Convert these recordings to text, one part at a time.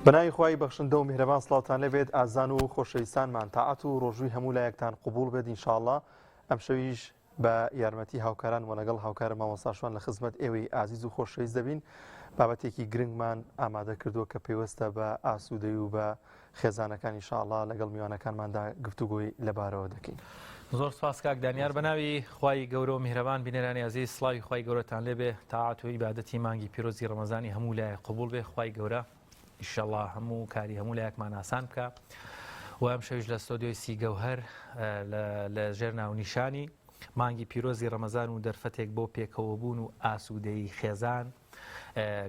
بەناوی خوای بەخشندە و میهرەبان سڵاوتان لێبێت ئازان و خۆشەویستانمان تاعەت و ڕۆژووی هەموو لایەکتان قبوڵ بێت ئینشاءاللە ئەمشەویش بە یارمەتی هاوکاران و لەگەڵ هاوکارە مامۆستا شوان لە خزمەت ئێوەی ئازیز و خۆشەویست دەبین بابەتێکی گرنگمان ئامادە کردووە کە پەیوەستە بە ئاسوودەی و بە خێزانەکان ئینشاءاللە لەگەڵ میوانەکانماندا گفتوگۆی لەبارەوە دەکەین. زۆر سپاس کاک دانیار بە ناوی خوای گەورە و میهرەبان بینەرانی ئازیز سڵاوی خوای گەورەتان لێبێ تاعات و عیبادەتی مانگی پیرۆزی ڕەمەزانی هەموو لایەک قبوڵ بێ خوای گەورە ئیشەڵا هەموو کاری هەموو لایەکمان ئاسان بکە و ئەم شەویش لە ستۆدیۆی سیگەوهەر لە ژێر ناونیشانی مانگی پیرۆزی ڕەمەزان و دەرفەتێک بۆ پێکەوەبوون و ئاسوودەیی خێزان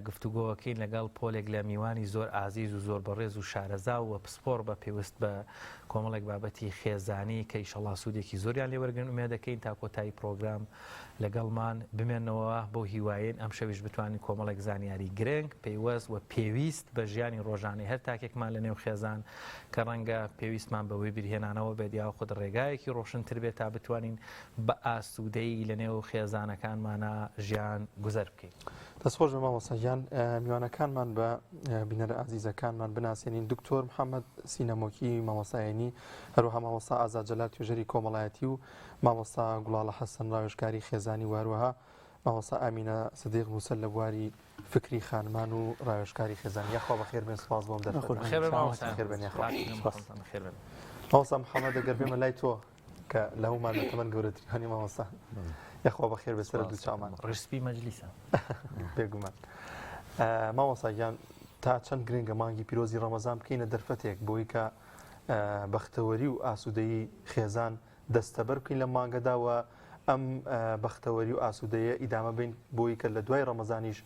گفتوگۆکەین لەگەڵ پۆلێک لە میوانی زۆر ئازیز و زۆر بەڕێز و شارەزا و پسپۆڕ بە پێوست بە کۆمەڵێک بابەتی خێزانی کە ئیشەڵا سوودێکی زۆریان لێ وەرگن ئومێد دەکەین تا کۆتایی پرۆگرام لەگەڵمان بمێنەوە بەو هیوایەین ئەمشەویش بتوانین کۆمەڵێک زانیاری گرنگ پەیوەست و پێویست بە ژیانی ڕۆژانەی هەر تاکێکمان لە نێو خێزان کە ڕەنگە پێویستمان بە وەبیرهێنانەوە بێت یاخود ڕێگایەکی ڕۆشنتر بێت تا بتوانین بە ئاسوودەیی لە نێو خێزانەکانمانا ژیان گوزەر بکەین. دەست خۆش بێ مامۆستا گیان میوانەکانمان بە بینەرە ئازیزەکانمان بناسێنین دکتۆر محەممەد سینەمۆکی مامۆستایانی هەروەها مامۆستا ئازاد جەلال توێژەری کۆمەڵایەتی و مامۆستا گوڵاڵە حەسەن ڕاوێژکاری خێزانی و هەروەها مامۆستا ئامینە سدیق نووسەر لە بواری فکری خانمان و ڕاوێژکاری خێزانی یاخوا بەخێر بێن سپاس بۆم دەرفەت مامۆستا محەممەد ئەگەر بێمە لای تۆ کە لە هەموومان لە تەمەن گەورەترانی مامۆستا یاخوا بەخێر بێ سەر دوو چاومان ڕسپی مەجلیسە بێگومان مامۆستا گیان تا چەند گرنگە مانگی پیرۆزی ڕەمەزان بکەینە دەرفەتێک بۆی کە بەختەوەری و ئاسوودەیی خێزان دەستەبەر بکەین لە مانگەدا و ئەم بەختەوەری و ئاسوودەیە ئیدامە بین بۆی کە لە دوای ڕەمەزانیش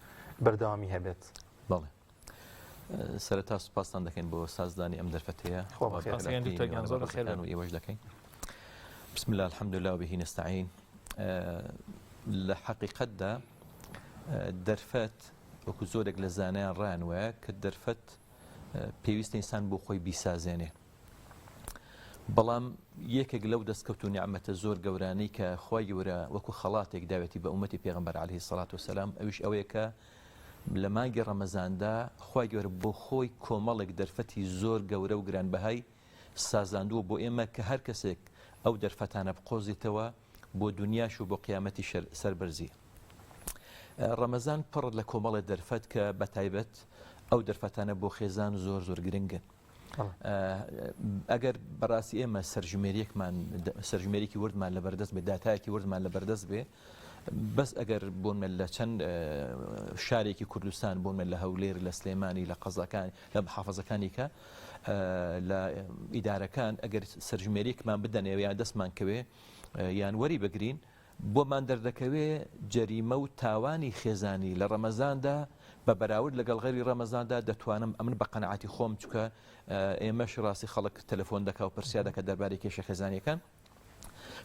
بەردەوامی هەبێت. بەڵێ سەرەتا سوپاستان دەکەین بۆ سازدانی ئەم دەرفەتەیە و ئێوەش دەکەین بسم الله الحمد لله وبه نستعين لە حەقیقەتدا دەرفەت وەکو زۆرێک لە زانایان ڕایان وایە کە دەرفەت پێویستە ئینسان بۆ خۆی بیسازێنێ بەڵام یەکێک لەو دەستکەوت و نیعمەتە زۆر گەورانەی کە خوای گەورە وەکو خەڵاتێک داوێتی بە ئومەتی پێغەمبەر عەلەیهی سەڵات وسەلام ئەویش ئەوەیە کە لە مانگی ڕەمەزاندا خوای گەورە بۆ خۆی کۆمەڵێک دەرفەتی زۆر گەورە و گرانبەهای سازاندووە بۆ ئێمە کە هەر کەسێک ئەو دەرفەتانە بقۆزیتەوە بۆ دنیاش و بۆ قیامەتی سەربەرزی. ڕەمەزان پڕ لە کۆمەڵێ دەرفەت کە بە تایبەت ئەو دەرفەتانە بۆ خێزان زۆر زۆر گرنگن. ئەگەر بەڕاستی ئێمە سەرژمێریەکمان سەرژمێریکی وردمان لە بەردەست بێ داتایەکی وردمان لە بەردەست بێ بەس ئەگەر بۆنمە لە چەند شارێکی کوردستان بۆنمە لە هەولێر لە سلێمانی لە قەزاکان لە محافظەکانی کە لە ئیدارەکان ئەگەر سەرژمێریکمان بدەنێ یان دەستمان کەوێ یان وەری بگرین بۆمان دەردەکەوێ جەریمە و تاوانی خێزانی لە ڕەمەزاندا بە بەراورد لەگەڵ غەیری ڕەمەزاندا دەتوانم ئەمن بە قەناعەتی خۆم چونکە ئێمەش ڕاستی خەڵک تەلەفۆن دەکا و پرسیار دەکات دەربارەی کێشە خێزانیەکان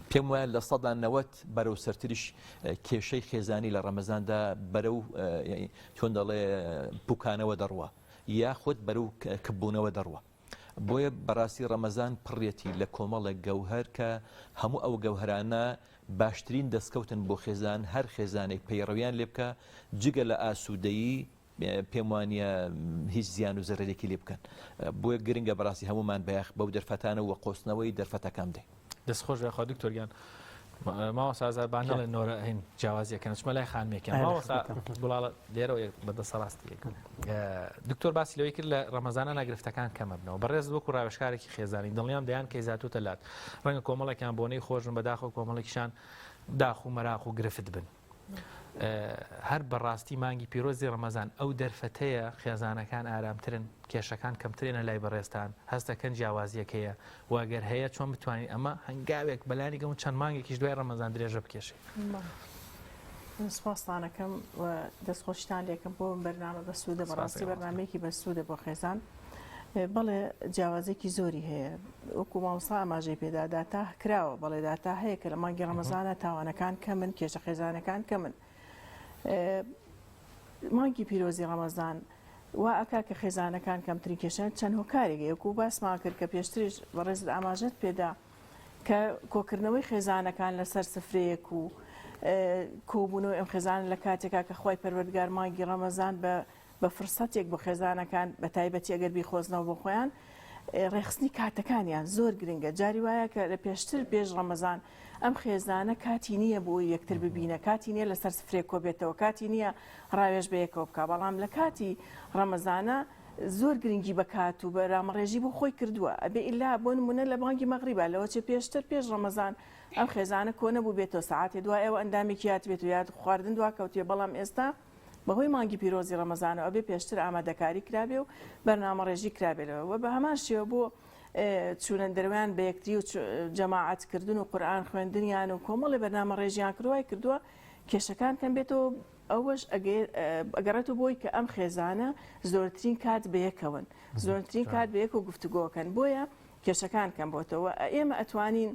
پێم وایە 90% بەرەو سەرتریش کێشەی خێزانی لە ڕەمەزاندا بەرەو چۆن دەڵێ پوکانەوە دەڕوا یاخود بەرەو کپبوونەوە دەڕوا. بۆیە بەڕاستی ڕەمەزان پڕیەتی لە کۆمەڵێک گەوهەر کە هەموو ئەو گەوهەرانە باشترین دەستکەوتن بۆ خێزان هەر خێزانێک پەیڕەویان لێ بکا جگە لە ئاسوودەیی پێم وانیە هیچ زیان و زەرەرێکی لێ بکەن بۆیە گرنگە بەڕاستی هەموومان بایەخ بەو دەرفەتانە و قۆستنەوەی دەرفەتەکان بدەین. دەست خۆش بێ خوا دکتۆر گیان. مامۆستا ئازاد با نەڵێن نۆرە هین جیاوازیەکەن چمە لای خانمێکیان مامۆستا گوڵاڵە لێرەوە بە دەسەڕاستی دکتۆر باسی لەوەی کرد لە ڕەمەزانە ناگرفتەکان کەمە بنەوە بەڕێز وەکو ڕاوێژکارێکی خێزانی دڵنیام دەیان کەی زاتوتە لات ڕەنگە کۆمەڵێکیان بۆنەی خۆشن بەداخەوە کۆمەڵێکیشان داخ و مەراق و گرفت بن هەر بەڕاستی مانگی پیرۆزی ڕەمەزان ئەو دەرفەتەیە خێزانەکان ئارامترن کێشەکان کەمترێنە لای بەڕێزتان هەست دەکەن جیاوازیەک هەیە و گەر هەیە چۆن بتوانین ئەمە هەنگاوێک بەلانی کەم چەند مانگێکیش دوای ڕەمەزان درێژە بکێشێ؟ سپاستانەکەم و دەستخۆشتان لێکم بۆ بەرنامە بەسوودە بەڕاستی بەرنمەیەکی بەسوودە بۆ خێزان بەڵێ جیاوازێکی زۆری هەیە وەکو مامۆستا ئاماژەی پێدا داتا کراوە بەڵێ داتا هەیە کە لە مانگی ڕەمەزانە تاوانەکان کەمن کێشە خێزانەکان کەمن مانگی پیرۆزی ڕەمەزان وا ئەکا کە خێزانەکان کەمترین کێشە چەند هۆکارێک هەیە وەکو باسمان کرد کە پێشتریش بەڕێزت ئاماژەت پێدا کە کۆکردنەوەی خێزانەکان لەسەر سفرەیەک و کۆبوونەوەی ئەم خێزانە لە کاتێکا کە خوای پەروەردگار مانگی ڕەمەزان بە. بە فرسەتێک بۆ خێزانەکان بە تایبەتی ئەگەر بیخۆزنەوە بۆ خۆیان ڕێخستنی کاتەکانیان زۆر گرنگە جاری وایە کە لە پێشتر پێش ڕەمەزان ئەم خێزانە کاتی نییە بۆ یەکتر ببینە کاتی نییە لەسەر سفرێک کۆبێتەوە کاتی نییە ڕاوێژ بە یەکەوە بکە بەڵام لە کاتی ڕەمەزانە زۆر گرنگی بە کات و بەرامەڕێژی بۆ خۆی کردووە ئەبێ ئیلا بۆ نمونە لە بانگی مەغریبا لەوە چێ پێشتر پێش ڕەمەزان ئەم خێزانە کۆ نەبوو بێتەوە سەعاتێ دوای ئەوە ئەندامێکی هاتبێت و یاد خواردن دواکەوتوێ بەڵام ئێستا بەهۆی مانگی پیرۆزی ڕەمەزانەوە ئەبێ پێشتر ئامادەکاری کرابێ و بەرنامەڕێژی کرابێ لەوە وە بە هەمان شێوە بۆ چوونە دەرویان بە یەکتری و جەماعەت کردن و قورئان خوێندنیان و کۆمەڵی بەرنامەڕێژیان کردوای کردووە کێشەکان کەم بێتەوە ئەوەش ئەگەڕێتەوە بۆی کە ئەم خێزانە زۆرترین کات بەیەکەوەن زۆرترین کات بەیەک و گفتوگۆکەن بۆیە کێشەکان کەم بۆتەوە ئێمە ئەتوانین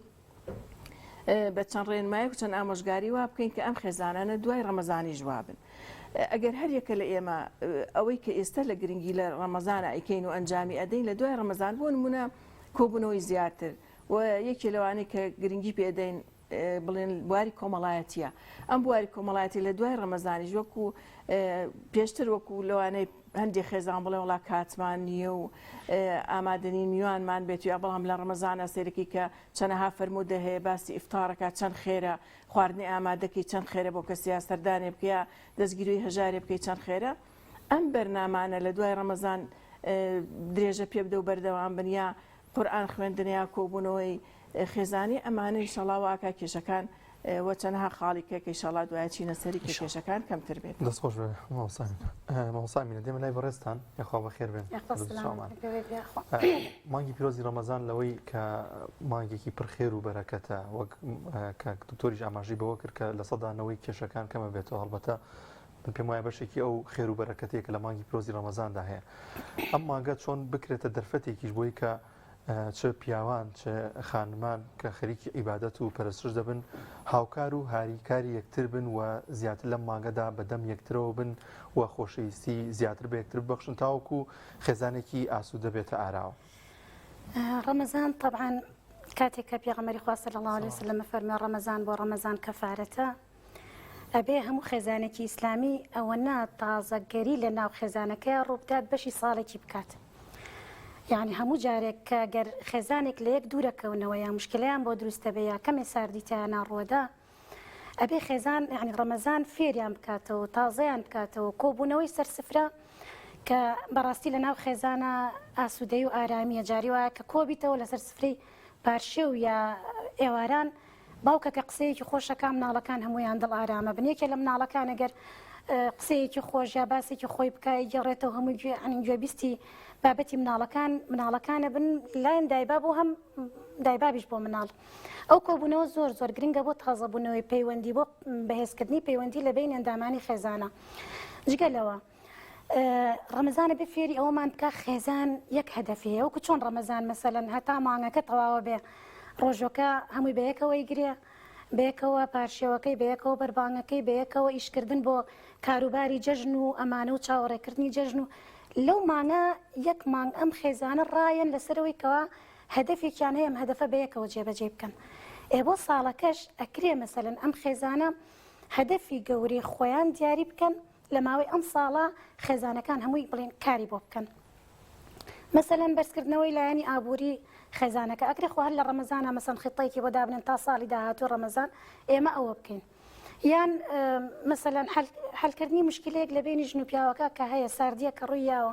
بە چەند ڕێنمایەک و چەند ئامۆژگاری وا بکەین کە ئەم خێزانانە دوای ڕەمەزانیش وابن. ئەگەر هەر یەکە لە ئێمە ئەوەی کە ئێستا لە گرنگی لە ڕەمەزانە ئەیکەین و ئەنجامی ئەدەین لە دوای ڕەمەزان بۆ نمونە کۆبوونەوەی زیاتر و یەکێ لەوانەی کە گرنگی پێدەین بڵێن بواری کۆمەڵایەتیە ئەم بواری کۆمەڵایەتی لە دوای ڕەمەزانیش وەکو پێشتر وەکو لەوانەی هەندێک خێزان بڵێ وڵا کاتمان نییە و ئامادەنی میوانمان بێت یا بەڵام لە ڕەمەزانە سێرەکی کە چەنەها فەرموودە هەیە باسی ئیفتارەکە چەند خێرە خواردنی ئامادەکەی چەند خێرە بۆ کەسیا سەردانێ بکەی یا دەستگیروی هەژارێ بکەی چەند خێرە ئەم بەرنامانە لە دوای ڕەمەزان درێژە پێ بدە و بەردەوام بن یا قورئان خوێندن یا کۆبوونەوەی خێزانی ئەمانە ئینشەڵا واکا کێشەکان وە چەنەها خاڵی کە کە ئیشەڵا دوایە چینە سەری کە کێشەکان کەمتر بێت. دەست خۆش بێ مامۆستا ئەمینە. مامۆستا ئەمینە دێمە لای بەڕێزتان یاخوا بەخێر بێن. یاخوا سلامەت بێت یاخوا. مانگی پیرۆزی ڕەمەزان لەوەی کە مانگێکی پڕ خێر و بەرەکەتە وەک کاک دکتۆریش ئاماژەی بەوە کرد کە لە 90% کێشەکان کەمە بێتەوە هەڵبەتە من پێم وایە بەشێکی ئەو خێر و بەرەکەتەیە کە لە مانگی پیرۆزی ڕەمەزاندا هەیە ئەم مانگە چۆن بکرێتە دەرفەتێکیش بۆی کە چ پیاوان چ خانمان کە خەریکی عیبادەت و پەرستش دەبن هاوکار و هاریکاری یەکتر بن و زیاتر لەم مانگەدا بەدەم یەکترەوە بن و خۆشەویستی زیاتر بە یەکتر ببەخشن تاوەکو خێزانێکی ئاسوودە بێتە ئاراوە. ڕەمەزان تەبعەن کاتێک کە پێغەمبەری خوا صلی اللە علیه وسلم فەرمی ڕەمەزان بۆ ڕەمەزان کەفارەتە ئەبێ هەموو خێزانێکی ئیسلامی ئەوەنە تازەگەری لە ناو خێزانەکەیا ڕووبدات بەشی ساڵێکی بکات یعنی هەموو جارێک کە گەر خێزانێک لە یەک دوورەکەونەوە یا مشکلیان بۆ دروستە بێ یا کەمێ ساردی تیانا ڕووەدا ئەبێ خێزان یعنی ڕەمەزان فێریان بکاتەوە تازەیان بکاتەوە کۆبوونەوەی سەر سفرە کە بەڕاستی لە ناو خێزانە ئاسوودەی و ئارامیە جاری وایە کە کۆبیتەوە لەسەر سفرەی پارشێو یا ئێواران باوکەکە قسەیەکی خۆش ئەکا مناڵەکان هەموویان دڵ ئارامە بن یەکێ لە مناڵەکان ئەگەر قسەیەکی خۆش یا باسێکی خۆی بکا ئەیگێڕێتەوە هەمووی گوێ ئەنی گوێبیستی بابەتی مناڵەکان مناڵەکانە بن لایەن دایباب و هەم دایبابیش بۆ مناڵ ئەو کۆبوونەوە زۆر زۆر گرنگە بۆ تازەبوونەوەی پەیوەندی بۆ بەهێزکردنی پەیوەندی لە بین ئەندامانی خێزانە جگە لەوە ڕەمەزانە بێ فێری ئەوەمان بکە خێزان یەک هەدەفی هەیە وەکو چۆن ڕەمەزان مەسەلەن هەتا مانگەکە تەواوە بێ ڕۆژەکە هەمووی بەیەکەوەی گرێ بەیەکەوە پارشێوەکەی بەیەکەوە بەربانگەکەی بەیەکەوە ئیشکردن بۆ کاروباری جەژن و ئەمانە و چاوەڕێکردنی جەژن و لەو مانگە یەک مانگ ئەم خێزانە ڕایەن لەسەرەوەی کەوا هەدەفێکیان هەیە ئەم هەدەفە بەیەکەوە جێبەجێ بکەن ئێ بۆ ساڵەکەش ئەکرێ مەسەلەن ئەم خێزانە هەدەفی گەورەی خۆیان دیاری بکەن لە ماوەی ئەم ساڵە خێزانەکان هەمووی بڵێن کاری بۆ بکەن مەسەلەن بەرزکردنەوەی لایەنی ئابووری خێزانەکە ئەکرێ خۆ هەر لە ڕەمەزانە مەسەن خیتەیەکی بۆ دابنێن تا ساڵی داهاتوو ڕەمەزان ئێمە ئەوە بکەین یان مەسەلەن حلکردنی مشکلەیەک لە بینی ژن و پیاوەکە کە هەیە ساردیە کە ڕووی یاوە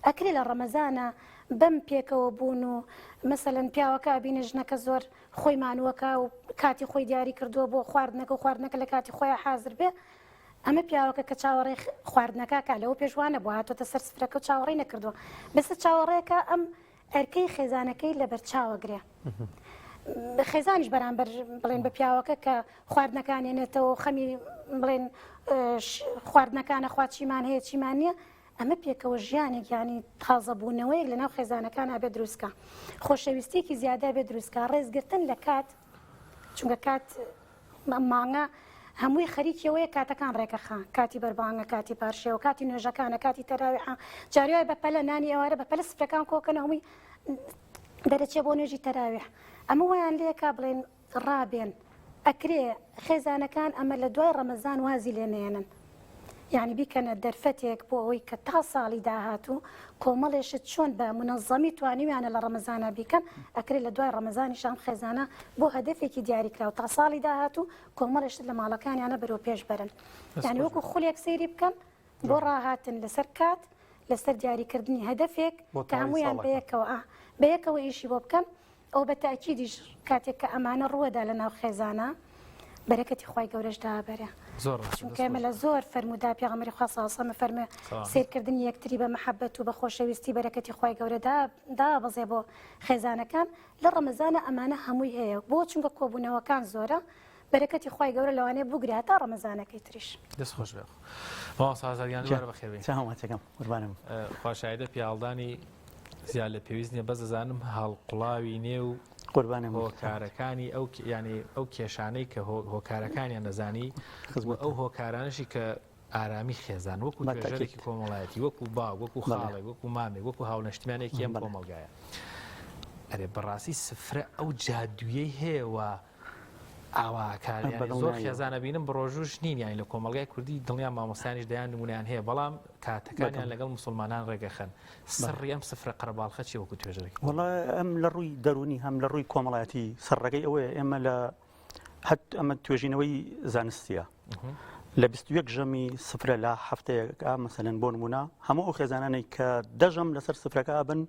ئەکرێ لە ڕەمەزانە بەم پێکەوە بوون و مەسەلەن پیاوەکە بینە ژنەکە زۆر خۆی مانووەکە و کاتی خۆی دیاری کردووە بۆ خواردنەکە و خواردنەکە لە کاتی خۆیان حاضر بێ ئەمە پیاوەکە کە چاوەڕێی خواردنەکە کا لەوە پێش وا نەبووە هاتۆتە سەر سفرەکە و چاوەڕێی نەکردووە بەسە چاوەڕێکە ئەم ئەرکەی خێزانەکەی لەبەر چاوەگرێ خێزانیش بەرامبەر بڵێن بە پیاوەکە کە خواردنەکان ێنێتەوە خەمی بڵێن خواردنەکانە خوا چیمان هەیە چیمان نییە ئەمە پێکەوە ژیانێک ینی تازەبوونەوەیەک لەناو خێزانەکان ئابێ دروستکە خۆشەویستێکی زیادە بێ دروستکە ڕێزگرتن لە کات چونکە کات ئەم مانگە هەمووی خەریکی ئەوەیە کاتەکان ڕێکەخا، کاتی بەربانگە، کاتی پارشێوە، کاتی نوێژەکانە، کاتی تەراویحە، جاری وایە بە پەلە نانی ئێوارە بە پەلە سفرەکان کۆکەنەوە هەمووی دەرەچێ بۆ نوێژی تەراویح. ئەمە وایان لێکا بڵێن ڕابێن. ئەکرێ خێزانەکان ئەمە لە دوای ڕەمەزان وازی لێ نەیەنن. یانی بیکەنە دەرفەتێک بۆ ئەوەی کە تا ساڵی داهاتوو کۆمەڵێ شت چۆن بە مونەزەمی توانیویانە لە ڕەمەزانا بیکەن ئەکرێ لە دوای ڕەمەزانیش ئەم خێزانە بۆ هەدەفێکی دیاریکراو تا ساڵی داهاتوو کۆمەڵێ شت لە ماڵەکانیانە بەرەو پێش بەرن یانی وەکو خولێک سەیری بکەن بۆ ڕاهاتن لەسەر کات لەسەر دیاریکردنی هەدەفێک کە هەمویان بەیەکەوە بەیەکەوە ئیشی بۆ بکەن ئەوە بە تەئکیدیش کاتێک کە ئەمانە ڕووەدا لە ناو خێزانا بەرەکەتی خوای گەورەش دابەرێ زۆر ڕاستە چونکە ئێمە لە زۆر فەرموودا پێغەمبەری خوا صلی الله علیه و سلم فەرموێ سەیرکردنی یەکتری بە مەحەبەت و بە خۆشەویستی بەرەکەتی خوای گەورە دا دابەزێ بۆ خێزانەکان لە ڕەمەزانە ئەمانە هەمووی هەیە بۆ چونکە کۆبوونەوەکان زۆرە بەرەکەتی خوای گەورە لەوانەیە بگرێ هەتا ڕەمەزانەکەی تریش. دەست خۆش بێ مامۆستا ئازاد گیان دووبارە بەخێر بێی. چاوماچەکەم قوربانم. خوا شایدە پیاهەڵدانی زیاد لە پێویست نییە بەس دەزانم هەڵقوڵاوی نێو قوربانم هۆکارەکانی ئەو ینی ئەو کێشانەی کە هۆکارەکانیان دەزانی خزمەت ئەو هۆکارانەشی کە ئارامی خێزان وەکو توێژەرێکی کۆمەڵایەتی وەکو باوک وەکو خاڵێک وەکو مامێک وەکو هاونەشتمانێکی ئەم کۆمەڵگایە ئەرێ بەڕاستی سفرە ئەو جادوویەی هەیە و ئاوا کار یانی زۆر خێزان ئەبینم بڕۆژووش نین یانی لە کۆمەڵگای کوردی دڵنیام مامۆستایانیش دەیان نمونەیان هەیە بەڵام کاتەکانیان لەگەڵ مسلمانان ڕێگەخەن سڕی ئەم سفرە قەرەباڵخە چی وەکو توێژەرێکی وەڵا ئەم لە ڕووی دەروونی هەم لە ڕووی کۆمەڵایەتی سەرڕەکەی ئەوەیە ئێمە لە هەت ئەمە توێژینەوەی زانستیە لە 21 ژەمی سفرە لە هەفتەیەکا مەسەلەن بۆ نمونە هەموو ئەو خێزانانەی کە دەژەم لەسەر سفرەکە بن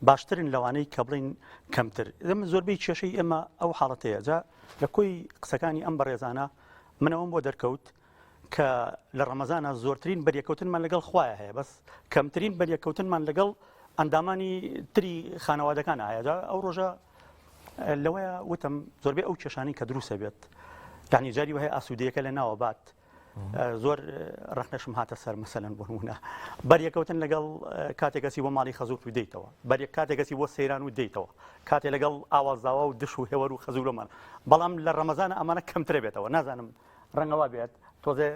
باشترن لەوانەی کە بڵین کەمتر ئێمە زۆربەی کێشەی ئێمە ئەو حاڵەتەیە جا لە کۆی قسەکانی ئەم بەڕێزانە منەوەم بۆ دەرکەوت کە لە ڕەمەزانە زۆرترین بەریەکەوتنمان لەگەڵ خوایە هەیە بەس کەمترین بەریەکەوتنمان لەگەڵ ئەندامانی تری خانەوادەکان هەیە جا ئەو ڕۆژە لەوەیە وتم زۆربەی ئەو کێشانەی کە دروستە بێت یعنی جاری وهەیە ئاسوودەیەکە لە ناوە بات زۆر ڕخنەشم هاتە سەر مەسەلەن بۆ نمونە بەریەکەوتن لەگەڵ کاتێکەسی بۆ ماڵی خەزوور و دەیتەوە بەریەک کاتێکەسی بۆ سەیران و دەیتەوە کاتێ لەگەڵ ئاوازداوا و دش و هێوەر و خەزورەمان بەڵام لە ڕەمەزانە ئەمانە کەمترە بێتەوە نازانم ڕەنگە وا بێت تۆزێ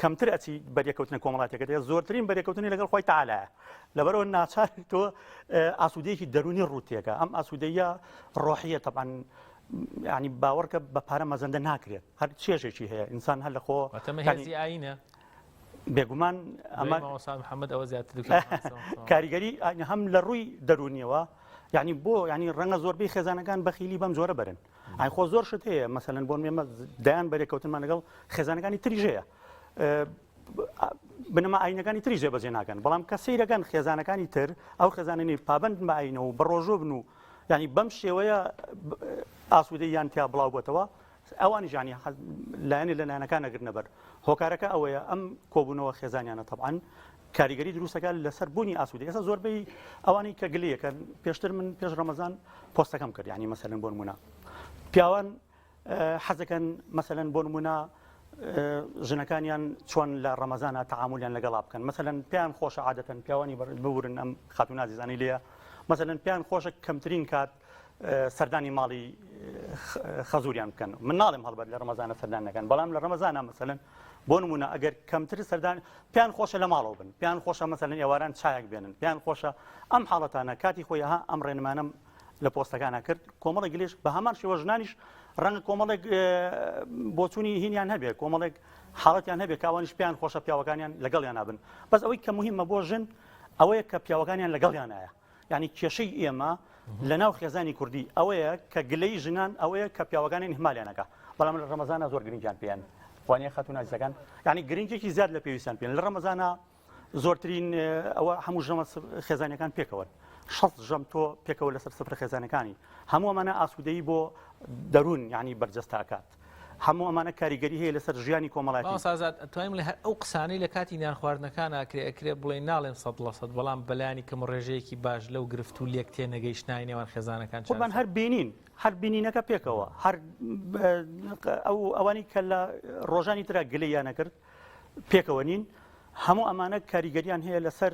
کەمتر ئەچی بەریەکەوتنە کۆمەڵاتەکە دێ زۆرترین بەریەکەوتنی لەگەڵ خۆی تەعالایە لەبەرەوە ناچار تۆ ئاسوودەیەکی دەرونی ڕووتێکە ئەم ئاسوودەیە ڕۆحیە تەبان ینی باوەڕکە بە پارە مەزەندە ناکرێت هەر چێژێکی هەیە ئینسان هەر لە خۆ هێزی ئاینە بێگومان ئەمە محەممەد ئەوە زیاتر کاریگەری هەم لە ڕووی دەرونیەوە یعنی بۆ ینی ڕەنگە زۆربەی خێزانەکان بەخیلی بەم جۆرە بەرن ئای خۆ زۆر شت هەیە مەسەلەن بۆن ئێمە دەیان بەرێکەوتنمان لەگەڵ خێزانەکانی تریش هەیە بنەما ئاینەکانی تری جێبەجێ ناکەن بەڵام کە سەیرەکەن خێزانەکانی تر ئەو خێزانانی پابند بە ئاینەوە و بەڕۆژوو بن و ینی بەم شێوەیە ئاسوودەی یان تیا بڵاو بۆتەوە ئەوانی ژانی لایەنی لە لایەنەکان نەگرنە بەر هۆکارەکە ئەوەیە ئەم کۆبوونەوە خێزانیانە طبعاً کاریگەری دروستەکە لەسەر بوونی ئاسوودە ئێستا زۆربەی ئەوانەی کە گلەیەکەن پێشتر من پێش ڕەمەزان پۆستەکەم کرد یعنی مەسەلەن بۆ نمونە پیاوان حەزەکەن مەسەلەن بۆ نمونە ژنەکانیان چۆن لە ڕەمەزانە تەعاملیان لەگەڵا بکەن مەسەلەن پێیان خۆشە عادەتەن پیاوانی ببورن ئەم خاتوو نازیزانی لێیە مەسەلەن پێیان خۆشە کەمترین کات سەردانی ماڵی خەزوریان بکەن من ناڵێم هەڵبەت لە ڕەمەزانە سەردان نەکەن بەڵام لە ڕەمەزانە مەسەلەن بۆ نمونە ئەگەر کەمتر سەردان پێیان خۆشە لە ماڵەوە بن پێیان خۆشە مەسەلەن ئێواران چایەک بێنن پێیان خۆشە ئەم حاڵەتانە کاتی خۆی ها ئەم ڕێنمانم لە پۆستەکانە کرد کۆمەڵێک گلێش بە هەمان شێوە ژنانیش ڕەنگە کۆمەڵێک بۆچوونی هینیان هەبێ کۆمەڵێک حاڵەتیان هەبێ کاوانیش پێیان خۆشە پیاوەکانیان لەگەڵیان نابن بەس ئەوەی کە مهمە بۆ ژن ئەوەیە کە پیاوەکانیان لەگەڵیانایە یعنی کێشەی ئێمە لە ناو خێزانی کوردی ئەوەیە کە گلەی ژنان ئەوەیە کە پیاوەکانی ئیهمالیان ئەکا بەڵام لە ڕەمەزانە زۆر گرنگیان پێیان وانە خاتوون ئازیزەکان یعنی گرنگێکی زیاد لە پێویستیان پێن لە ڕەمەزانە زۆرترین ئەوە هەموو ژەمە خێزانەکان پێکەوەن شەست ژەم تۆ پێکەوە لەسەر سفرە خێزانەکانی هەموو ئەمانە ئاسوودەی بۆ دەروون یعنی بەرجەستاکات هەموو ئەمانە کاریگەری هەیە لەسەر ژیانی کۆمەڵایەتی. مامۆستا ئازاد ئەتوانین بڵێین هەر ئەو قسانەی لە کاتی نان خواردنەکان ئەکرێ ئەکرێ بڵێین ناڵێم 100% بەڵام بەلایەنی کەم ڕێژەیەکی باش لەو گرفت و لێک تێنەگەیشتنای نێوان خێزانەکان قوربان هەر بینین هەر بینینەکە پێکەوە هەر ئەو ئەوانی کە لە ڕۆژانی ترا گلەییان نەکرد پێکەوە نین هەموو ئەمانە کاریگەریان هەیە لەسەر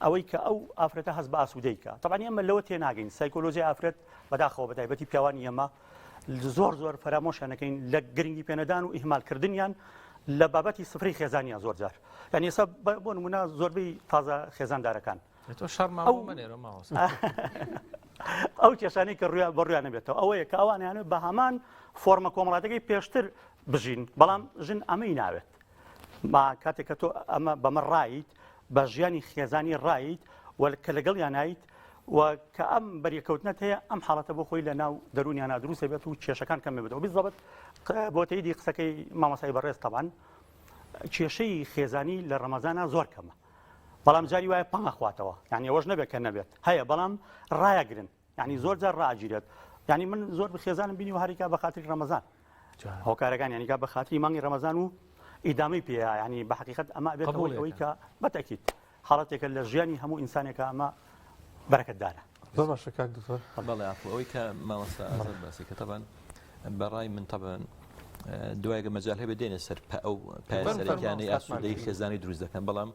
ئەوەی کە ئەو ئافرەتە هەست بە ئاسوودەی کە تەبعەن ئێمە لەوە تێناگەین سایکۆلۆژی ئافرەت بەداخەوە بەتایبەتی پیاوانی ئێمە زۆر زۆر فەرامۆشیان نەکەین لە گرنگی پێنەدان و ئیهمالکردنیان لە بابەتی سفرەی خێزانیان زۆر جار یعنی ئێستا بۆ نمونە زۆربەی تازە خێزاندارەکان تۆ شەڕمان بۆ مەنێرە مامۆستا ئەو کێشانەی کە ڕویان بە ڕویان نەبێتەوە ئەوەیە کە ئەوانیانە بە هەمان فۆرمە کۆمەڵاتەکەی پێشتر بژین بەڵام ژن ئەمەی ناوێت. ما کاتێک کە تۆ ئەمە بەمە ڕایت بە ژیانی خێزانی ڕایت و کە لەگەڵیانایت و کە ئەم بەریەکەوتنەت هەیە ئەم حاڵەتە بۆ خۆی لە ناو دەروونیانە دروست دەبێت و کێشەکان کەم بێتەوە بالضبط بۆ تەیدی قسەکەی مامۆستای بەڕێز تەبان کێشەی خێزانی لە ڕەمەزانا زۆر کەمە بەڵام جاری وایە پەنگەخواتەوە یعنی ئەوەش نەبێت کە نەبێت هەیە بەڵام ڕایەگرن یعنی زۆر جار ڕاگیرێت یعنی من زۆر خێزانم بینی و هەریکا بە خاتری ڕەمەزان هۆکارەکان یعنی بە خاتری مانگی ڕەمەزان و ئیدامەی پێ ینی بە حقیقت ئەمە بێت ئەوەی کە بەتەکیت حاڵەتێکە لە ژیانی هەموو ئینسانێکە ئەمە بەرەکەتدارە. زۆر باشە کاک دکتۆر. بەڵێ عەفو ئەوەی کە مامۆستا ئازاد باسی کە تەبعەن بەڕای من تەبعەن دوای گە مەجال هەبێ دێنە سەر ئەو پایە سەرەکیانەی ئاسوودەی خێزانی دروست دەکەن بەڵام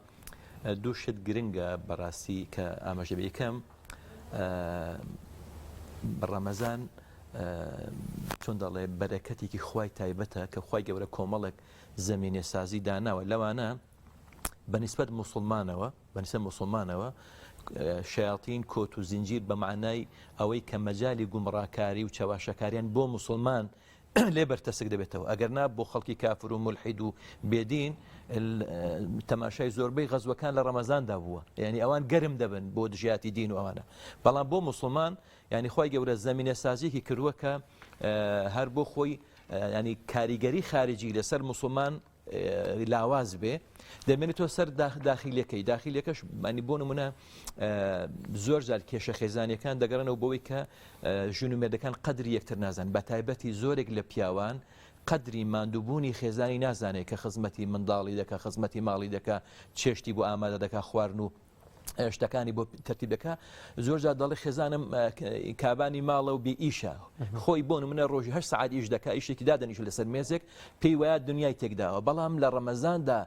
دوو شت گرنگە بەڕاستی کە ئاماژە بە یەکەم ڕەمەزان چۆن دەڵێ بەرەکەتێکی خوای تایبەتە کە خوای گەورە کۆمەڵێک زەمینە سازی داناوە لەوانە بە نیسبەت موسڵمانەوە بە نیسبەت موسڵمانەوە شەیاتین کۆت و زنجیر بە معنای ئەوەی کە مەجای گومڕاکاری و چەواشەکاریان بۆ مسلمان لێ بەرتەسک دەبێتەوە ئەگەر نا بۆ خەڵکی کافر و ملحید و بێدین تەماشای زۆربەی غەزوەکان لە ڕەمەزاندا بووە یعنی ئەوان گەرم دەبن بۆ دژیاتی دین و ئەوانە بەڵام بۆ مسلمان یعنی خی گەورە زمینە سازیکی کردووە کە هەر بۆ خۆی ینی کاریگەری خارجی لەسەر مسلمان لاواز بێ دەمێنێتەوە سەر داخیلەکەی داخیلەکەش مانی بۆ نمونە زۆر جار کێشە خێزانیەکان دەگەڕنەوە بۆی کە ژن و مێردەکان قەدری یەکتر نازان بە تایبەتی زۆرێک لە پیاوان قەدری ماندووبوونی خێزانی نازانێت کە خزمەتی منداڵی دەکە خزمەتی ماڵی دەکە چێشتی بۆ ئامادە دەکا خوارن و شتەکانی بۆ تەرتیب دەکا زۆر جار دەڵێ خێزانم کابانی ماڵە و بێ ئیشە خۆی بۆ منە ڕۆژی هە سعات ئیش دەکا ئیشێکی دادەنیش لەسەر مێزێک پێی وایە دنیای تێکداوە بەڵام لە ڕەمەزاندا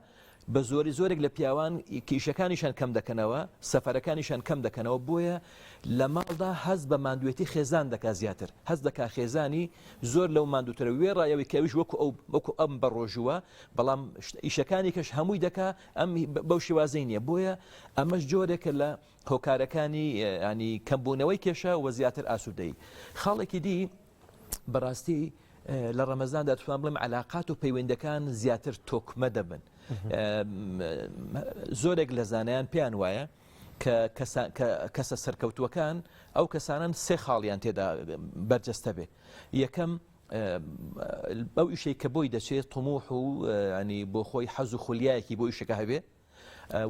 بە زۆری زۆرێک لە پیاوان کیشەکانیشان کەم دەکەنەوە سەفەرەکانیشان کەم دەکەنەوە بۆیە لە ماڵدا هەز بە ماندوێتی خێزان دەکا زیاتر هەز دەکا خێزانی زۆر لەو ماندووترە وێڕایەوەی کەویش وەکو ئەو وەکو ئەم بە ڕۆژووە بەڵام ئیشەکانی کەش هەمووی دەکا ئەم بەو شێوازەی نییە بۆیە ئەمەش جۆرێکە لە هۆکارەکانی ینی کەمبوونەوەی کێشە و زیاتر ئاسوودەی خاڵێکی دی بەڕاستی لە ڕەمەزاندا توان بڵێم علااقات و پەیوەندەکان زیاتر تۆکمە دەبن زۆرێک لە زانایان پێیان وایە کە کەسە سەرکەوتووەکان ئەو کەسانن سێ خاڵیان تێدا بەرجەستە بێ یەکەم ئەو ئیشەی کە بۆی دەچێت طموح و ینی بۆ خۆی حەز و خولیایەکی بۆ ئیشەکە هەبێ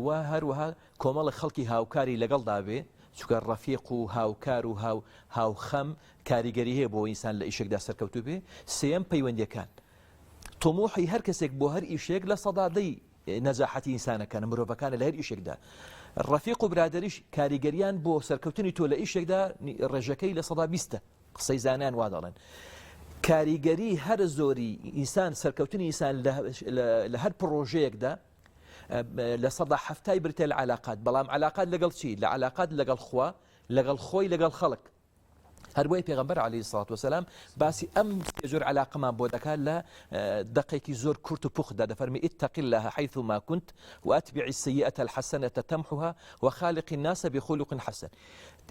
و هەروەها کۆمەڵە خەڵکی هاوکاری لەگەڵدا بێ چونکە ڕەفیق و هاوکار و هاو هاوخەم کاریگەری هەیە بۆ ئینسان لە ئیشێکدا سەرکەوتوو بێ سێیەم پەیوەندیەکان طموحی هەر کەسێک بۆ هەر ئیشێک لە سەدا دەی نەجاحەتی ئینسانەکانە مرۆڤەکانە لە هەر ئیشێکدا ڕەفیق و برادەریش کاریگەریان بۆ سەرکەوتنی تۆ لە ئیشێکدا ڕێژەکەی لە سەدا بیستە قسەی زانایان وا دەڵێن. کاریگەری هەرە زۆری ئینسان سەرکەوتنی ئینسان لە هەر پڕۆژەیەکدا 70% بریتە لە علاقات بەڵام علاقات لەگەڵ چی لە علاقات لەگەڵ خوا لەگەڵ خۆی لەگەڵ خەڵک هەر بۆیە پێغەمبەر علیه الصلاة والسلام باسی ئەم زۆر علاقەمان بۆ دەکات لە دەقێکی زۆر کورت و پوختدا دەفەرمی اتق الله حيثما كنت واتبع السيئة الحسنة تمحها وخالق الناس بخلق حسن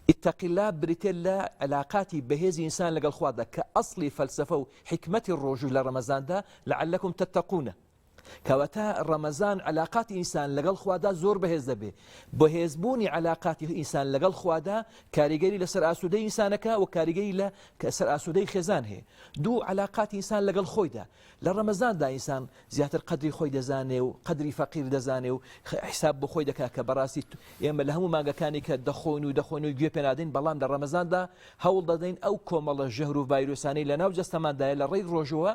اتق اللە بریتیە لە علاقاتی بەهێزی ئینسان لەگەڵ خوادا کە ئەسڵی فەلسەفە و حیکمەتی ڕۆژوو لە ڕەمەزاندا لعلکم تتقون کەواتە ڕەمەزان علاقاتی ئینسان لەگەڵ خوادا زۆر بەهێز دەبێ بەهێزبوونی علاقاتی ئینسان لەگەڵ خوادا کاریگەری لەسەر ئاسوودەی ئینسانەکە و کاریگەری لە سەر ئاسوودەی خێزان هەیە دوو علاقاتی ئینسان لەگەڵ خۆیدا لە ڕەمەزاندا ئینسان زیاتر قەدری خۆی دەزانێ و قەدری فەقیر دەزانێ و حیساب بۆ خۆی دەکا کە بەڕاستی ئێمە لە هەموو مانگەکانی کە دەخۆین و دەخۆین و گوێ پێنادەین بەڵام لە ڕەمەزاندا هەوڵ دەدەین ئەو کۆمەڵە ژەهر و ڤایرۆسانەی لە ناو جەستەماندایە لە ڕێی ڕۆژەوە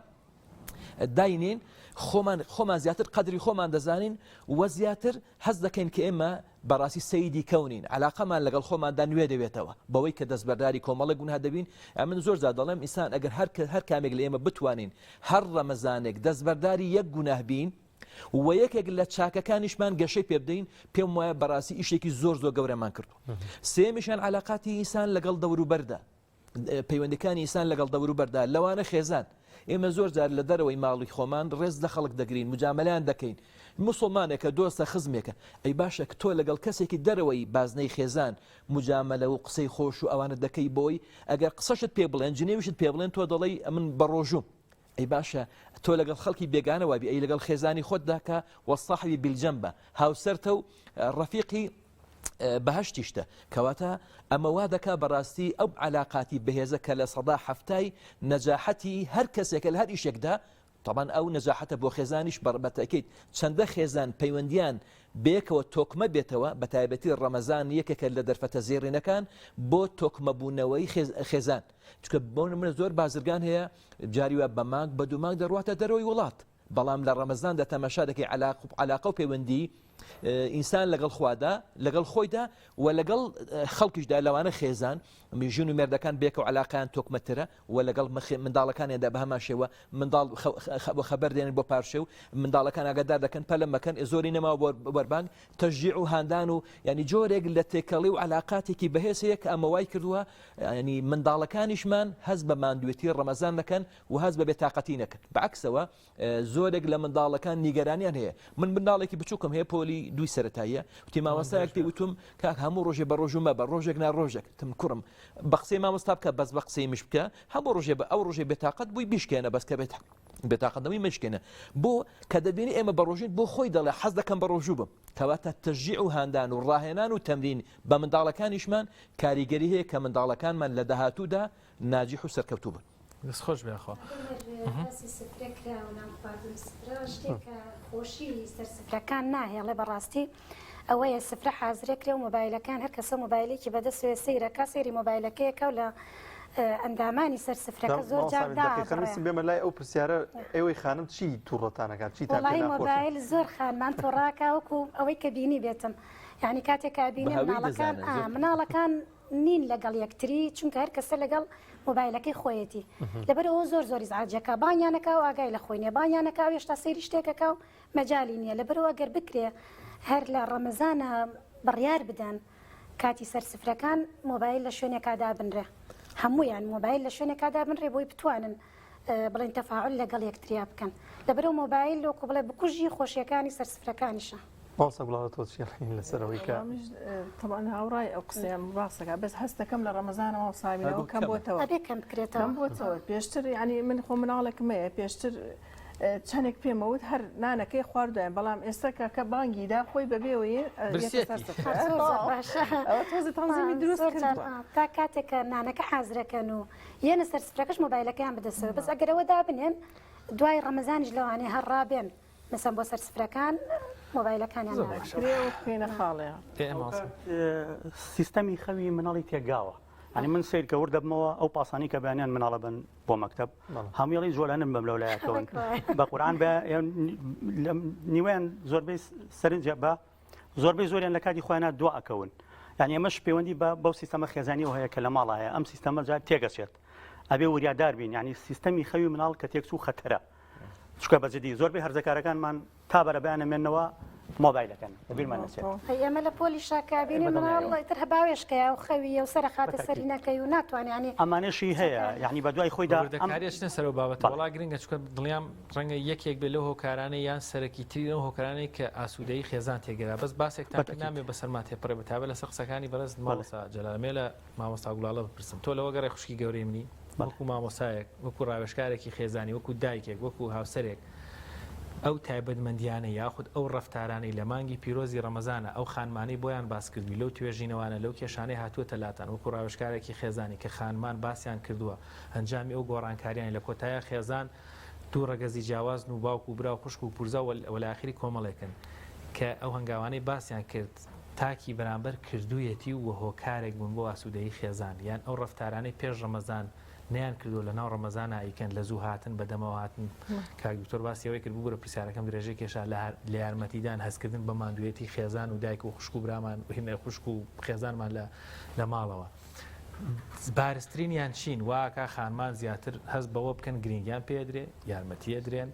داینین خۆمان خۆمان زیاتر قەدری خۆمان دەزانین و زیاتر حەز دەکەین کە ئێمە بەڕاستی سەیدی کەونین، عەلاقەمان لەگەڵ خۆماندا نوێ دەبێتەوە بەوەی کە دەستبەرداری کۆمەڵێک گوناه دەبین، ئەمن زۆر جار دەڵێم ئینسان ئەگەر هەر هەر کامێک لە ئێمە بتوانین هەر ڕەمەزانێک دەستبەرداری یەک گوناه بین و یەکێک لە چاکەکانیشمان گەشەی پێ بدەین پێم وایە بەڕاستی ئیشێکی زۆر زۆر گەورەمان کردووە. سێیەمیشیان عەلاقاتی ئینسان لەگەڵ دەوروبەردا پەیوەندەکانی ئینسان لەگەڵ دەوروبەردا لەوانە خێزان ئێمە زۆر جار لە دەرەوەی ماڵی خۆمان ڕێز لە خەڵک دەگرین مجامەلەیان دەکەین موسڵمانێکە دۆستە خزمێکە ئەی باشە تۆ لەگەڵ کەسێکی دەرەوەی بازنەی خێزان مجامەلە و قسەی خۆش و ئەوانە دەکەی بۆی ئەگەر قسەشت پێ بڵێن جنێویشت پێ بڵێن تۆ دەڵێی ئەمن بەڕۆژووم. ئەی باشە تۆ لەگەڵ خەڵکی بێگانە وابی ئەی لەگەڵ خێزانی خۆتدا کە والصاحب بالجنب هاوسەرتە و ڕەفیقی بەهەشتیشتە کەواتە ئەمە وا دەکا بەڕاستی ئەو علاقاتی بەهێزە کە لە سەدا هەفتای نەجاحەتی هەر کەسێکە لە هەر ئیشێکدا تەبعەن ئەو نەجاحەتە بۆ خێزانیش بە بەتەکیت چەندە خێزان پەیوەندیان بەیەکەوە تۆکمە بێتەوە بەتایبەتی ڕەمەزان یەکێکە لە دەرفەتە زێڕینەکان بۆ تۆکمەبوونەوەی خێزان چونکە بۆ نمونە زۆر بازرگان هەیە جاری وا بە مانگ بە دوو مانگ دەڕواتە دەرەوەی وڵات بەڵام لە ڕەمەزاندا تەماشا دەکەی علاقە و پەیوەندی ئینسان لەگەڵ خوادا لەگەڵ خۆیدا و لەگەڵ خەڵکیشدا لەوانە خێزان ژن و مێردەکان بێکەوە علاقیان تۆکمەترە و لەگەڵ منداڵەکانیاندا بە هەمان شێوە منداڵ خەبەر دێنن بۆ پارشێو منداڵەکان ئاگادار دەکەن پەلە مەکەن زۆری نەماوە بۆ بەربانگ تەشجیع و هاندان و ینی جۆرێک لە تێکەڵی و علاقاتێکی بەهێز هەیە کە ئەمە وای کردووە ینی منداڵەکانیشمان هەست بە ماندوێتی ڕەمەزان نەکەن و هەست بە بێتاقەتی نەکەن بەعکسەوە زۆرێک لە منداڵەکان نیگەرانیان هەیە من منداڵێکی بچووکم هەیە پۆلی دووی سەتاییە وتی مامۆستایەک پێی وتم کاک هەموو ڕۆژێ بە ڕۆژوو مەبە ڕۆژێک نا ڕۆژێک تم کوڕم بە قسەی مامۆستا بکە بەس بە قسەی مش بکە هەموو ڕۆژێ بە ئەو ڕۆژێ بێتاقەت بووی بیشکێنە بەس کە بێت بێتاقەتەوەی مشکێنە بۆ کە دەبینی ئێمە بە ڕۆژین بۆ خۆی دەڵێ حەز دەکەم بە ڕۆژوو بم کەواتە تەشجیع و هاندان و ڕاهێنان و تەمرین بە منداڵەکانیشمان کاریگەری هەیە کە منداڵەکانمان لە داهاتوودا ناجیح و سەرکەوتوو بن. دەست خۆش بێ خۆ. باسی سفرە کرا و نان خواردن سفرە شتێک کە خۆشی سەر سفرەکان ناهێڵێ بەڕاستی ئەوەیە سفرە حازرە کرێ و مۆبایلەکان هەر کەسە مۆبایلێکی بەدەستەوە سەیرەکە سەیری مۆبایلەکەیەکە و لە ئەندامانی سەر سفرەکە زۆر جار داخەویستم بێمە لای ئەو پرسیارە ئێوەی خانم چی تووڕەتانەکات چی وڵی مۆبایل زۆر خانمان تۆڕاکە وەکو ئەوەی کە بینی بێتم یعنی کاتێک کە بینی مناڵەکان مناڵەکان نین لەگەڵ یەکتری چونکە هەر کەسە لەگەڵ مۆبایلەکەی خۆیەتی لەبەرئەوە زۆر زۆر ئیزعاجەکە بانگیانەکا و ئاگای لە خۆی نیە بانگیانەکا و هێشتا سەیری شتێکەکا و مەجالی نیە لەبەرئەوە گەر بکرێ هەر لە ڕەمەزانە بڕیار بدەن کاتی سەر سفرەکان مۆبایل لە شوێنێکا دابنرێ هەمویان مۆبایل لە شوێنێکا دابنرێ بۆی بتوانن بڵێن تەفاعول لەگەڵ یەکتریا بکەن لەبەرئەوە مۆبایل وەکو بڵێ بکوژی خۆشیەکانی سەر سفرەکانیشە. مامۆستا گوڵاڵە تۆ چی ئەڵێی لەسەر ئەوەی کە منیش تەبعەن هاوڕای ئەو قسەیەم ڕاستەکە بەس هەستەکەم لە ڕەمەزانەوە ساوینەوە کەم بۆتەوە ئەبێ کەم بکرێتەوە کەم بۆتەوە پێشتر یعنی من خۆ مناڵێکم هەیە پێشتر چەندێک پێمەوت هەر نانەکەی خواردوایە بەڵام ئێستا کە کە بانگی دا خۆی بەبێەوەی برسێتی. ئەوە تۆزە تەنزیمی دروست کردووە. تا کاتێک کە نانەکە حازرەکەن و یەنە سەر سفرەکەش مۆبایلەکەیان بەدەستەوە بەس ئەگەر ئەوە دابنێن دوای ڕەمەزانیش لەوانەیە هەر ڕابێن مەسەن بۆ سەر سفرەکان مۆبایلەکانیان زۆر باشە. کرێ و بکەینە خاڵێ. سیستەمی خەوی مناڵی تێکگاوە یانی من سەیر کە ورد دەبمەوە ئەو پاسانی کە بەیانیان مناڵە بن بۆ مەکتب هەمووی جۆلانم بەم لەو لایەکەون بە قورآن بە نیوەیان زۆربەی سەرنجە بە زۆربەی زۆریان لە کاتی خۆیان دوا ئەکەون یعنی ئەمەش پەیوەندی بە بەو سیستەمە خێزانیەوە هەیە کە لە ماڵە هەیە ئەم سیستەمە جار تێگەچێت ئەبێ وریادار بین یعنی سیستەمی خەوی مناڵ کە تێکچوو خەتەرە چونکە بە جدی زۆربەی هەرزەکارەکانمان تا بەرەبەیان ئەمێنەوە مۆبایلەکەن لەبیرمان نەچێت. ئەی ئێمە لە پۆلیشا کە بینی مناڵ ئیتر هەباوێشکەیە و خەویە و سەرەخاتە سەری نەکەی و ناتوانێ یانی ئەمانەشی هەیە یعنی بە دوای خۆیدا ئەم وردەکاری ئەچنە سەر ئەو بابەتە وەڵا گرنگە چونکە دڵنیام ڕەنگە یەکێک بێ لەو هۆکارانەی یان سەرەکی ترین ئەو هۆکارانەی کە ئاسوودەیی خێزان تێگەرا بەس باسێکتان کرد نامەوێ بەسەرمان تێپەڕێ بەتایبەت لەسەر قسەکانی بەڕێز مامۆستا جەلال ئەمەوێ لە مامۆستا گوڵاڵە بپرسم تۆ لەوە گەڕێ خوشکی گەورەی منی وەکو مامۆستایەک وەکو ڕاوێژکارێکی خێزانی، وەکو دایکێک، وەکو هاوسەرێک ئەو تایبەتمەندیانەی یاخود ئەو ڕەفتارانەی لە مانگی پیرۆزی ڕەمەزانە ئەو خانمانەی بۆیان باس کردووی لەو توێژینەوانە لەو کێشانەی هاتووەتە لاتان وەکو ڕاوێژکارێکی خێزانی کە خانمان باسیان کردووە ئەنجامی ئەو گۆڕانکاریانەی لە کۆتاییا خێزان دوو ڕەگەزی جیاوازن و باوک و برا و خوشک و پورزا و لە ئاخری کۆمەڵێکن کە ئەو هەنگاوانەی باسیان کرد تاکی بەرامبەر کردوویەتی و هۆکارێک بوون بۆ ئاسوودەیی خێزان یان ئەو ڕەفتارانەی پێش ڕەمەزان نەیان کردووە لە ناو ڕەمەزانا ئەیکەن لە زوو هاتن بە دەمەوە هاتن کاک دکتۆر باسی ئەوەی کرد ببورە پرسیارەکەم درێژەی کێشا لە لە یارمەتیدان هەستکردن بە ماندوویەتی خێزان و دایک و خوشک و برامان هینە خوشک و خێزانمان لە لە ماڵەوە بارزترینیان چین واکا خانمان زیاتر هەست بەوە بکەن گرنگیان پێدرێ یارمەتی ئەدرێن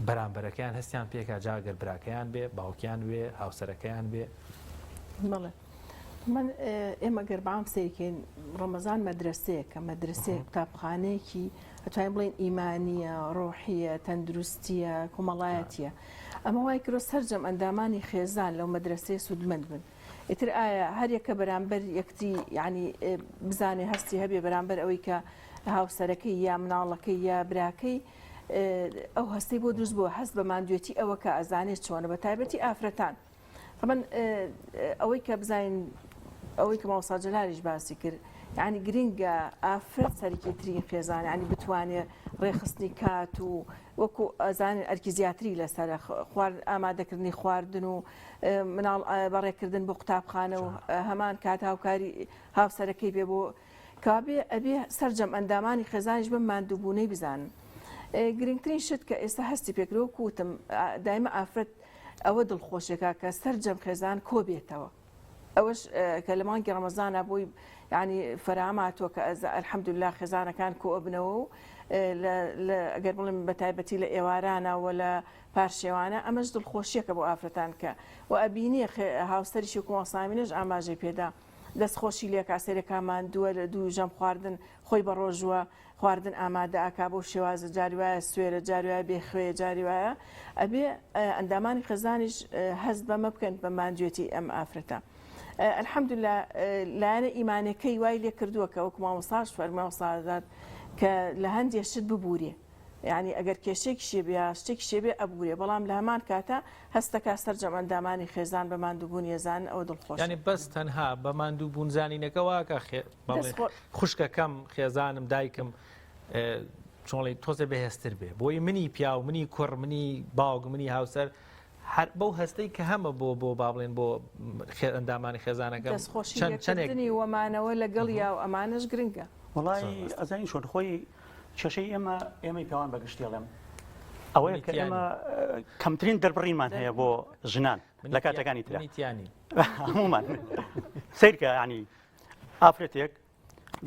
بەرامبەرەکەیان هەستیان پێکا جا گەر براکەیان بێ باوکیان بێ هاوسەرەکەیان بێ بەڵێ من ئێمە گەر بەعام سەیرکەین ڕەمەزان مەدرسەیەکە مەدرسەیە قوتابخانەیەکی ئەتوانین بڵێین ئیمانیە ڕۆحیە تەندروستیە کۆمەڵایەتیە ئەمە وای کرۆ سەرجەم ئەندامانی خێزان لەو مەدرسەیە سوودمەند بن ئیتر ئایا هەریەکە بەرامبەر یەکتری یعنی بزانێ هەستی هەبێ بەرامبەر ئەوەی کە. هاوسەرەکەی یا مناڵەکەی یا براکەی ئەو هەستەی بۆ دروست بووە هەست بە ماندوێتی ئەوە کە ئەزانێت چۆنە بە تایبەتی ئافرەتان من ئەوەی کە بزانین ئەوەی کە مامۆستا جەلالیش باسی کرد یعنی گرنگە ئافرەت سەرکی ترین خێزان ینی بتوانێت ڕێخستنی کات و وەکو ئەزانین ئەرکی زیاتری لەسەر خوارد ئامادەکردنی خواردن و مناڵ بەڕێکردن بۆ قوتابخانە و هەمان کات هاوکاری هاوسەرەکەی بێ بۆ کەوابێ ئەبێ سەرجەم ئەندامانی خێزانیش بەم ماندووبوونەی بزانن. گرنگترین شت کە ئێستا هەستی پێکرد وەکو وتم دایمە ئافرەت ئەوە دڵخۆشێکا کە سەرجەم خێزان کۆ بێتەوە. ئەوەش کە لە مانگی ڕەمەزانە بۆی ینی فەراماتوە کە ئەز الحەمدلله خێزانەکان کۆ ئەبنەوە و ئەگەر بڵێم بە تایبەتی لە ئێوارانە و لە پارشێوانە ئەمەش دڵخۆشیەکە بۆ ئافرەتان کە و ئەبینی هاوسەریشی و کومەڵسامینەش ئاماژەی پێدا دەست خۆشی لێکا سەیرەکا ماندووە لە دوو ژەم خواردن خۆی بەڕۆژووە خواردن ئامادە ئەکا بەو شێوازە جاری وایە سوێرە جاری وایە بێ خوێ جاری وایە ئەبێ ئەندامانی خێزانیش هەست بەمە بکەن بە ماندوێتی ئەم ئافرەتە الحمدلله لایەنە ئیمانەکەی وای لێ کردووە کە وەکو مامۆستاش فەرمی مامۆستا ئازاد کە لە هەندێ شت ببورێ یانی ئەگەر کێشەیەکیشی بێ یا شتێکیشی بێ ئەبورێ بەڵام لە هەمان کاتا هەستەکا سەرجەم ئەندامانی خێزان بە ماندووبوونی ئەزانن ئەوە دڵخۆشە. یانی بەس تەنها بە ماندووبوون زانینەکە واکە خێ بەڵێ دەست خۆ. خوشکەکەم خێزانم دایکم چۆڵی تۆزێ بەهێزتر بێ بۆی منی پیاو منی کوڕ منی باوک منی هاوسەر هەر بەو هەستەی کە هەمە بۆ بۆ با بڵێن بۆ خێ ئەندامانی خێزانەکەم دەستخۆشی چەند چەندێک لێکردنی وەمانەوە لەگەڵ یا و ئەمانەش گرنگە. وەڵای ئەزانی چۆن خۆی کێشەی ئێمە ئێمەی پیاوان بە گشتی ئەڵێم ئەوەیە کە ئێمە کەمترین دەربڕینمان هەیە بۆ ژنان لە کاتەکانی ترا هەمومان سیرکە ینی ئافرەتێک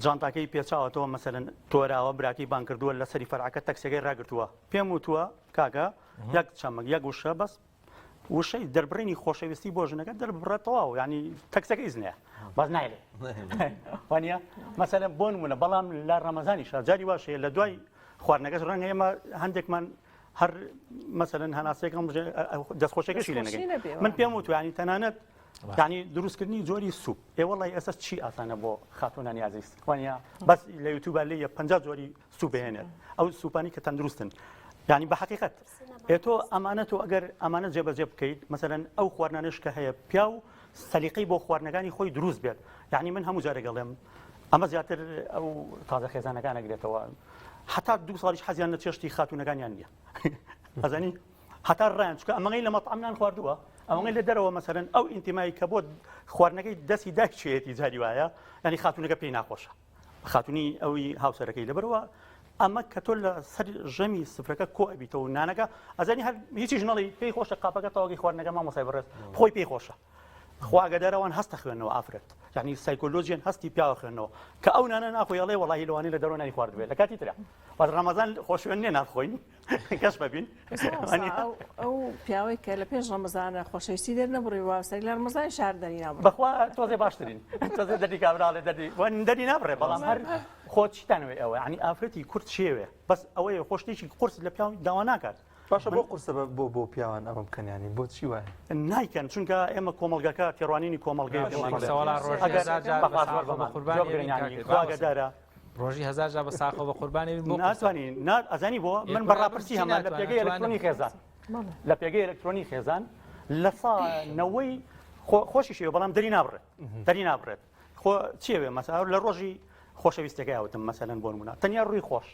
جانتاکەی پێچاوەتەوە مەسەن تۆراوە براکەی بان کردووە لەسەری فەرعەکە تەکسەکەی ڕاگرتووە پێم وتووە کاکە یەک چەمک یەک وشە بەس وشەی دەربڕینی خۆشەویستی بۆ ژنەکە دەربڕە تەواو ینی تەکسەکە ئیزنەیە بەس نایلێ وانە مەسەلەن بۆ نمونە بەڵام لە ڕەمەزانیشا جاری واش هەیە لە دوای خواردنەکەش ڕەنگە ئێمە هەندێکمان هەر مەسەلەن هەناسەیەکم دەستخۆشەکەشی لێ نەکەین من پێم وتوانی تەنانەت ینی دروستکردنی جۆری سوپ ئێ وەڵی ئێستا چی ئاسانە بۆ خاتونانی ئازیز وانە بەس لە یوتیوبا لێ 50 جۆری سوپ بهێنێت ئەو سوپانی کە تەندروستن یعنی بە حقیقت ئێ تۆ ئەمانە تۆ ئەگەر ئەمانە جێبەجێ بکەیت مەسەلەن ئەو خواردنانەش کە هەیە پیاو سەلیقەی بۆ خواردنەکانی خۆی دروست بێت یعنی من هەموو جارێک ئەڵێم ئەمە زیاتر ئەو تازە خێزانەکان ئەگرێتەوە هەتا دوو ساڵیش حەزیان لە چێشتی خاتوونەکانیان نییە ئەزانی هەتا ڕایان چکە ئەمەی لە مەطعم نان خواردووە ئەوەی لە دەرەوە مەسەرەن ئەو ئینتیمایی کە بۆ خواردنەکەی دەستی دایکێتی جاری وایە ینی خاتوونەکە پێی ناخۆشە خاتونی ئەوی هاوسەرەکەی لەبەرەوە ئەمە کە تۆ لە سەر ژەمی سفرەکە کۆ ئەبیتەوە نانەکە ئەزانی هەر هیچیش نەڵی پێی خۆشە قاپەکە تەواوی خواردنەکە مامۆسای بەڕێز خۆی پێی خۆشە خوا ئاگادارەوان هەستە خوێندنەوە ئافرەت یعنی سایکۆلۆژیان هەستی پیاوە خوێندنەوە کە ئەو نانە ناخۆی ئەڵێ وەڵاهی لەوانەیە لە دەرەوە نانی خواردبێت لە کاتی ترە بەس ڕەمەزان خۆشوێن نییە نان خۆین کەش بەبین ئەو پیاوەی کە لە پێش ڕەمەزانە خۆشەویستی دەرنەبڕی واسەری لە ڕەمەزان شار دەری نابڕ بەخوا تۆزێ باشترین تۆزێ دەری کابراڵێ دەری وەن دەری نابڕێ بەڵام هەر خۆ چیتانەوەی ئەوە ینی ئافرەتی کورد شێوێ بەس ئەوەیە خۆشتێکی قورس لە پیاو داوا ناکات باشە بۆ قورسە بۆ بۆ پیاوان ئەمە بکەن ینی بۆ چی وایە نایکەن چونکە ئێمە کۆمەڵگەکە تێڕوانینی کۆمەڵگەی ئەگەر ڕۆژی هەزار جار بە ساقەوە بە قوربانی بین بۆ ناتوانین نا ئەزانی بۆ من بە ڕاپرسی هەمان لە پێگەی ئەلکترۆنی خێزان لە پێگەی ئەلکترۆنی خێزان لە سا نەوەی خۆشی شێوە بەڵام دەری نابڕێت دەری نابڕێت خۆ چیەوێ مەسا لە ڕۆژی خۆشەویستەکەی وتم مەسەلەن بۆ نمونە تەنیا ڕووی خۆش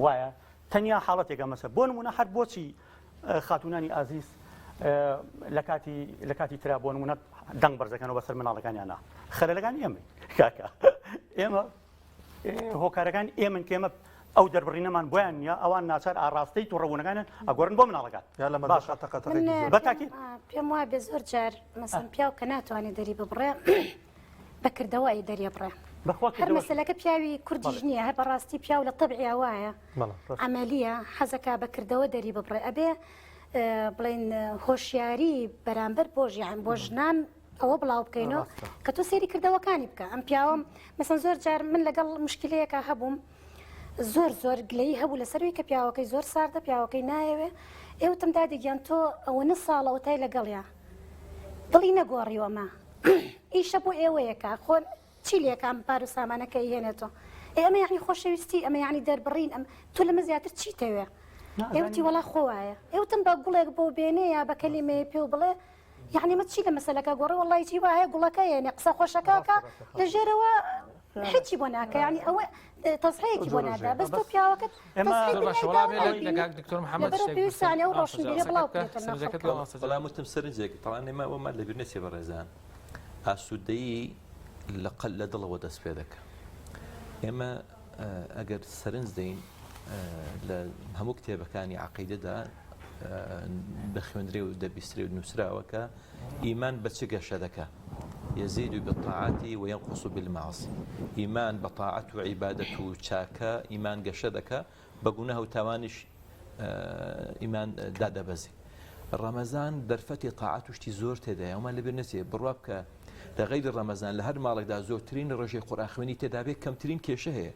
وایە تەنیا حاڵەتێکە مەسە بۆ نمونە هەر بۆچی خاتونانی ئازیز لە کاتی لە کاتی ترا بۆ نمونە دەنگ بەرزەکەنەوە بەسەر مناڵەکانیانە خەلەکان ئێمە کاکە ئێمە هۆکارەکان ئێمن کێمە ئەو دەربڕینەمان بۆیان نییە ئەوان ناچار ئاراستەی توڕەبوونەکانیان ئەگۆڕن بۆ مناڵەکان یا لە مەدرەسە تەقە تەقێکی زۆر بەتاکی پێم وایە بێ زۆر جار مەسەن پیاو کە ناتوانێت دەری ببڕێ بەکردەوە ئەی دەریەبڕێ بەخوا هەر مەسەلەکە پیاوی کوردیش نییە هەر بەڕاستی پیاو لە تەبعیا وایە عەمەلیە حەزەکا بەکردەوە دەری ببڕێ ئەبێ بڵێن هۆشیاری بەرامبەر بۆ ژیان بۆ ژنان ئەوە بڵاو بکەینەوە کە تۆ سێری کردەوەکانی بکە ئەم پیاوەم مەسەن زۆر جار من لەگەڵ مشکلەیەکە هەبووم زۆر زۆر گلەیی هەبوو لەسەروی کە پیاوەکەی زۆر ساردە پیاوەکەی نایەوێ ئێوتم دادی گیان تۆ ئەوەنە ساڵەوە تای لەگەڵیا دڵی نەگۆڕیوەمە ئیشە بۆ ئێوەیەکە خۆ چی لێکام پار و سامانەکە ئیهێنێتەوە. ئێ ئەمە یعنی خۆشەویستی ئەمە یعنی دەربڕین ئەم تۆ لەمە زیاتر چیتەوێ ئێ وتی وەڵا خۆ وایە ئێ وتم بە گوڵێک بۆ بێنێ یا بە کەلیمەیە پێو بڵێ یعنی مە چی لە مەسەلەکە گۆڕێ وەڵی چی وایە گوڵەکە یێنێ قسە خۆشەکەکە لە ژێرەوە هیچی بۆ ناکە یعنی ئەوە تەزحەیەکی بۆ نادا بەس تۆ پیاوەکەت دکتۆر محەممەد پێویستانە و ڕۆشنبیرە بڵاو بکرێتەوە. وەڵام وتم سەرنجێک تەوان ئێمە ئەوەمان لەبیر نەچێ بەڕێزان ئاسوودەیی لە قەل لە دڵەوە دەست پێ دەکا ئێمە ئەگەر سەرنج دەین لە هەموو کتێبەکانی عقیدەدا دەخوێندرێ و دەبیسترێ و نووسراوە کە ئیمان بە چ گەشە دەکا يزيد بالطاعة وينقص بالمعاصي ئیمان بە تاعەت و عیبادەت و چاکە ئیمان گەشە دەکا بە گوناه و تاوانیش ئیمان دادەبەزێ ڕەمەزان دەرفەتی تاعەت و شتی زۆر تێدایە ئەومان لەبیر نەچێ بڕوا بکە لە غەیری ڕەمەزان لە هەر ماڵێکدا زۆرترین ڕێژەی قورئان خوێنی تێدا بێ کەمترین کێشە هەیە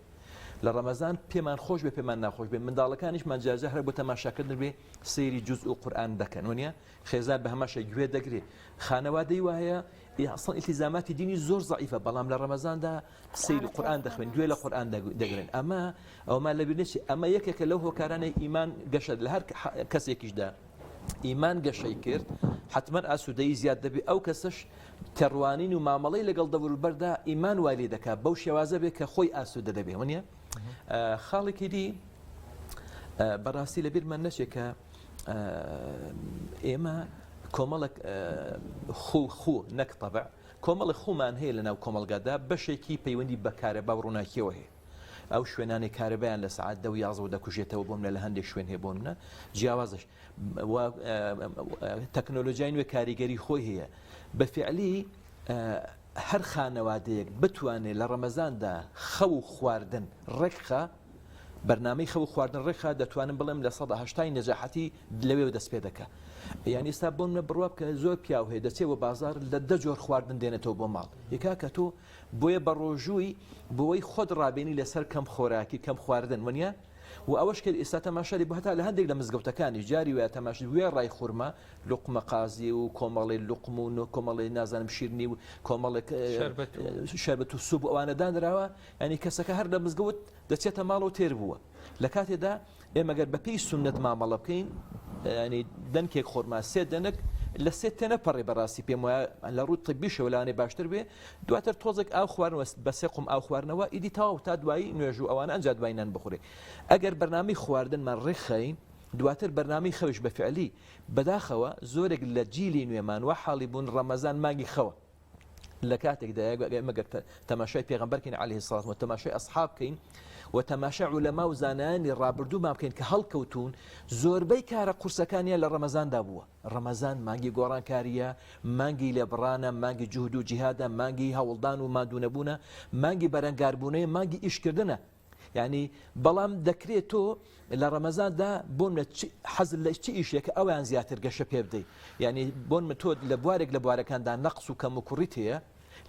لە ڕەمەزان پێمان خۆش بێ پێمان ناخۆش بێ منداڵەکانیشمان جارجار هەر بۆ تەماشاکردن بێ سەیری جوز و قورئان دەکەن وەنیە خێزان بە هەماشە گوێ دەگرێ خانەوادەی وایە ئەسڵ ئیلتیزاماتی دینی زۆر زەعیفە بەڵام لە ڕەمەزاندا سەیری قورئان دەخوێن گوێ لە قورئان دەگرن ئەمە ئەومان لەبیر نەچێ ئەمە یەکێکە لەو هۆکارانەی ئیمان گەشە لە هەر کەسێکیشدا ئیمان گەشەی کرد حتمما ئاسوودەی زیاد دەبێ ئەو کەسەش تێڕوانین و مامەڵەی لەگەڵ دەوروبەردا ئیمان وای لێ دەکات بەو شێوازە بێ کە خۆی ئاسوودە دەبێ وەنیە خاڵێکی دی بەڕاستی لەبیرمان نەچێت کە ئێمە کۆمەڵک خو خو نەک تەبع کۆمەڵێک خوومان هەیە لەناو کۆمەڵگادا بەشێکی پەیوەندی بە کارەبا و ڕووناکیەوە هەیە ئەو شوێنانەی کارەبایان لە سەعات دە و یازەوە دەکوژێتەوە بۆ منە لە هەندێک شوێن هەیە بۆ منە جیاوازش تەکنۆلۆژیای نوێ کاریگەری خۆی هەیە بە فعلی هەر خانەوادەیەک بتوانێت لە ڕەمەزاندا خەو و خواردن ڕێکخە بەرنامەی خەو و خواردن ڕێکخا دەتوانم بڵێم لە سەدا هەشتای نەجاحەتی لەوێوە دەست پێ دەکا یان ئێستا بۆ منە بڕوا بکە زۆر پیاو هەیە دەچێ بۆ بازار لە دە جۆر خواردن دێنێتەوە بۆ ماڵ یەکا کە تۆ بۆیە بە ڕۆژووی بۆی خۆت ڕابێنی لەسەر کەم خۆراکی کەم خواردن وەنیە و ئەوەش کرد ئێستا تەماشاری بۆ هەتا لە هەندێک لە مزگەوتەکانی جاری وایە تەماشی وێ ڕای خورما لوقمە قازی و کۆمەڵی لوقم و نۆ کۆمەڵی نازانم شیرنی و کۆمەڵێک شەربەت و سوب ئەوانە دانراوە ینی کەسەکە هەر لە مزگەوت دەچێتە ماڵەوە تێر بووە لە کاتێدا ئێمە گەر بەپێی سوننەت مامەڵە بکەین ینی دەنکێک خۆرما سێ دەنک لە سێ تێنەپەڕێ بەڕاستی پێم وایە لە ڕووی طبیشەوە لەوانەیە باشتر بێ دواتر تۆزێک ئاو خواردنەوە بە سێ قوم ئاو خواردنەوە ئیدی تەواو تا دوایی نوێژ و ئەوانە ئەنجا دوای نان بخورێ ئەگەر بەرنامەی خواردنمان ڕێکخەین دواتر بەرنامەی خەویش بە فعلی بەداخەوە زۆرێک لە جیلی نوێمان وا حاڵی بوون ڕەمەزان مانگی خەوە لە کاتێکدا ئێمە گەر تەماشای پێغەمبەر کەین عەلەیهی سڵات و تەماشای ئەسحاب کەین و تەماشای عولەما و زانایانی ڕابردوومان بکەین کە هەڵکەوتون زۆربەی کارە قورسەکانیان لە ڕەمەزاندا بووە ڕەمەزان مانگی گۆڕانکاریە مانگی لێبڕانە مانگی جوهد و جیهادە مانگی هەوڵدان و ماندوونەبوونە مانگی بەرەنگاربوونەیە مانگی ئیشکردنە یانی بەڵام دەکرێت تۆ لە ڕەمەزاندا بۆن لە حەز لە چ ئیشێکە ئەویان زیاتر گەشە پێ بدەیت یعنی بۆن من تۆ لە بوارێک لە بوارەکاندا نەقص و کەم و کوڕیت هەیە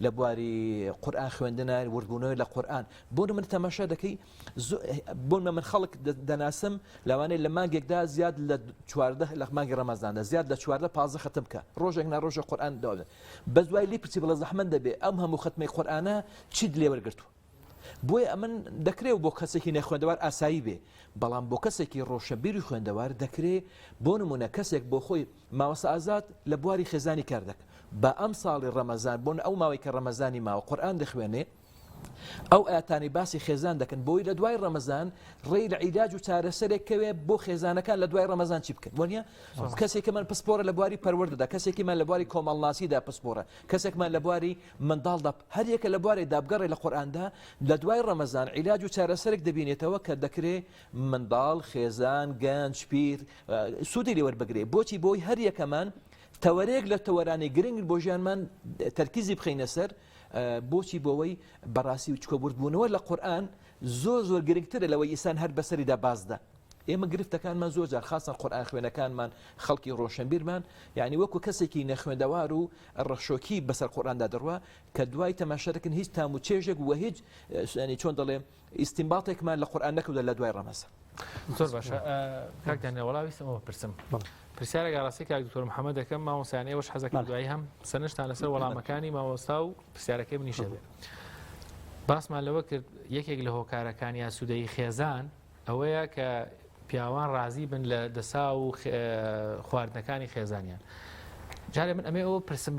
لە بواری قورآن خوێندنە وردبوونەوەی لە قورآن بۆ من تەماشا دەکەی بۆ من خەڵک دەناسم لەوانەیە لە مانگێکدا زیاد لە چواردە لە مانگی ڕەمەزاندا زیاد لە چواردە پازە ختم بکە ڕۆژێک نا ڕۆژە قورآن دەوە بەس دوای لی پرسی بڵێ زەحمەت دەبێ ئەم هەموو ختمەی قورآانە چیت لێوەرگرتووە بۆیە ئەمن دەکرێ و بۆ کەسێکی نەخوێندەوار ئاسایی بێ بەڵام بۆ کەسێکی ڕۆشنبیر و خوێندەوار دەکرێ بۆ نمونە کەسێک بۆ خۆی مامۆستا ئازاد لە بواری خێزانی کار دەکە بە ئەم ساڵی ڕەمەزان بۆن ئەو ماوەی کە ڕەمەزانی ماوە قورئان دەخوێنێ ئەو ئاەتانی باسی خێزان دەکەن بۆی لە دوای ڕەمەزان ڕێی لە عیلاج و چارەسەرێک کەوێ بۆ خێزانەکان لە دوای ڕەمەزان چی بکەن وەنیە کەسێکی من پسپۆرە لە بواری پەروەردەدا کەسێکی من لە بواری کۆمەڵناسیدا پسپۆرە کەسێکمان لە بواری منداڵدا هەریەکە لە بوارێکدا بگەڕێ لە قورئاندا لە دوای ڕەمەزان عیلاج و چارەسەرێک دەبینێتەوە کە دەکرێ منداڵ، خێزان، گەنج، پیر سوودی لێ وەربگرێ بۆچی بۆی هەریەکەمان تەوەرەیەک لە تەوەرانی گرنگ بۆ ژیانمان تەرکیزی بخەینە سەر بۆچی بۆەوەی بەڕاستی و چکۆ وردبوونەوە لە قورئان زۆر زۆر گرنگترە لەوەی ئیسان هەر بەسەریدا بازدا ئێمە گرفتەکانمان زۆر جار خاصە قورئان خوێنەکانمان خەڵکی ڕۆشنبیرمان یعنی وەکو کەسێکی نەخوێندەوار و ڕەشۆکی بەسەر قورئاندا دەڕوا کە دوای تەماشا دەکەن هیچ تام و چێژێک و هیچ ینی چۆن دەڵێ ئیستینباتێکمان لە قورئان نەکردە لە دوای ڕەمەزان. زۆر باشە کاک دانیال وەڵا ویستم ئەوە بپرسم پرسیارێک ئاراستەی کاک دکتۆر محەممەد دەکەم مامۆستایان ئێوەش حەزەکەم دوایی هەم سەرنجتان لەسەر وەڵامەکانی مامۆستا و پرسیارەکەی منیش هەبێ. باسمان لەوە کرد یەکێک لە هۆکارەکانی ئاسوودەیی خێزان ئەوەیە کە پیاوان ڕازی بن لە دەسا و خواردنەکانی خێزانیان. جارێ من ئەمێ ئەوە پرسم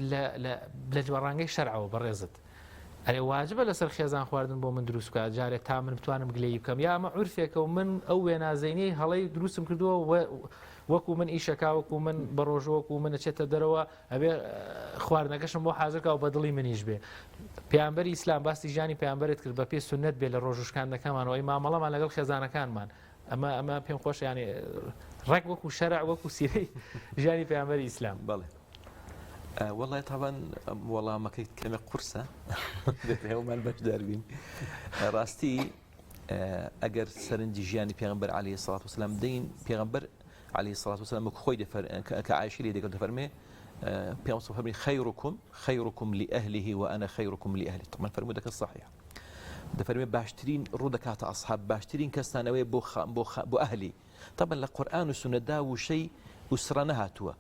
لە جوەڕانگەی شەرعەوە بەڕێزت ئەرێ واجبە لەسەر خێزان خواردن بۆ من دروست بکات جارێ تا من بتوانم گلەیی بکەم یا ئەمە عورفێکە و من ئەو وێنازەینەی هەڵەی دروستم کردووە وەکو من ئیشەکە وەکو من بە ڕۆژ وەکو من ئەچێتە دەرەوە ئەبێ خواردنەکەشم بۆ حازرکە و بەدڵی منیش بێ پێیانبەری ئیسلام باسی ژیانی پێیانبەرت کرد بە پێی سنت بێ لە ڕۆژشکاندنەکەمان و ئەی مامەڵەمان لەگەڵ خێزانەکانمان ئەمە ئەمە پێم خۆش ینی ڕێک وەکو شەرع وەکو سیرەی ژیانی پێیانبەری ئیسلام بەڵێ وەڵای تاوان وەڵامەکەی کەمێک قورسە هەومان بەشداربین ڕاستی ئەگەر سەرنجی ژیانی پێغمبەر علی سڵات وسلام دەین پێغمبەر علی سڵات وسلام وەک خۆی دەفەر کە عایشی لێ دەگەڵ دەفەرمێ پێغمبەر فەرمی خيركم خيركم لأهله وأنا خيركم لأهلي طبعا فەرموودەکە صحیح دەفەرمێ باشترین ڕوو دەکاتە ئەسحاب باشترین کەستانەوەی بۆ بۆ بۆ ئەهلی تەبعەن لە قورئان و سوننەتدا وشەی ئوسرە نەهاتووە.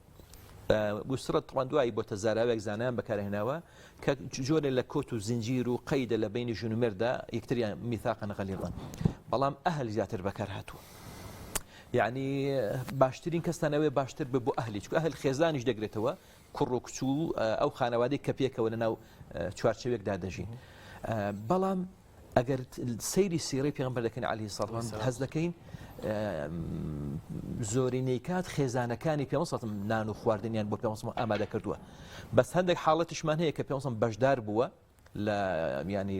ئوسرە تەبعەن دوایی بۆتە زاراوێک زانایان بەکارهێناوە کە جۆرێ لە کۆت و زنجیر و قەیدە لە بینی ژن و مێردا یەکتریان میثاقا غلیظا بەڵام ئەهل زیاتر بەکار هاتووە. یعنی باشترین کەستان ئەوێ باشتر بێ بۆ ئەهلی چونکە ئەهل خێزانیش دەگرێتەوە کوڕ و کچ و ئەو خانەوادەی کە پێکەوە لەناو چوارچێوێکدا دەژین بەڵام ئەگەر سەیری سیرەی پێغەمبەر دەکەین عەلەیهی سڵات وسلام هەست دەکەین زۆرینەی کات خێزانەکانی پێغەمبەر سڵ نان و خواردنیان بۆ پێغەمبەر سڵ ئامادە کردووە بەس هەندێک حاڵەتیشمان هەیە کە پێغەمبەر سڵ بەشدار بووە لە ینی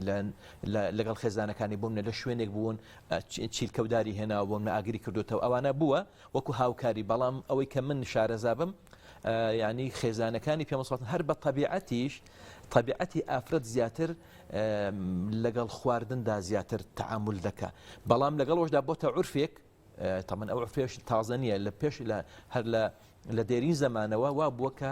لەگەڵ خێزانەکانی بۆ منە لە شوێنێک بوون چیلکەوداری هێناوە بۆ منە ئاگری کردوتەوە ئەوانە بووە وەکو هاوکاری بەڵام ئەوەی کە من شارەزا بم ینی خێزانەکانی پێغەمبەر سڵ هەر بە تەبیعەتیش تەبیعەتی ئافرەت زیاتر لەگەڵ خواردندا زیاتر تەعامول دەکا بەڵام لەگەڵ ئەوشدا بۆتە عورفێک تەمەن ئەو عورفێش تازە نییە لە پێش لە هەر لە لە دێرین زەمانەوە وا بووە کە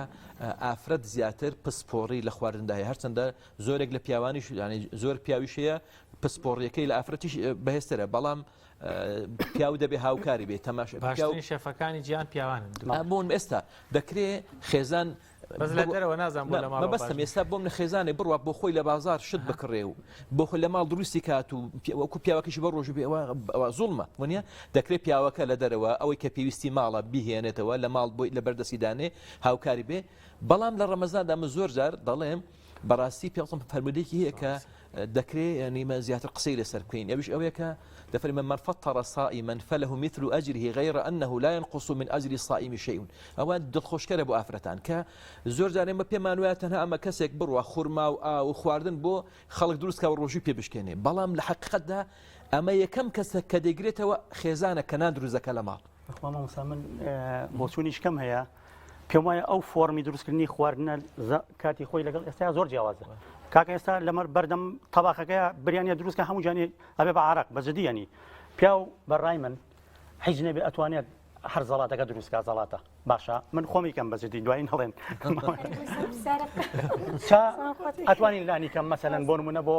ئافرەت زیاتر پسپۆڕی لە خواردندا هەیە هەرچەندە زۆرێک لە پیاوانیش یعنی زۆر پیاویش هەیە پسپۆڕیەکەی لە ئافرەتیش بەهێزترە بەڵام پیاو دەبێ هاوکاری بێت تەماش باشترین شێفەکانی جیان پیاوانن بۆن ئێستا دەکرێ خێزان بەس لە دەرەوە نازانم بۆ لە ماڵەوە مەبەستم ئێستا بۆم لە خێزانێ بڕوا بۆ خۆی لە بازار شت بکڕێ و بۆ خۆی لە ماڵ دروستی کات و وەکو پیاوەکەشی بە ڕۆژ بێ ئەوە زوڵمە وەنیە دەکرێت پیاوەکە لە دەرەوە ئەوەی کە پێویستی ماڵە بیهێنێتەوە لە ماڵ بۆی لە بەردەستی دانێ هاوکاری بێ بەڵام لە ڕەمەزاندا من زۆر جار دەڵێم بەڕاستی پێڵم فەرمودێکی هەیە کە دەکرێ یانی مە زیاتر قسەی لەسەر بکەین ئەویش ئەوەیە کە دەفەرمێ من فطر صائما فله مثل اجره غیر انه لا ينقص من اجر الصائم شيء ئەوە دڵخۆشکەرە بۆ ئافرەتان کە زۆر جار ئێمە پێمان وایە تەنها ئەمە کەسێک بڕوا خورما و ئاو و خواردن بۆ خەڵک دروست کا و ڕۆژووی پێ بشکێنێ بەڵام لە حەقیقەتدا ئەمە یەکەم کەسە کە دەیگرێتەوە خێزانە کە نان دروست دەکا لە ماڵ. بەخوا مامۆستا من بۆچوونیش کەم هەیە پێم وایە ئەو فۆڕمی دروستکردنی خواردنە کاتی خۆی لەگەڵ ئێستا زۆر جیاوازە کاکە ئێستا لەمەر بەردەم تەباخەکەی بریانە دروستکە هەموو جانی ئەبێ بە عراق بە جدیانی پیاو بەڕای من هیچ نەبێ ئەتوانێت هەر زەڵاتەکە دروستکە زەڵاتە باشە من خۆمی کەم بە جدی دوایین هەڵێن ئەتوانین لانی کەم مەسەلەن بۆ نمونە بۆ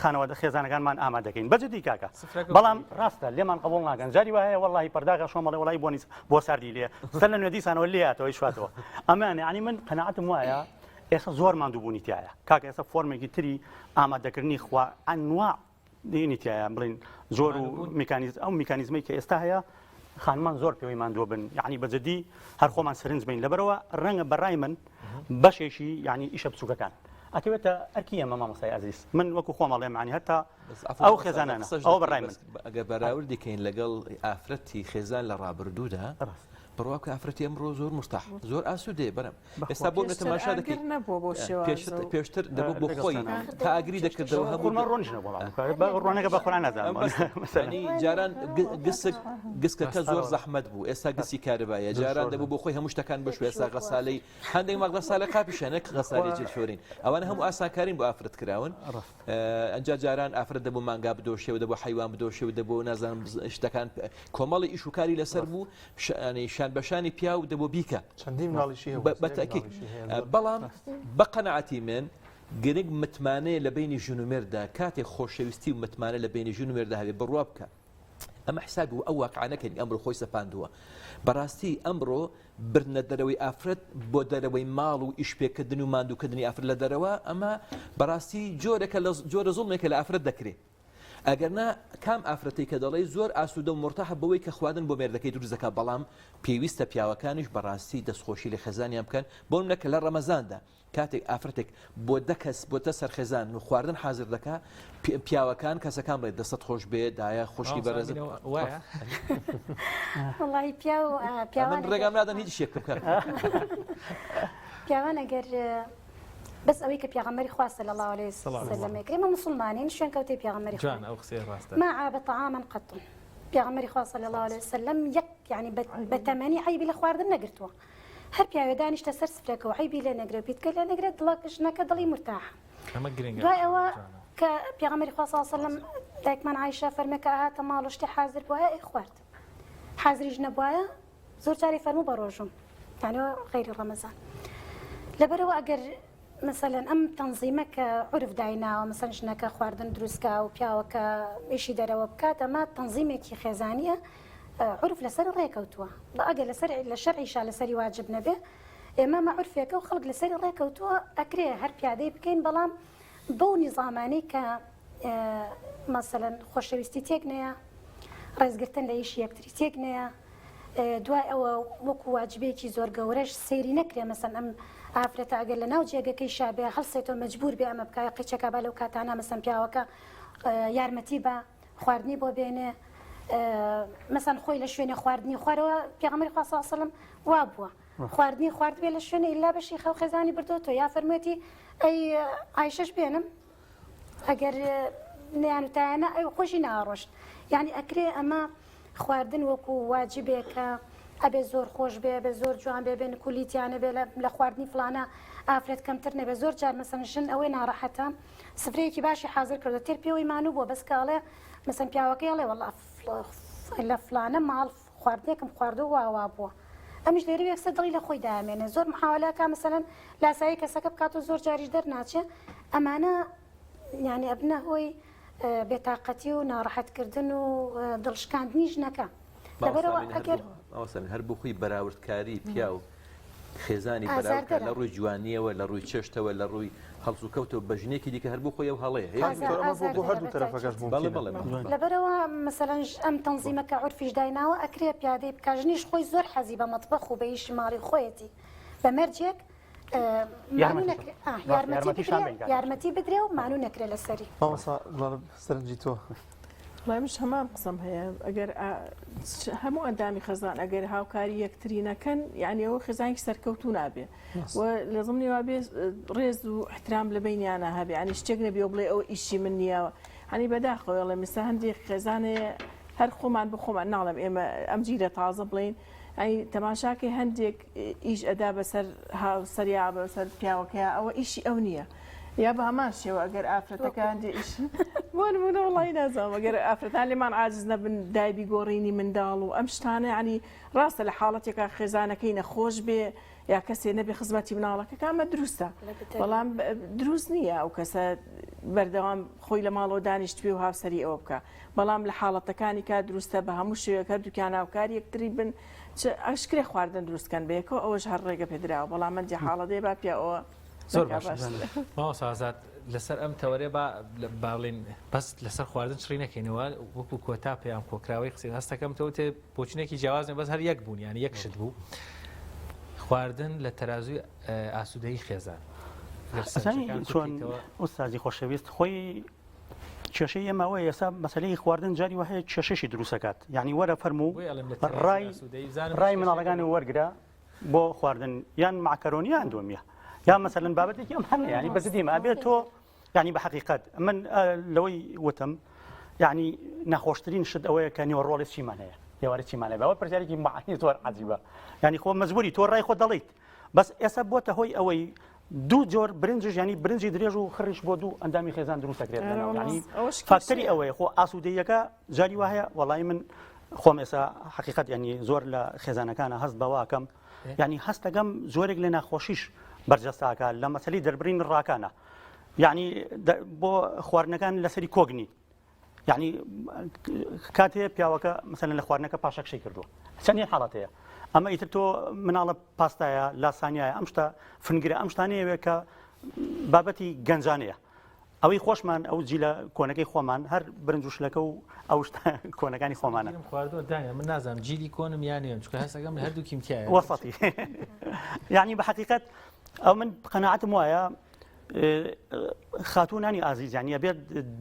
خانەوادە خێزانەکانمان ئامادەکەین بە جدی کاکە بەڵام ڕاستە لێمان قبول ناکەن جاری وایە وەڵی پەرداغە شۆ مەڵێ وڵی بۆنی بۆ ساردی لێ سەر لە نوێ دیسانەوە لێاتەوەی شواتەوە ئەمانە ینی من قەناعەتم وایە ئێستا زۆر ماندووبوونی تایە کاکە ئێستا فۆرمێکی تری ئامادەکردنی خوا ئەنوا دینی تایە بڵین زۆر و میکانیز ئەو میکانیزمەی کە ئێستا هەیە خانمان زۆر پێوەی ماندووە بن یعنی بە جدی هەر خۆمان سەرنج بین لەبەرەوە ڕەنگە بەڕای من بەشێکی یعنی ئیشە بچووکەکان ئەکەوێتە ئەرکی ئێمە مامۆستای ئازیز من وەکو خۆم ئەڵێم عنی هەتا ئەو خێزانانە ئەوە بەڕای من ئەگەر بەراوردی کەین لەگەڵ ئافرەتی خێزان لە ڕابردوودا بڕوا بکە ئافرەتی ئەمڕۆ زۆر مرتاح زۆر ئاسوودەیە بەرم ئێستا بۆ نە تەماشا دەکەی نەبووە بۆ پێشتر پێشتر دەبوو بۆ خۆی تا ئاگری دەکردەوە هەموو خورما ڕۆنیش نەبوو ڕۆنەکە بە خۆیان نازانم جاران گسک گسکەکە زۆر زەحمەت بوو ئێستا گسی کارەبایە جاران دەبوو بۆ خۆی هەموو شتەکان بشوێ ئێستا غەسالەی هەندێک ماڵ غەسالە قاپیشە نەک غەسالەی جل شۆرین ئەوانە هەموو ئاسانکارین بۆ ئافرەت کراون ئەنجا جاران ئافرەت دەبوو مانگا بدۆشێ و دەبوو حەیوان بدۆشێ و دەبوو نازانم شتەکان کۆمەڵی ئیش و کاری لەسەر بوو شانی شان بەشانی پیاو دەبوو بیکە چەندین مناڵیشی هەبوو بە تەئکید بەڵام بە قەناعەتی من گرنگ متمانەیە لە بینی ژن و مێرددا کاتێک خۆشەویستی و متمانە لە بینی ژن و مێردا هەبێ بڕوا بکە. ئەمە حسابی ئەو واقعە نەکەین ئەمڕۆ خۆی سەپاندووە. بەڕاستی ئەمڕۆ بردنە دەرەوەی ئافرەت بۆ دەرەوەی ماڵ و ئیشپێکردن و ماندووکردنی ئافرەت لە دەرەوە ئەمە بەڕاستی جۆرێکە لە جۆرە زوڵمێکە لە ئافرەت دەکرێ. ئەگەر نا کام ئافرەتەی کە دەڵێی زۆر ئاسوودە و مورتاحە بەوەی کە خواردن بۆ مێردەکەی دروست دەکات بەڵام پێویستە پیاوەکانیش بەڕاستی دەستخۆشی لە خێزانیان بکەن بۆ نمونە کە لە ڕەمەزاندا کاتێک ئافرەتێک بۆ دە کەس بۆ دە سەرخێزان و خواردن حازر دەکا پیاوەکان کەسەکان بڵێ دەستت خۆش بێ دایە خوشکی بەڕێزم وایە وەڵی پیاو پیاوان ڕێگام نادەن هیچ شتێک بکەن پیاوان ئەگەر بەس ئەوەی کە پێغەمبەری خوا صلی الله علیه وسلم کرد ئێمە موسڵمانین شوێن کەوتەی پێغەمبەری خوا جوان ئەو قسەیە ڕاستە ما عاب طعاما قط پێغەمبەری خوا صلی الله علیه وسلم یەک یعنی بە تەمەنی عەیبی لە خواردن نەگرتووە هەر پیاوێ دانیشتە سەر سفرەکە و عەیبی لێ نەگرێ و پیتکە لێ نەگرێت دڵە ژنەکە دڵی مرتاحە ئەمە گرنگە دوای ئەوە کە پێغەمبەری خوا صلی الله علیه وسلم دایکمان عایشە فەرمێ کە هاتە ماڵ و شتی حازر بوایە ئەی خوارد حازریش نەبوایە زۆر جاری فەرموو بەڕۆژووم یانی غەیری ڕەمەزان لەبەرەوە ئەگەر مەسەلەن ئەم تەنزیمە کە عورف دایناوە مەسەن ژنەکە خواردن دروستکا و پیاوەکە ئیشی دەرەوە بکات ئەمە تەنزیمێکی خێزانیە عورف لەسەر ڕێکەوتووە بە ئەگەر لەسەر لە شەرعیشا لەسەری واجب نەبێ ئێمە مە عورفێکە و خەڵک لەسەری ڕێکەوتووە ئەکرێ هەر پیادەی بکەین بەڵام بەو نیزامانەی کە مەسەلەن خۆشەویستی تێک نەیە ڕێزگرتن لە ئیشی یەکتری تێک نەیە دوای ئەوە وەکو واجبێکی زۆر گەورەش سەیری نەکرێ مەسەن ئەم ئافرەتە ئەگەر لە ناو جێگەکەی شابێ هەڵسێتەوە مەجبور بێ ئەمە بکە قیچەکە با لەو کاتانە مەسەن پیاوەکە یارمەتی بە خواردنی بۆ بێنێ مەسەن خۆی لە شوێنێ خواردنی خوارەوە پێغەمبەری خوا صلی الله علیه و سلم وا بووە خواردنی خواردبێ لە شوێنێ ئیلا بەشی خەو خێزانی بردۆتەوە یا فەرموویەتی ئەی عایشەش بێنم ئەگەر نیانوتایانە ئەو خۆشی ناڕۆشت یعنی ئەکرێ ئەمە خواردن وەکو واجبێکە ئەبێ زۆر خۆش بێ بێ زۆر جوان بێ بێ نکولیتیانە بێ لە خواردنی فلانە ئافرەت کەمتر نەبێ زۆر جار مەسەن ژن ئەوەی ناڕەحەتە سفرەیەکی باشی حاضر کردو تێر پێوەی مانوو بووە بەس کاڵێ مەسەن پیاوەکەی ئەڵێ وەڵا لە فلانە ماڵ خواردنێکم خواردووە وا وا بووە ئەمیش لێرە یەکسەر دڵی لە خۆی دامێنێ زۆر محاولە کا مەسەلەن لاسایی کەسەکە بکات و زۆر جاریش دەرناچێ ئەمانە یعنی ئەبنە هۆی بێتاقەتی و ناڕەحەتکردن و دڵشکاندنی ژنەکە لەبەرەوە ئەگەر هەر بۆ خۆی بەراوردکاری پیاو خێزانی بەراورد لە ڕووی جوانیەوە لە ڕووی چێشتەوە لە ڕووی هەڵسوکەوتەوە بە ژنێکی دیکە هەر بۆ خۆی ئەو هەڵەیە هەیە. ئازار ئازار بۆ هەردوو تەرەفەکەش بەڵێ بەڵێ بەڵێ. لەبەرئەوە مەسەلەن ئەم تەنزیمە کە عورفیش دایناوە ئەکرێ پیادەی بکا ژنیش خۆی زۆر حەزی بە مەتبەخ و بە ئیشی ماڵی خۆیەتی بە مەرجێک مانوو نەکرێ یارمەتی بدرێ یارمەتی بدرێ و مانوو نەکرێ لەسەری. مامۆستا گوڵاڵە سەرنجی تۆ. وەڵای منیش هەمان قسەم هەیە ئەگەر هەموو ئەندامی خێزان ئەگەر هاوکاری یەکتری نەکەن یعنی ئەوە خێزانێکی سەرکەوتوو نابێ و لە زمنی وا بێ ڕێز و احترام لە بینیانە هەبێ ینی شتێک نەبێ و بڵێ ئەو ئیشی من نییە هەنی بەداخەوە ئەڵێ میسا هەندێک خێزانێ هەر خۆمان بە خۆمان ناڵێم ئێمە ئەم جیلە تازە بڵین ئەی تەماشاکەی هەندێک ئیش ئەدا بەسەر هاوسەریا بەسەر پیاوەکەیا ئەوە ئیشی ئەو نییە یا بە هەمان شێوە ئەگەر ئافرەتەکە هەندێ ئیش بۆ نمونە وڵی نازانم ئەگەر ئافرەتان لێمان عاجز نەبن دایبی گۆڕینی منداڵ و ئەم شتانە ینی ڕاستە لە حاڵەتێکا خێزانەکەی نەخۆش بێ یا کەسێ نەبێ خزمەتی مناڵەکە کامە دروستە بەڵام دروست نییە ئەو کەسە بەردەوام خۆی لە ماڵەوە دانیشتبێ و هاوسەری ئەوە بکە بەڵام لە حاڵەتەکانی کا دروستە بە هەموو شێوەیەک هەردووکیان هاوکاری یەکتری بن چ ئەشکرێ خواردن دروست کەن بەیەکەوە ئەوەش هەر ڕێگە پێدراوە بەڵام مەنجی حاڵەتێ با پیاوە زۆر باشە مامۆستا ئازاد لەسەر ئەم تەوەرێ با باڵین بەس لەسەر خواردن چڕی نەکەینەوە وەکو کۆتا پەیام کۆکراوەی قسەی هەستەکەم تۆ بۆچونێکی جیاواز بەس هەر یەک بوون یانی یەک شت بوو خواردن لە تەرازوی ئاسوودەیی خێزان چۆن ئوستازی خۆشەویست خۆی کێشەی ئێمە ئەوەیە ئێستا مەسەلەی خواردن جاری وە هەیە کێشەشی دروستەکات یعنی وەرە فەرموو ڕای ڕای مناڵەکانی وەرگرە بۆ خواردن یان معکەرۆنی یان دومیە یا مەسەلەن بابەتێکی ئەم هەنە ینی بەزدیمە ئەبێت تۆ یعنی بە حقیقت من لەوەی وتم یعنی ناخۆشترین شت ئەوەیە کە نیوەڕۆڵی چیمان هەیە ئێوارە چیمان هەیە ئەوە پرسیارێکی معنی زۆر عجیبە یعنی خۆ مەجبوری تۆ ڕای خۆ دەڵیت بەس ئێستا بۆتە هۆی ئەوەی دوو جۆر برنجش ینی برنجی درێژ و خڕیش بۆ دوو ئەندامی خێزان دروست دەکرێت ینی فاکتەری ئەوەیە خۆ ئاسوودەیەکە جاری وا هەیە وەڵی من خۆم ئێستا حقیقت ینی زۆر لە خێزانەکانە هەست بەواکەم ینی هەستەکەم زۆرێک لە ناخۆشیش بەرجەستاکە لە مەسەلی دەربرین ڕاکانە یعنی بۆ خواردنەکان لەسەری کۆک نین. یعنی کاتێ پیاوەکە مەسەلەن لە خواردنەکە پاشەکشەی کردووە چەندین حاڵەت هەیە ئەمە ئیتر تۆ مناڵە پاستایە لاسانیایە ئەم شتە فنگرە ئەم شتانەیەوێ کە بابەتی گەنجانەیە ئەوەی خۆشمان ئەو جیلە کۆنەکەی خۆمان هەر برنج و شلەکە و ئەو شتە کۆنەکانی خۆمانە خواردوە دانیا من نازانم جیلی کۆنم یان نوێم چونکە هەستەکەم لە هەردووکیم تایە وەسەتی یعنی بە حقیقت ئەو من قەناعەتم وایە خاتوونانی ئازیز یانی ئەبێت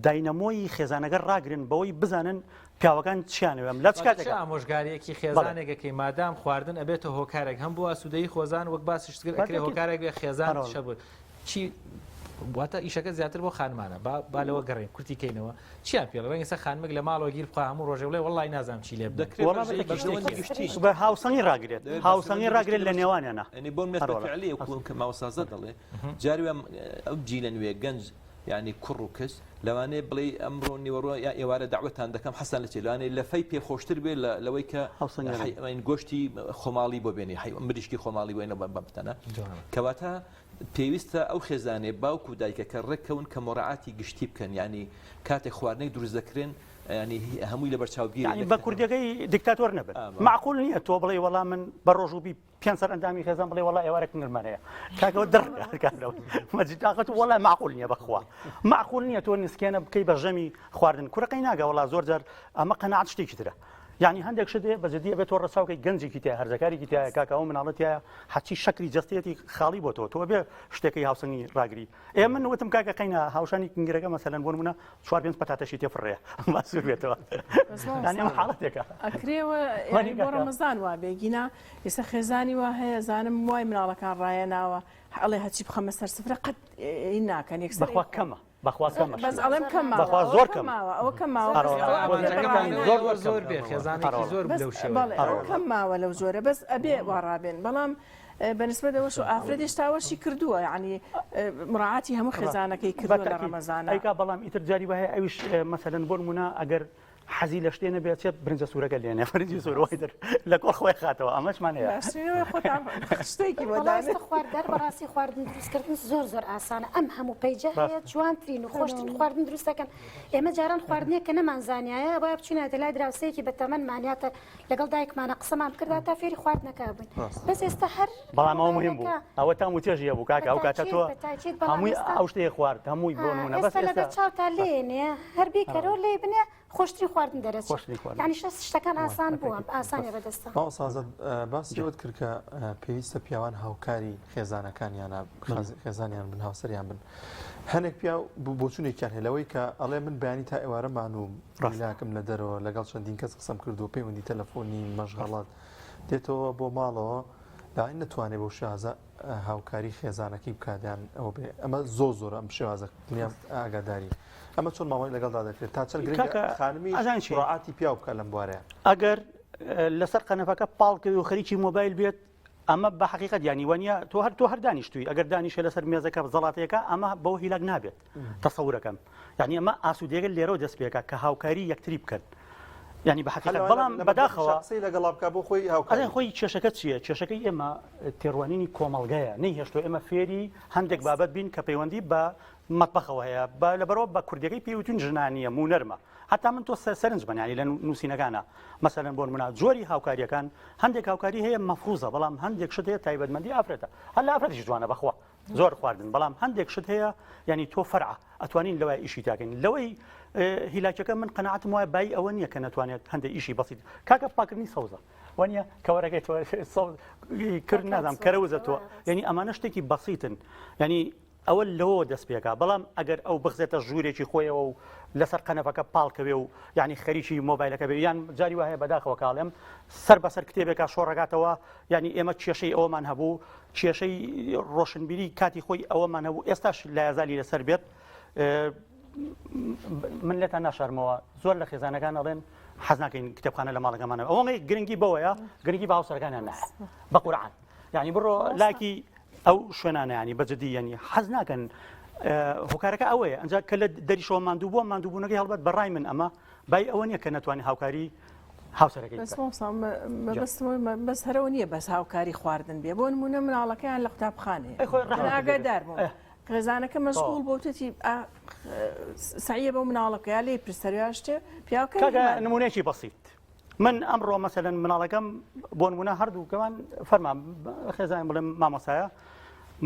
داینەمۆی خێزانەکە ڕاگرن بەوەی بزانن پیاوەکان چیانەوێم لە چ کاتێک ئامۆژگاریەکی خێزانێکەکەی مادام خواردن ئەبێتە هۆکارێک هەم بۆ ئاسوودەی خۆزان وەک باسیشت کرد ئەکرێ هۆکارێک بێ خێزان شەبوو چی واتە ئیشەکە زیاتر بۆ خانمانە با با لەوە گەڕێن کورتی کەینەوە چیان پێڵ ڕەنگە سە خانمێک لە ماڵەوە گیر بخوا هەموو ڕۆژێ بڵێ وەڵی نازانم چی لێ دەکرێت بە هاوسەنگی ڕاگرێت هاوسەنگی ڕاگرێت لە نێوانیانە ئەنی بۆ فعلی کە ماوەسازە دەڵێ جاری وا ئەو جیلە نوێ گەنج یعنی کوڕ و کچ لەوانەیە بڵێ ئەمڕۆ نیوەڕۆ یا ئێوارە داوەتان دەکەم حەسان لە چێ لەوانەیە لەفەی پێ خۆشتر بێ لەوەی کە گۆشتی خۆماڵی بۆ بێنی مریشکی خۆماڵی بۆ بەمتەنە کەواتە پێویستە ئەو خێزانێ باوک و دایکەکە ڕێککەون کە مۆراعاتی گشتی بکەن ینی کاتێک خواردنێک دروست دەکرێن ینی هەمووی لەبەر چاوگیری بە کوردەکەی دیکتاتۆر نەبن معقول نییە تۆ بڵێ وەڵام من بە ڕۆژوبی پێنج سەر ئەندامی خێزان بڵێ وەڵا ئێوارە کنگرمان هەیە کاکەوە دڕ مەجید تاقەت وەڵا معقول نییە بەخوا معقول نییە تۆ نسکێنە بکەی بە ژەمی خواردن کورەکەی ناگە وەڵا زۆر جار ئەمە قەناعەت شتێکی ترە یعنی هەندێک شت هەیە بە جدی ئەبێت تۆ ڕەچاوکەی گەنجێکی تیا هەرزەکارێکی تایە کاکە ئەو مناڵە تایە هەرچی شەکری جەستەیەتی خاڵی بۆ تۆ تۆ بێ شتێکی هاوسەنگی ڕاگری ئێ من وتم کاکە قەینا هاوشانی کنگرەکە مەسەلەن بۆ نمونە چوار پێنج پەتاتەشی تێ فڕێ ماسوور بێتەوە یانی ئەم حاڵەتێکە ئەکرێوە یانی بۆ ڕەمەزان وا بێ گینا ئێستا خێزانی وا هەیە زانم وای مناڵەکان ڕایەناوە ئەڵێ هەچی بخەمە سەر سفرە قەت این ناکەن یەکسەر بەخوا کەمە بەخوا کەمە بەس ئەڵێم کەم ماوە بەخوا زۆر کەم ماوە ئەوە کەم ماوە زۆر زۆر بێ خێزانێکی زۆر لەو شێوە ئەوە کەم ماوە لەو جۆرە بەس ئەبێ وا ڕابێن بەڵام بەنسبەت ئەوەش و ئافرەت هێشتا ئەوەشی کردووە یعنی مراعاتی هەموو خێزانەکەی کردووە لە ڕەمەزانە. ئەیکا بەڵام ئیتر جاری وایە ئەویش مەسەلەن بۆ نمونە ئەگەر حەزی لە شتێ نەبێت چێت برنجە سوورەکە لێنێ برنجی سوور وای در لە کۆڵ خۆی خاتەوە ئەمەشمان هەیە. باشترینەوەی خۆتان شتێکی بۆ وەڵا ئێستا خواردار بەڕاستی خواردن دروستکردن زۆر زۆر ئاسانە ئەم هەموو پەیجە هەیە جوانترین و خۆشترین خواردن دروست دەکەن ئێمە جاران خواردنێک کە نەمانزانیایە وایە بچینایەتە لای دراوسێیەکی بەتەمەنمان یاتە لەگەڵ دایکمانە قسەمان بکردا تا فێری خواردنەکە بووین بەس ئێستا هەر بەڵام ئەوە مهم بوو ئەوە تام و چێژی هەبوو کاکە ئەو کاتە تۆ هەمووی ئەو شتەیە خوارد هەمووی بۆ نمونە بەس ئێستا چاوتا لێنێ هەر بیکەرەوە لێ بنێ خۆشترین خواردن دەرەچێت یعنی شتەکان ئاسان بووە ئاسانە بەدەستە مامۆستا ئازاد باسی ئەوەت کرد کە پێویستە پیاوان هاوکاری خێزانەکانیانە خێزانیان بن هاوسەریان بن هەنێک پیاو بۆچونێکیان هەیە لەوەی کە ئەڵێ من بەیانی تا ئێوارە مانووم ڕاستاکم لە دەرەوە لەگەڵ چەندین کەس قسەم کردووە پەیوەندی تەلەفۆنی مەشغەڵات دێتەوە بۆ ماڵەوە لای نتوانێت بەو شێوازە هاوکاری خێزانەکەی بکات یان ئەوە بێ ئەمە زۆر زۆر ئەم شێوازە دنیا ئاگاداری ئەمە چۆن مامەڵەی لەگەڵدا دەکرێت تا چەند گرنگە خانمی ڕاعاتی پیاو بکات لەم بوارەیە ئەگەر لەسەر قەنەفەکە پاڵکەوی و خەریکی مۆبایل بێت ئەمە بە حەقیقەت یانی وەنیە تۆ هەر تۆ هەر دانیشتووی ئەگەر دانیشێ لەسەر مێزەکە زەڵاتەیەکە ئەمە بەوە هیلاک نابێت تەسەورەکەم یعنی ئەمە ئاسوودەیەکە لێرەوە دەست پێکا کە هاوکاری یەکتری بکەن یعنی بە حەقیقەت بەڵام بەداخەوە قسەی لەگەڵا بکا بۆ خۆی هاوکاری خۆی کێشەکە چییە کێشەکەی ئێمە تێڕوانینی کۆمەڵگەیە نەیهێشتووە ئێمە فێری هەندێک بابەت بین کە پەیوەندی بە مەتبەخەوە هەیە بە لەبەرەوە بە کوردیەکەی پێی وتون ژنانیە مونەرمە هەتا من تۆ سەرنج بن ینی لە نووسینەکانە مەسەلەن بۆ نمونە جۆری هاوکاریەکان هەندێک هاوکاری هەیە مەفروزە بەڵام هەندێک شت هەیە تایبەتمەندی ئافرەتە هەر لە ئافرەتیش جوانە بەخوا زۆر خواردن بەڵام هەندێک شت هەیە ینی تۆ فەرع ئەتوانین لەوای ئیشی تاکەین لەوەی هیلاکەکە من قەناعەتم وایە بای ئەوە نییە کە نەتوانێت هەندێک ئیشی بەسیت کاکە پاکردنی سەوزە وانە کەوەرەکەی تۆ سەوز کرد نازانم کەرەوزە تۆ یعنی ئەمانە شتێکی بەسیتن یعنی ئەوە لەوەوە دەست پێکا بەڵام ئەگەر ئەو بخزێتە ژوورێکی خۆیەوە و لەسەر قەنەفەکە پاڵکەوێ و یعنی خەریکی مۆبایلەکە بێ یان جاری وایە بەداخەوە کاڵێم سەر بەسەر کتێبێکا شۆڕەکاتەوە یعنی ئێمە کێشەی ئەوەمان هەبوو کێشەی ڕۆشنبیری کاتی خۆی ئەوەمان هەبوو ئێستاش لایەزالی لەسەر بێت من لێتان ناشارمەوە زۆر لە خێزانەکان ئەڵێن حەز ناکەین کتێبخانە لە ماڵەکەمانەوە ئەوەی گرنگی بەوەیە گرنگی بە هاوسەرەکانیان نایە بە قورعان یعنی بڕۆ لاکی ئەو شوێنانە ینی بەجددی ینی حەز ناکەن هۆکارەکە ئەوەیە ئەجا کە لە دەریشەوە ماندوو بووە ماندووبوونەکەی هەڵبەت بەڕای من ئەمە بای ئەوە نییە کە نەتوانانی هاوکاری هاوسەرەکەی بەس هەرەوە نییە بەس هاوکاری خواردن بێ بۆ نمونە مناڵەکەیان لە قوتابخانەیە ئاگادار بووم. خێزانەکە مەشغوڵ بۆ تێتی سەعیە بەو مناڵە بکە یا لێی پرسەر یا شتێ پیاوەکە کاکە نمونەیەکی بەسیت من ئەمڕۆ مەسەلەن مناڵەکەم بۆ نمونە هەردووکەمان فەرمان خێزان بڵێم مامۆسایە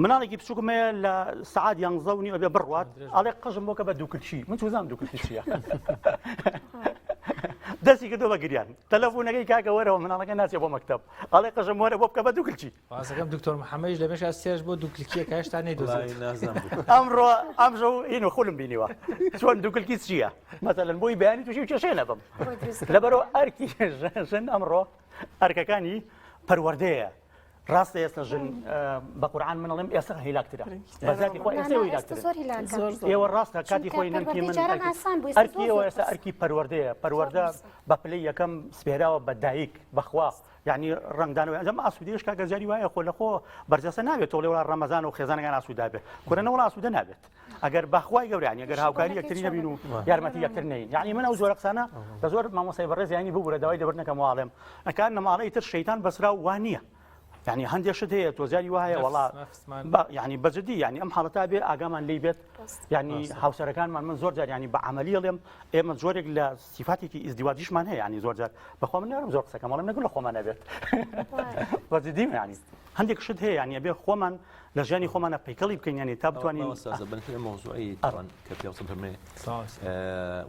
مناڵێکی بچووکم هەیە لە سەعات یانزە و نیو ئەبێ بڕوات ئەڵێ قژم بۆکە بە دووکلچی من چوزانم دووکلچی چییە دەستی کردو بە گریان تەلەفۆنەکەی کاکە وەرەوە مناڵەکە ناچێ بۆ مەکتەب ئەڵێ قژم وەرە بۆ بکە بە دووکلچی وازەکەم دکتۆر محەممەدیش لە مێشا سێش بۆ دووکلکیەکە هێشتا نەیدۆزێت ئەمڕۆ ئەمژە و ئینو خولم بینیوە چۆن دووکلکی چییە مەسەلەن بۆی بەیانی تووشی کێشەیە نەبم لەبەرەوە ئەرکی ژن ئەمڕۆ ئەرکەکانی پەروەردەیە ڕاستە ئێستا ژن بە قورعان من ئەڵێم ئێستا هیلاکترە بەزاتی خۆی ئێستا هیلاکترە ئێوە ڕاستە کاتی خۆی نەنکی من ئەرکی ئێوە ئێستا ئەرکی پەروەردەیە پەروەردە بە پلەی یەکەم سپێراوە بە دایک بەخوا یعنی ڕەنگدانەوەی ئەنجام ئاسوودەیش کاکە جاری وایە خۆ لە خۆ بەرجەستە نابێت تۆ لێوە ڕەمەزان و خێزانەکان ئاسوودە بێت کورە نەوەڵا ئاسوودە نابێت ئەگەر بەخوای گەورانی ئەگەر هاوکاری یەکتری نەبین و یارمەتی یەکتر نین یعنی من ئەو زۆرە قسانە لە زۆر مامۆستای بەڕێز یانی ببورە داوای لێبوردن نەکەم واڵێم ئەکان نەماڵەی تر شەیتان بەسرا وا نییە یعنی هەندێک شت هەیە تۆزیاری وایە وەڵا یعنی بەجددی یعنی ئەم حاڵەتا بێ ئاگامان لی بێت یعنی هاوسەرەکانمان من زۆر جار ینی بە عملی ئەڵێم ئێمە جۆرێک لە سیفاتێکی ئیزدیواجیشمان هەیە ینی زۆر جار بەخوا من نارم زۆر قسەکەم ئەڵێم نەگو لە خۆمان نەبێت بەجددی ینی هەندێک شت هەیە ینی ئەبێ خۆمان لە ژیانی خۆمانە پەیکەڵی بکەین ینی تا بتوانین بنتر موضوعی طبعا کە پێ فەرمێ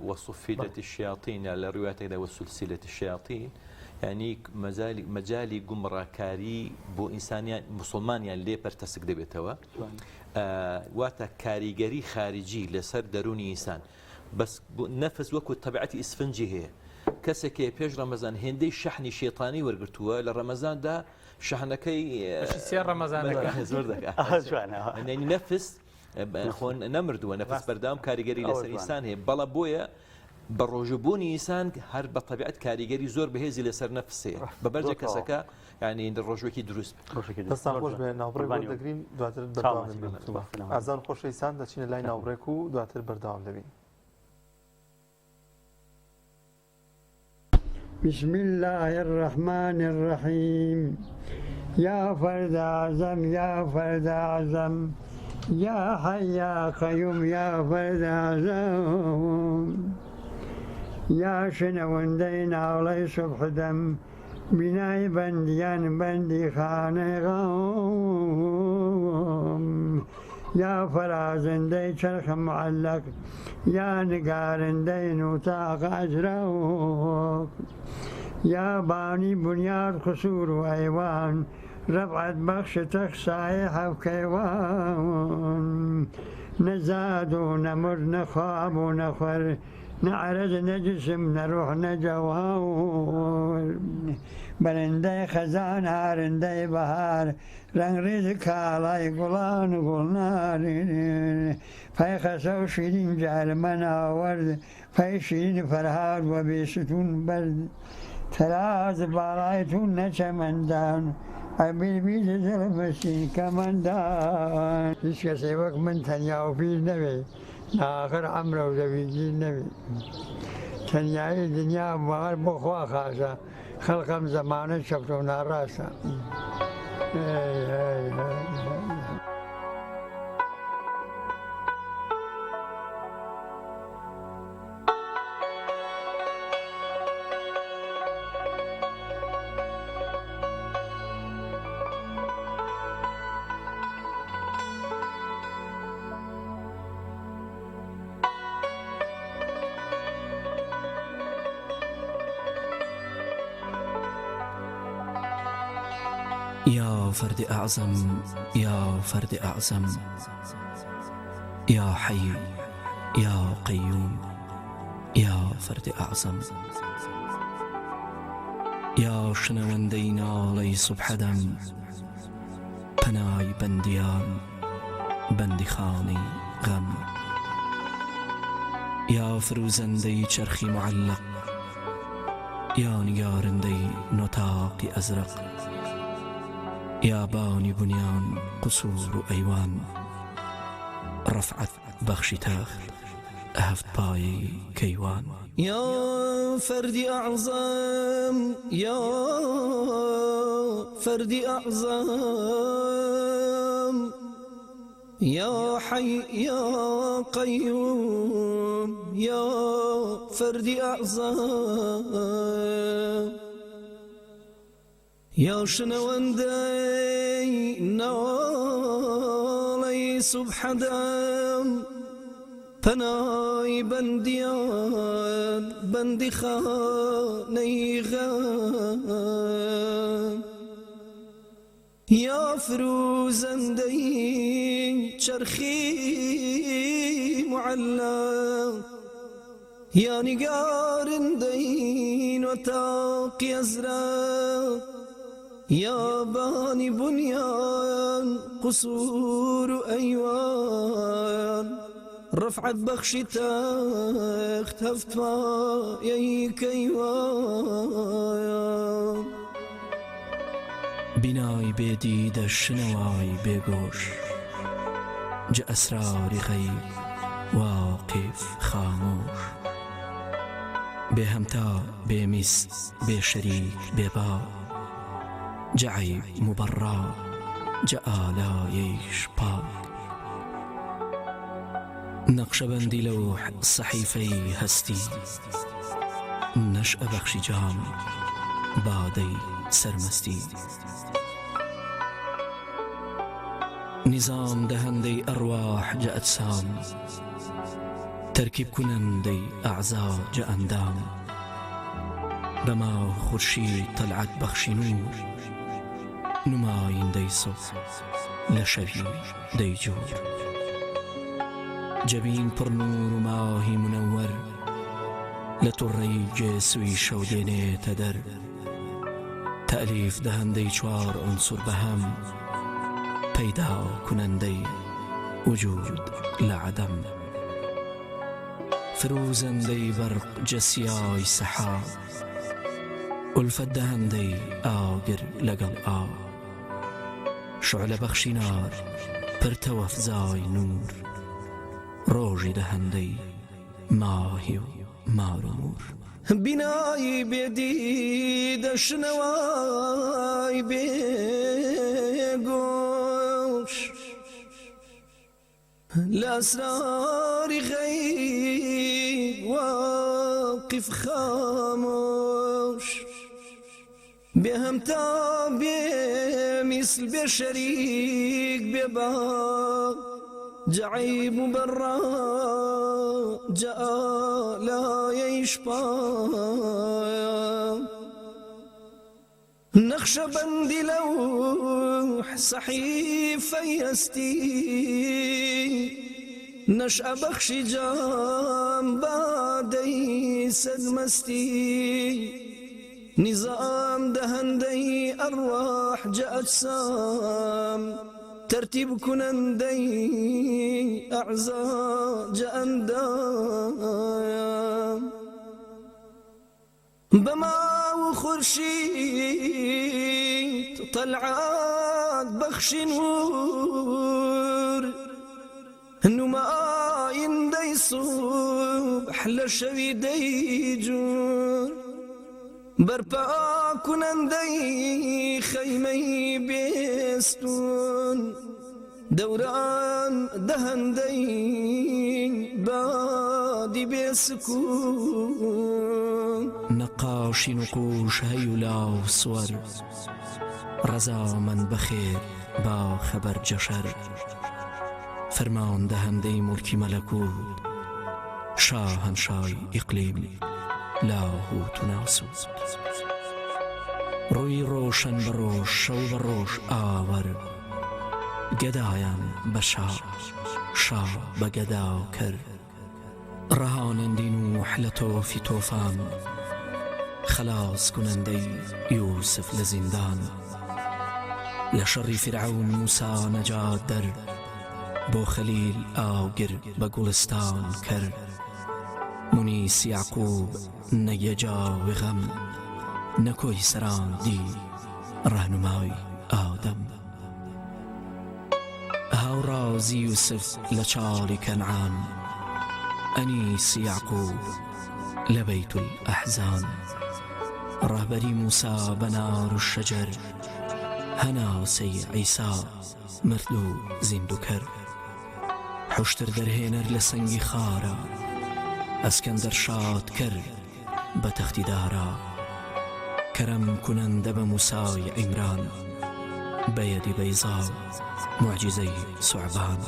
وصفدت الشياطين لە ڕواتێکدا وسلسلة الشياطين یانی مەجالی مەجالی گومڕاکاری بۆ ئینسانیان موسڵمانیان لێ پەرتەسک دەبێتەوە واتە کاریگەری خارجی لەسەر دەروونی ئینسان بەس نەفس وەکو تەبعەتی ئیسفنجی هەیە کەسێک هەیە پێش ڕەمەزان هێندەی شەحنی شێتانی وەرگتووە لە ڕەمەزاندا شەحنەکەی سێ ڕەمەزانەکە زۆر دەکات نەفس خۆ نەمردووە نەفس بەردەوام کاریگەری لەسەر ئینسان هەیە بەڵە بۆیە بە ڕۆژوبوونی ئینسان هەر بە تەبیعەت کاریگەری زۆر بەهێزی لەسەر نەفس هەیە بە بەرجە کەسەکە یعنی ڕۆژوێکی دروست دەستان خۆش بێ ناوبڕێک وەردەگرین دواتر بەردەوام دەبین. ئازان خۆشەویستان دەچینە لای ناوبڕێک و دواتر بەردەوام دەبین. بسم اللە الرحمن الرحیم یا فرد اعظم یا فرد اعظم یا حی یا قیوم یا فرد اعظم یا شنەوەندەی ناڵەی صبح دەم بینای بەندیان بەندیخانەی غەم یا فەرازندەی چەرخ معەلەق یا نگارندەی نوتاق ئەزرەق یا بانی بنیاد قسور و ئەیوان رەفعەت بەخش تەخت سایەی هەفت کەیوان نە زاد و نە مرد نە خواب و نە خوەر نە عەرەز نە جسم نە روح نە جەوهەر بەرندەی خەزان هارندەی بەهار ڕەنگڕێز کاڵای گوڵان و گوڵنار پەی خەسەو شیرین جارمە ناوەرد پەی شیرین فەرهاد وە بێستون بەرد تەراز باڵای تو نە چەمەندان ئەبیر بیت دڵ مسکین کەمەندان. هیچ کەسێ وەک من تەنیا و پیر نەبێ لە ئاخر عەمرەو زەوی گیر نەبێ تەنیایی دنیا مەغەر بۆ خوا خاسە خەڵق ئەم زەمانە چەپتە و ناڕاستە. هەی هەی هەی هەی. یا فرد اعظم یا فرد اعظم یا حی یا قیوم یا فرد اعظم یا شنەوەندەی ناڵەی سوبحەدەم پەنای بەندیان بەندیخانەی غەم یا فروزەندەی چەرخی معەلەق یا نیگارندەی نوتاقی ئەزرەق یا بانی بنیان قسور و ئەیوان ڕەفعەت بەخشی تەخت هەفت پایەی کەیوان. یا فەردی ئەعزەم یا فەردی ئەعزەم. یا حی یا قیوم یا فردی اعظم یا شنەوەندەی ناڵەی سوبحەدەم پەنای بەندیان بەندیخانەی غەم یا فروزەندەی چەرخی معەلەق یا نگارندەی نۆتاقی ئەزرەق یا بانی بنیان قسور و ئەیوان ڕەفعەت بەخشی تەخت هەفت پایەی کەیوان. بینای بێ دیدە شنەوای بێ گۆش جە ئەسراری غەیب واقف خامۆش بێ هەمتا بێ میس بێ شەریک بێ با جە عەیب موبەڕا جە ئالایەیش پاک نەقشەبەندی لەوح سەحیفەی هەستی نەشئە بەخشی جام بادەی سەرمەستی نیزام دەهەندەی ئەڕواح جە ئەجسام تەرکیب کونەندەی ئەعزا جە ئەندام بە ماه خورشید تەلعەت بەخشی نوور نمایندەی سوبح لە شەوی دەیجور جەبین پڕ نوور و ماهی منەوەر لە توڕەی گێسوی شەو دێنێتە دەر تەئلیف دەهەندەی چوار عونسور بە هەم پەیدا کونەندەی وجود لە عەدەم فروزەندەی بەرق جە سیای سەحا ئولفەت دەهەندەی ئاگر لەگەڵ ئاو. شعلە بەخشی نار پرتەوە فزای نوور ڕۆژی دەهەندەی ماهی و مار و موور. بینایی بێ دیدە شنەوای بێ گۆش. لە ئەسراری غەیب واقف خامۆش بێ هەمتا بێ میسل بێ شەریک بێ با جە عەیب موبەڕا جە ئالایەیش پا. نەخشەبەندی لەوح سەحیفەی هەستی نەشئەبەخشی جام بادەی سەرمەستی نیزام دەهەندەی ئەڕواح جە ئەجسام تەرتیب کونەندەی ئەعزا جە ئەندام. بە ماو و خورشید تەلعات بەخشی نوور نمایندەی سوبح لە شەوی دەیجوور بەرپا کونەندەی خەیمەی بێستوون دەوران دەهەندەی بادی بێ سکوون. نەقاشی نقوش هەیولا و سوەر ڕەزامەند بەخێر با خەبەر جەشەر فەرمان دەهەندەی موڵکی مەلەکوت شاهەنشای ئیقلیم لاهوت و ناسوت ڕووی ڕۆشەن بە ڕۆژ شەو بە ڕۆژ ئاوەر گەدایان بە شا، شا بە گەدا کەر. ڕەهانەندی نوح لە تۆفی تۆفان، خەلاس کونەندەی یوسف لە زیندان. لە شەڕی فیرعەون موسا نەجات دەر، بۆ خەلیل ئاگر بە گوڵستان کەر. مونیس یەعقوب نە گێجاوی غەم، نە کۆی سەراندی ڕەهنمای ئادەم. هاوڕازی یوسف لە چاڵی کەنعان، ئەنیسی یەعقوب لە بەیتولئەحزان، ڕەهبەری موسا بە نار و شەجەر، هەناسەی عیسا مردوو زیندووکەر. حوشتر دەرهێنەر لە سەنگی خارا، ئەسکەندەر شادکەر بە تەختی دارا، کەرەم کونەندە بە موسای عیمران، بە یەدی بەیزا موعجیزەی سوعبان،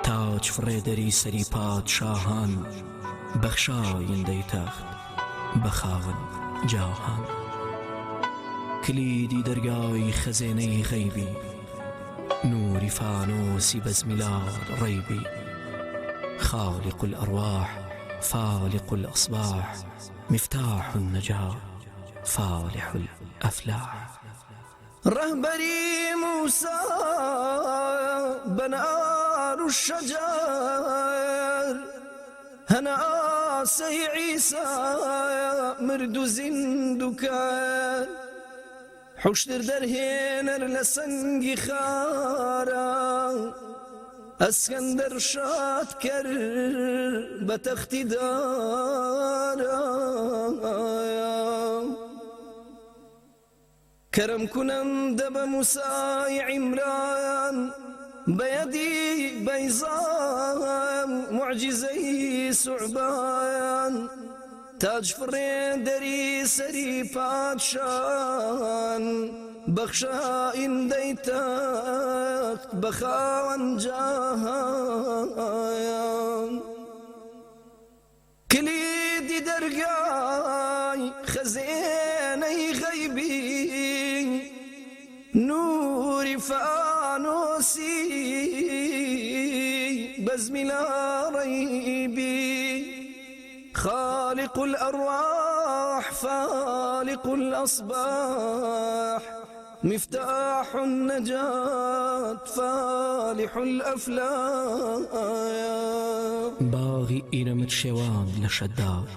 تاج فڕێدەری سەری پادشاهان، بەخشایندەی تەخت بە خاوەن جاهان. کلیدی دەرگای خەزێنەی غەیبی. نوری فانوسی بەزمی لا ڕەیبی خالق الارواح فالق الاصباح مفتاح النجاة فالح الافلاح. ڕەهبەری موسا بەنار و شەجەر هەناسەی عیسا مرد و زیندوو کەر. حوشتر دەرهێنەر لە سەنگی خارا ئەسکەندەر شاد کەر بە تەختی دارا کەرەم کونەندە بە موسای عیمران بە یەدی بەیزا موعجیزەی سوعبان. تاج فڕێ دەری سەری پادشان بەخشایندەی تەخت بە خاوەن جاهان کلیدی دەرگای خەزێنەی غەیبی نوری فانۆسی بەزمی لا ڕەیبی. خالق الارواح فالق الاصباح مفتاح النجاة فالح الافلاح. باغی ئیرەمت شێواند لە شەداد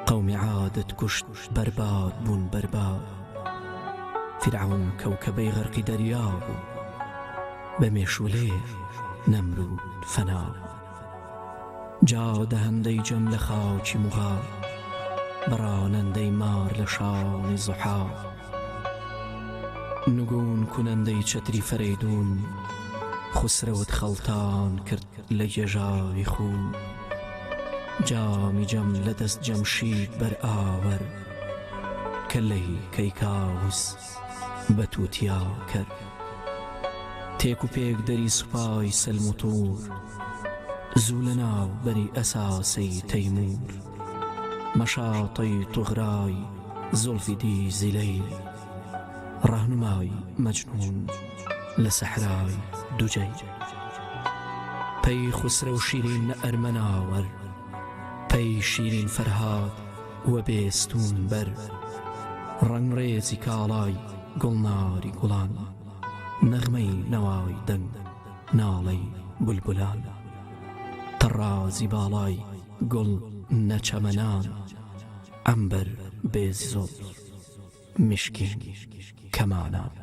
قەومی عادت کوشت بەرباد بوون بەرباد فیرعەون کەوکەبەی غەرقی دەریا بوو بە مێشوولەیە نەمرود فەنا بوو. جا دەهەندەی جەم لە خاکی موغا، بە ڕانەندەی مار لە شانی زوحا. نگوون کونەندەی چەتری فەرەیدوون، خوسرەوت خەڵتان کرد لە گێژاوی خوون. جامی جەم لە دەست جەمشید بەر ئاوەر، کەللەی کەیکاوس بە تووتیا کەر. تێک و پێک دەری سوپای سەلم و توور، زوو لە ناو بەری ئەساسەی تەیموور. مەشاتەی توغرای زوڵفی دیزی لەیل، ڕەهنمای مەجنوون لە سەحرای دوجەیل. پەی خوسرەو شیرین نە ئەرمەناوەر، پەی شیرین فەرهاد وە بێستوون بەر. ڕەنگڕێزی کاڵای گوڵناری گوڵان، نەغمەی نەوای دەنگ ناڵەی بولبولان. تەڕازی باڵای گوڵ نە چەمەنان، عەمبەر بێزی زوڵف مشکین کەمانان.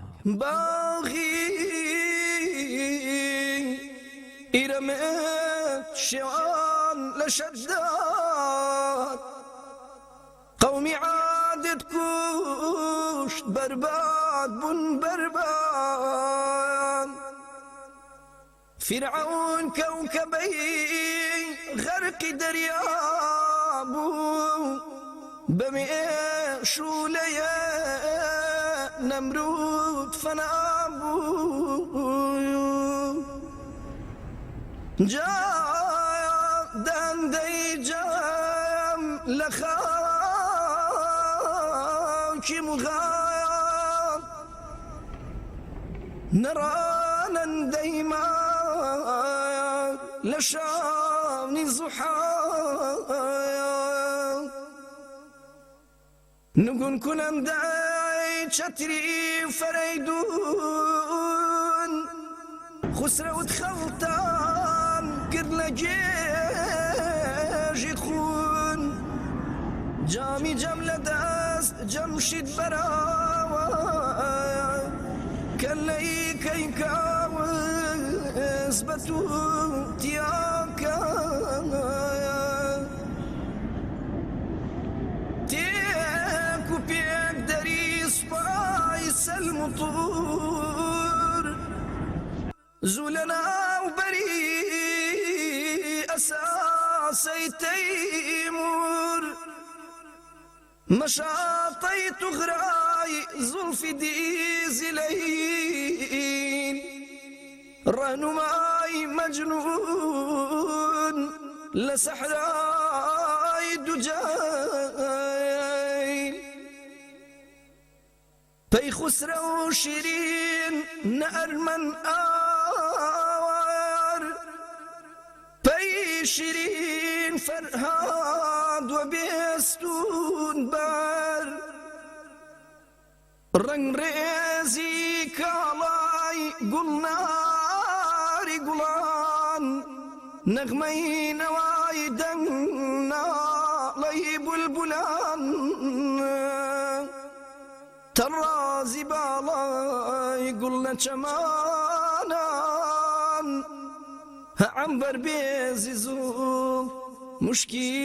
باغی ئیرەمت شێوان لە شەداد. قەومی عادت کوشت بەرباد بوون بەرباد فیرعەون کەوکەبەی غەرقی دەریا بوو بە مێشوولەیە نەمرود فەنا بوو جا دەندەی جام لە خاکی موغان نەڕانەندەی مار لە شانی زوحا. نگون کونەندەی چەتری فەرەیدوون خوسرەوت خەڵتان کرد لە گێژی خوون جامی جەم لە دەست جەمشید بەراوە کەللەی کەیکاوس بە تووتیا کە. تێک و پێک دەری سوپای سەلم و تور زوو لە ناو. بەری ئەساسەی تەیمور مەشاتەی توغرای زوڵفی دیزلەین ڕەهنومای مەجنون لە سەحرای دوجەین. پەی خوسرەو شیرین نە ئەرمەن ئاوار پەی شیرین فەرهاد وە بێستوون بەر ڕەنگ ڕێزی کاڵای گوڵناری گوڵان نەغمەی نەوای دەنگ ناڵەی بولبولان. تەڕازی باڵای گوڵ لە چەمانان هە عەمبەر بێزی زوڵ مشکین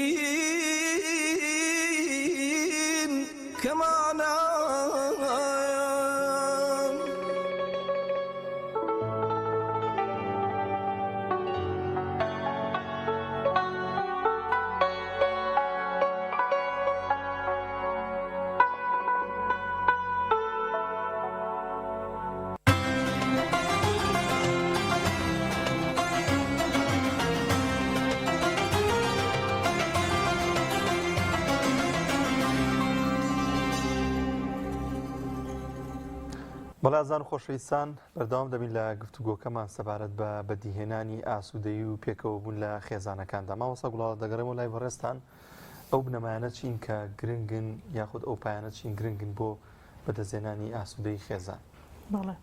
کەمانان. بەڵێ ئازان و خۆشەویستان بەردەوام دەبین لە گفتوگۆکەمان سەبارەت بە بەدیهێنانی ئاسوودەیی و پێکەوەبوون لە خێزانەکاندا مامۆستا گوڵاڵە دەگەڕێمەوە لای بەڕێزتان ئەو بنەمایانە چین کە گرنگن یاخود ئەو پایانە چین گرنگن بۆ بەدەستهێنانی ئاسوودەی خێزان؟ بەڵێ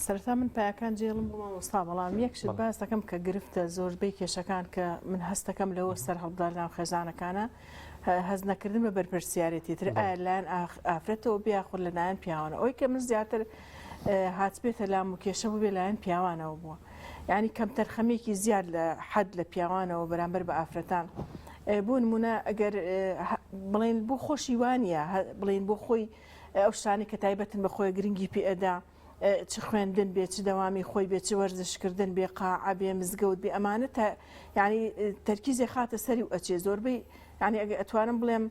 سەرەتا من پایەکان جێڵم بۆ مامۆستا بەڵام یەک شت باس دەکەم کە گرفتە زۆربەی کێشەکان کە من هەستەکەم لەوە سەر هەڵدار ناو خێزانەکانە هەز نەکردن بە بەرپرسیارەتی تر ئایا لایەن ئافرەتەوە بیاخود لەلایەن پیاوانە ئەوی کە من زیاتر هاتبێتە لام و کێشە بووبێ لایەن پیاوانەوە بووە یانی کەمتەرخەمیەکی زیاد لە حەد لە پیاوانەوە بەرامبەر بە ئافرەتان بۆ نمونە ئەگەر بڵێن بۆ خۆشی وانە بڵێن بۆ خۆی ئەو شتانی کە تایبەتن بە خۆی گرنگی پێئەدا چ خوێندن بێ چ دەوامی خۆی بێ چ وەرزشکردن بێ قاعە بێ مزگەوت بێ ئەمانە تا ینی تەرکیزێ خاتە سەری و ئەچێ زۆربەی ینی ئەگە ئەتوانم بڵێم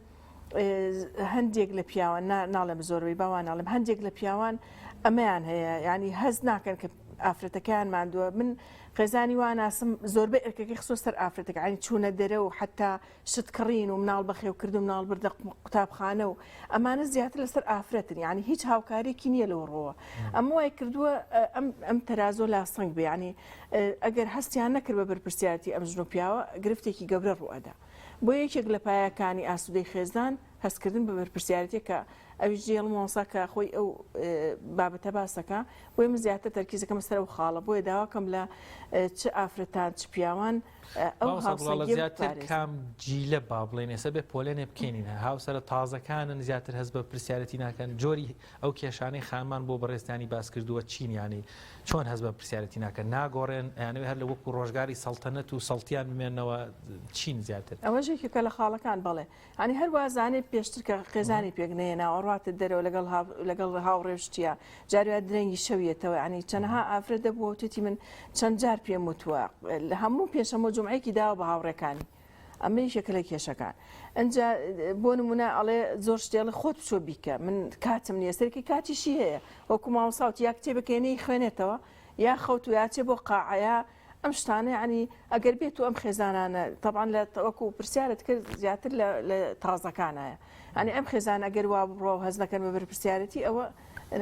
هەندێک لە پیاوان ناڵێم زۆربەی باوان ناڵێم هەندێک لە پیاوان ئەمەیان هەیە ینی هەست ناکەن کە ئافرەتەکەیان ماندووە من خێزانی وا ناسم زۆربەی ئەرکەکەی خستۆ سەر ئافرەتەکە ینی چوونە دەرە و حتا شت کڕین و مناڵ بەخێوکردن و مناڵ بردە قوتابخانە و ئەمانە زیاتر لەسەر ئافرەتن یعنی هیچ هاوکارێکی نییە لەو ڕۆوە ئەمە وای کردووە ئەم ئەم تەرازۆ لاسەنگ بێ ینی ئەگەر هەستیان نەکرد بە بەرپرسیارەتی ئەم ژن و پیاوە گرفتێکی گەورە ڕوئەدا بۆ یەکێک لە پایەکانی ئاسوودەی خێزان هەستکردن بە بەرپرسیارەتیە کە ئەویش جێڵم مامۆستا کە خۆی ئەو بابەتە باسەکە بۆیە من زیاتر تەرکیزەکەم سەر ئەو خاڵە بۆیە داواکەم لە چ ئافرەتان چ پیاوان ئەو هاوسەنگیە زیاتر کام جیلە با بڵێن ئێستا بێ پۆلێنێ بکەینین هاوسەرە تازەکانن زیاتر هەست بە پرسیارەتی ناکەن جۆری ئەو کێشانەی خانمان بۆ بەڕێزتانی باس کردووە چین یانی چۆن هەست بە پرسیارەتی ناکەن ناگۆڕێن ئەیانەوێ هەر لە وەکو ڕۆژگاری سەڵتەنەت و سەڵتیان بمێنەوە چین زیاتر؟ ئەوەش یەکێکە لە خاڵەکان بەڵێ یانی هەر وازانێ پێشتر کە خێزانی پێک نەهێناوە ڕاتە دەرەوە لەگەڵ لەگەڵ هاوڕێ و شتیە جاری وا درەنگی شەویەتەوە یانی چەنەها ئافرەت دەبووە وتێتی من چەند جار پێم وتووە هەموو پێنجشەممە و جومعەیەکی داوە بە هاوڕێکانی ئەمە یەکێکە لە کێشەکان ئەجا بۆ نمونە ئەڵێ زۆر شتێڵی خۆت بچۆ بیکە من کاتم نییە سەرکی کاتیشی هەیە وەکو مامۆساوت یا کتێبەکەی خوێنێتەوە یا خەوت و یاچێ بۆ قاعەیە ئەم شتانە ینی ئەگەر بێت و ئەم خێزانانە تەبان لە وەکو پرسیارت کرد زیاتر لە تازەکانایە ئەنی ئەم خێزان ئەگەر وا بڕۆ و هەز نەکەن بە بەرپرسیارەتی ئەوە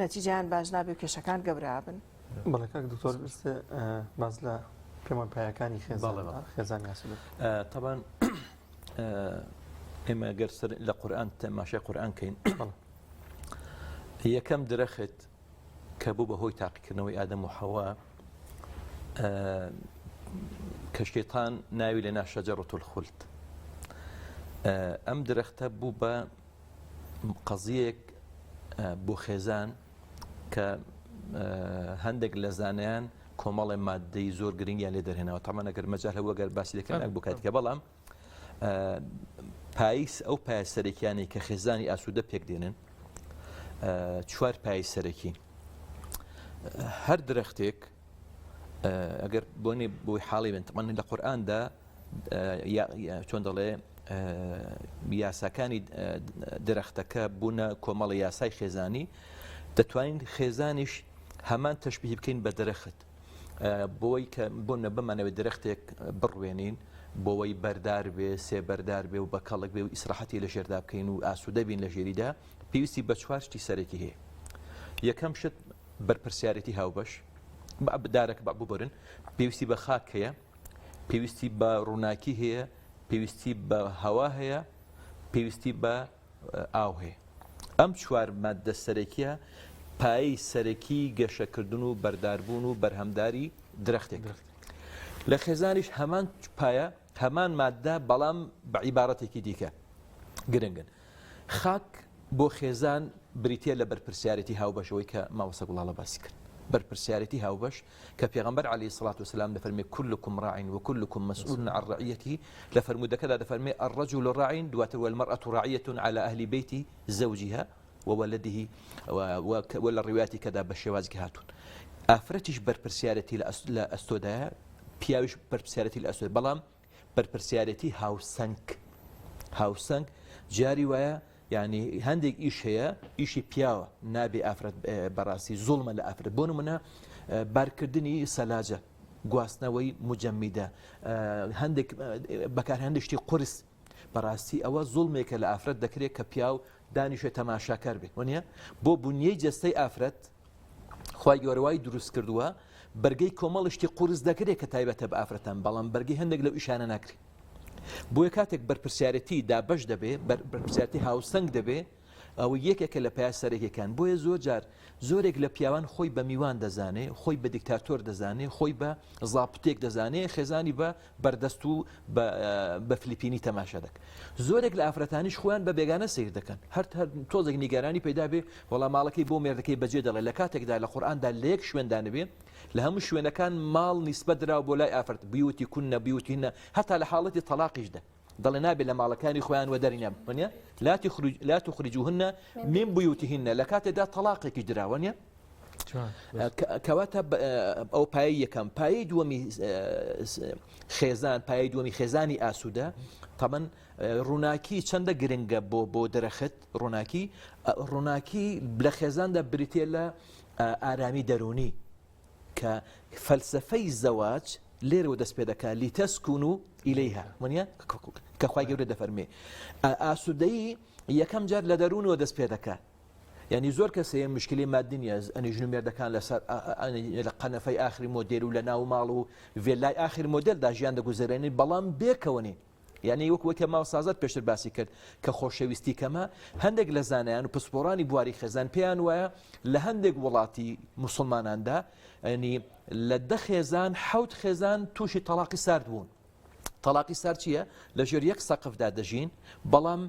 نەتیجیان باش نابێ و کێشەکان گەورە بن. بەڵێ کاک دکتۆر باس لە پێمان پایەکانی خێزان خێزان یاسوودە تەبان ئێمە گەر سەر لە قورئان تەماشای قورئان کەین یەکەم درەخت کە بوو بە هۆی تاقیکردنەوەی ئادەم و حەوا کە شێتان ناوی لە ناشەجەڕەت الخلد ئەم درەختە بوو بە قەزیەک بۆ خێزان کە هەندێک لە زانایان کۆمەڵێ مادەی زۆر گرنگیان لێ دەرهێناوە تامان ئەگەر مەجال هەبوو گەر باسی دەکەن بۆ کاتیکە بەڵام پایس ئەو پایە سەرەکیانەی کە خێزانی ئاسوودە پێک دێنن چوار پای سەرەکی هەر درەختێک. ئەگەر بۆنی بۆی حاڵی بن تەمان لە قورئاندا چۆن دەڵێ یاساکانی درەختەکە بوونە کۆمەڵی یاسای خێزانی دەتوانین خێزانیش هەمان تەشبیه بکەین بە درەخت بۆی کە بۆ نە بمانەوێت درەختێک بڕوێنین بۆەوەی بەردار بێ سێبەردار بێ و بە کەڵک بێ و ئیسراحەتی لە ژێردا بکەین و ئاسوودە بین لە ژێریدا پێویستی بە چوار شتی سەرەکی هەیە یەکەم شت بەرپرسیارێتی هاوبەش دارەکە بە ببورن پێویستی بە خاک هەیە پێویستی بە ڕووناکی هەیە پێویستی بە هەوا هەیە پێویستی بە ئاو هەیە ئەم چوار ماددە سەرەکیە پایەی سەرەکی گەشەکردن و بەرداربوون و بەرهەمداری درەختێک لە خێزانیش هەمان پایە هەمان ماددە بەڵام بە عیبارەتێکی دیکە گرنگن خاک بۆ خێزان بریتیە لە بەرپرسیارێتی هاوبەش ئەوەی کە مامۆستا گوڵاڵە باسی کرد بەرپرسیارێتی هاوبەش کە پێغەمبەر عەلەیهی سڵات وسلام دەفەرمێ کلکم راع وکلکم مسئول عن رعیته لە فەرموودەکەدا دەفەرمێ الرجل راع دواتر والمرأة راعية على أهل بيت زوجها وولده و لە ڕیوایەتی کەدا بە شێوازێکی هاتوون ئافرەتیش بەرپرسیارەتی لە ئەستۆدایە پیاویش بەرپرسیارەتی لە ئەستۆ بەڵام بەرپرسیارێتی هاوسەنگ هاوسەنگ جاری وایە یعنی هەندێک ئیش هەیە ئیشی پیاوە نابێ ئافرەت بەڕاستی زوڵمە لە ئافرەت بۆ نمونە بارکردنی سەلاجە گواستنەوەی مجەمیدە هەندێک بەکار هەندێک شتی قورس بەڕاستی ئەوە زوڵمێکە لە ئافرەت دەکرێت کە پیاو دانیشێ تەماشاکەر بێ وەنیە بۆ بنیەی جەستەی ئافرەت خوای گەورە وای دروست کردووە بەرگەی کۆمەڵ شتی قورس دەکرێت کە تایبەتە بە ئافرەتان بەڵام بەرگەی هەندێک لەو ئیشانە ناکرێت بۆیە کاتێک بەرپرسیارەتی دابەش دەبێ بەرپرسیارەتی هاوسەنگ دەبێ ئەوە یەکێکە لە پیا سەرەکیەکان بۆیە زۆر جار زۆرێک لە پیاوان خۆی بە میوان دەزانێ خۆی بە دیکتاتۆر دەزانێ خۆی بە زاپتێک دەزانێ خێزانی بە بەردەست و بە فلیپینی تەماشا دەک زۆرێک لە ئافرەتانیش خۆیان بە بێگانە سیر دەکەن هەر هەر تۆزێک نیگەرانی پەیدا بێ وەڵا ماڵەکەی بۆ مێردەکەی بەجێ دەڵێ لە کاتێکدا لە قورئاندا لە یەک شوێندا نەبێ لە هەموو شوێنەکان ماڵ نیسبەت دراوە بۆ لای ئافرەت بیوتیکن بیوتهن هەتا لە حاڵەتی تەلاقیشدا دەڵێ نابێ لە ماڵەکانی خۆیان وەدەرینە وەنیە لا تخرج لا تخرجوهن من بيوتهن لە کاتێدا تەلاقێکی دراوە نیە کەواتە ئەو پایەی یەکەم پایەی دووەمی خێزان پایەی دووەمی خێزانی ئاسوودە تەمەن ڕووناکی چەندە گرنگە بۆ بۆ دەرەخت ڕووناکی ڕووناکی لە خێزاندا بریتە لە ئارامی دەرونی کە فەلسفەی زەواج لێرەوە دەست پێ دەکات لیتەسکون و ئیلەیها وەنیە کە خوای گەورە دەفەرمێ ئاسوودەیی یەکەم جار لە دەروونەوە دەست پێ دەکات یعنی زۆر کەس هەیە مشکلی مادی نییە ئەنی ژن و مێردەکان لەسەر لە قەنەفەی ئاخری مۆدێل و لە ناو ماڵ و ڤێلای ئاخر مۆدێلدا ژیان دەگوزەرێنن بەڵام بێکەوە نین یعنی وەک وەکە ماوسازت پێشتر باسی کرد کە خۆشەویستی کەمە هەندێک لە زانایان و پسپۆرانی بواری خێزان پێیان وایە لە هەندێک وڵاتی مسلماناندا ینی لە دە خێزان حەوت خێزان تووشی تەلاقی سارد بوون تەڵاقی سارد چییە؟ لە ژێر یەک سەقفدا دەژین، بەڵام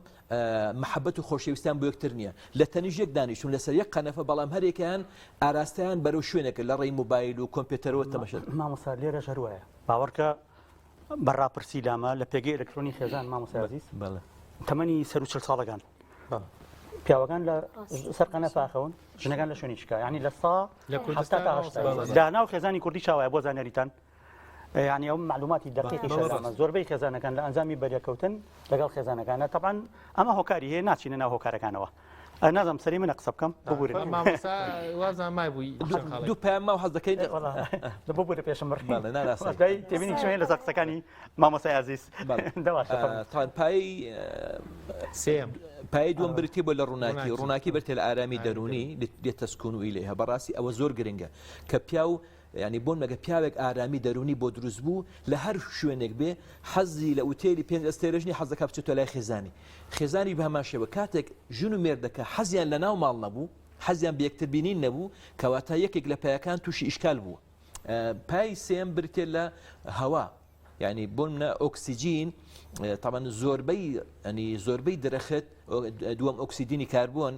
مەحەبەت و خۆشەویستیان بۆ یەکتر نییە. لە تەنیشت یەک دانیشتوون لەسەر یەک قەنەفە، بەڵام هەریەکەیان ئاراستەیان بەرەو شوێنێکە لە ڕێی مۆبایل و کۆمپیوتەرەوە تەماشا دەکەن. مامۆستا لێرەش هەر وایە. باوەڕکە بە ڕاپرسی لامە لە پێگەی ئەلکترۆنی خێزان مامۆستا عەزیز بەڵێ. تەمەنی سەروو 40 ساڵەکان پیاوەکان لە سەر قەنەفە ئەخەون ژنەکان لە شوێنی شکا یعنی لە سا لە کوردستان 70 تا 80 بەڵێ. لە ناو خێزانی کوردی چاوایە بۆ زانیاریتان یانی ئەو معلوماتی دقیقی شەرامە زۆربەی خێزانەکان لە ئەنجامی بەرێکەوتن لەگەڵ خێزانەکانە تەبان ئەمە هۆکاری هەیە ناچینە ناو هۆکارەکانەوە نازم سەری منە قسە بکەم ببورن دوو پەیام ماو حەز دەکەین ببورە پێشم تێبینی شوێن لەسەر قسەکانی مامۆستای ئازیز پای سێم پای دووەم بریتی بۆ لە ڕووناکی ڕووناکی بەرتێ لە ئارامی دەرونی لتەسکون و ئیلەیها بەڕاستی ئەوە زۆر گرنگە کە پیاو یانی بۆن مەگە پیاوێک ئارامی دەروونی بۆ دروست بوو لە هەر شوێنێک بێ حەزی لە ئوتێلی پێنج ئەستێرەش نیە حەز دەکا بچێتە لای خێزانی خێزانی بە هەمان شێوە کاتێک ژن و مێردەکە حەزیان لە ناو ماڵ نەبوو حەزیان بە یەکتر بینین نەبوو کەواتە یەکێک لە پایەکان تووشی ئیشکال بووە پای سێم بریتێ لە هەوا یعنی بۆ منە ئۆکسجین تاوان زۆربەی ئەنی زۆربەی درەخت دووەم ئۆکسیدینی کاربۆن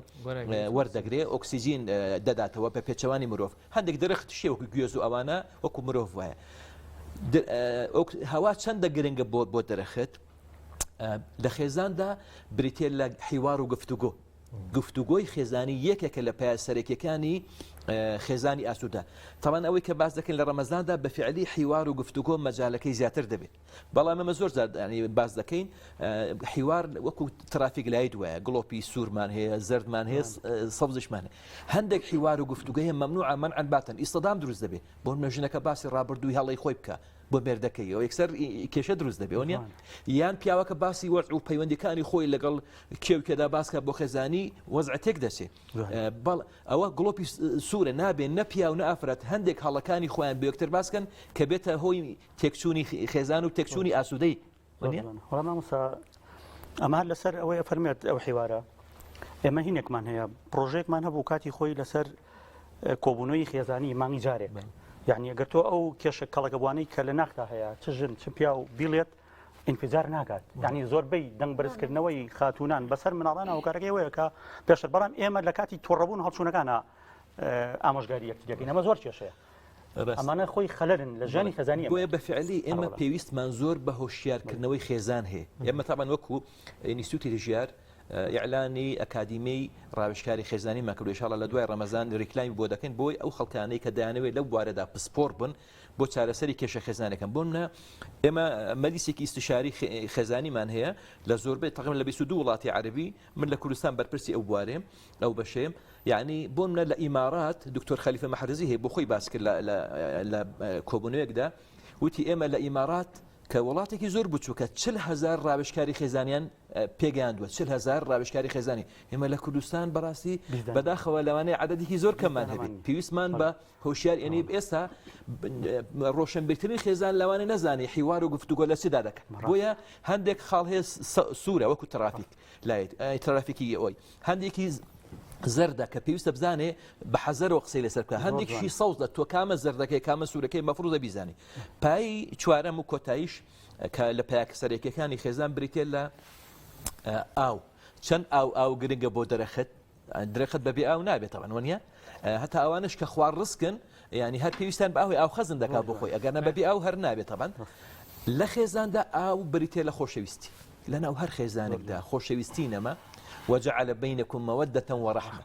وەردەگرێ ئۆکسجین دەداتەوە بە پێچەوانی مرۆڤ هەندێک درەخت شێ وەکو گوێز و ئەوانە وەکو مرۆڤ وایە هەوا چەندە گرنگە بۆ بۆ درەخت لە خێزاندا بریتە لە حیوار و گفتوگۆ گفتوگۆی خێزانی یەکێکە لە پایە سەرەکیەکانی. خێزانی ئاسوودە تاوان ئەوەی کە باس دەکەین لە ڕەمەزاندا بە فعلی حیوار و گفتوگۆ مەجالەکەی زیاتر دەبێت بەڵام ئەمە زۆر جار باس دەکەین حیوار وەکو traffic light وایە گڵۆپی سوورمان هەیە زەردمان هەیە سەوزشمان هەیە هەندێک حیوار و گفتوگە هەیە مەمنوعە مەنعەن باتەن ئیستەدام دروست دەبێت بۆ نمونە ژنەکە باسی ڕابردووی هەڵەی خۆی بکە بۆ مێردەکەی ئەو یەکسەر کێشە دروست دەبێ نیە یان پیاوەکە باسی وەرع و پەیوەندەکانی خۆی لەگەڵ کێو کێدا باسکە بۆ خێزانی وەزع تێک دەچێ بەڵ ئەوە گڵۆپی سوورە نابێن نە پیاو نە ئافرەت هەندێک هەڵەکانی خۆیان بۆ یەکتر باسکەن کە بێتە هۆی تێکچوونی خێزان و تێکچوونی ئاسوودەی وەڵا مامۆستا ئەمە هەر لەسەر ئەوەی فەرمێت ئەو حیوارە ئێمە هینێکمان هەیە پرۆژێکمان هەبوو کاتی خۆی لەسەر کۆبوونەوەی خێزانی مانگی جارێک یعنی ئەگەر تۆ ئەو کێشە کەڵەکەبووانەی کە لە ناخدا هەیە چ ژن چ پیا و بیڵێت ئینفجار ناکات یعنی زۆربەی دەنگ بەرزکردنەوەی خاتونان بەسەر مناڵان هۆکارەکەی وەیە کە پێشتر بەڵام ئێمە لە کاتی توڕەبوون هەڵچوونەکانە ئامۆژگاری یەکتریەکەین ئەمە زۆر کێشەیە ئەمانە خۆی خەلەرن لە ژیانی خێزانی بۆیە بە فعلی ئێمە پێویستمان زۆر بە هۆشیارکردنەوەی خێزان هەیە ئێمە تامان وەکو ئینستیتوتی ژیار ئیعلانی ئەکادیمی ڕاوێژکاری خێزانیمان کردو ئینشاڵڵا لە دوای ڕەمەزان ریکلامی بۆ دەکەین بۆی ئەو خەڵکانەی کە دەیانەوێت لەو بوارەدا پسپۆر بن بۆ چارەسەری کێشە خێزانەکەن بۆ منە ئێمە مەلیسێکی ئیستشاری خێزانیمان هەیە لە زۆربەی تەقریبا لە 22 وڵاتی عەربی من لە کوردستان بەرپرسی ئەو بوارێم ئەو بەشەیەم یعنی بۆ منە لە ئیمارات دکتۆر خەلیفە مەحرزی هەیە بۆ خۆی باس کرد لە کۆبوونەوەیەکدا وتی ئێمە لە ئیمارات کە وڵاتێکی زۆر بچووکە 40 هزار ڕاوێژکاری خێزانیان پێگەیاندووە 40 هزار ڕاوێژکاری خێزانی ئێمە لە کوردستان بەڕاستی بەداخەوە لەوانەیە عددێکی زۆر کەممان هەبێت پێویستمان بە هۆشیار ینی ئێستا ڕۆشنبیرترین خێزان لەوانە نەزانی حیوار و گفتوگۆ لە چدا دەکەن بۆیە هەندێک خاڵ هەیە سوورە وەکو traffic light ترافیکی ئەوی هەندێکی زەردە کە پێویستە بزانێ بە حەزەرەوە قسەی لەسەر بکە هەندێکشی سەوزە تۆ کامە زەردەکەی کامە سوورەکەی مەفروزە بیزانی پای چوارەم و کۆتاییش کە لە پایەکە سەرەکیەکانی خێزان بریتە لە ئاو چەند ئاو ئاو گرنگە بۆ دەرەخت درەخت بەبێ ئاو نابێتەوە وەنیە هەتا ئەوانش کە خوار ڕسکن ینی هەر پێویستان بە ئاوی ئاو خەزن دەکات بۆ خۆی ئەگەر نە بەبێ ئاو هەر نابێتەوە لە خێزاندا ئاو بریتە لە خۆشەویستی لەناو هەر خێزانێکدا خۆشەویستی نەما، وجعل بینکم مودە ورحمە،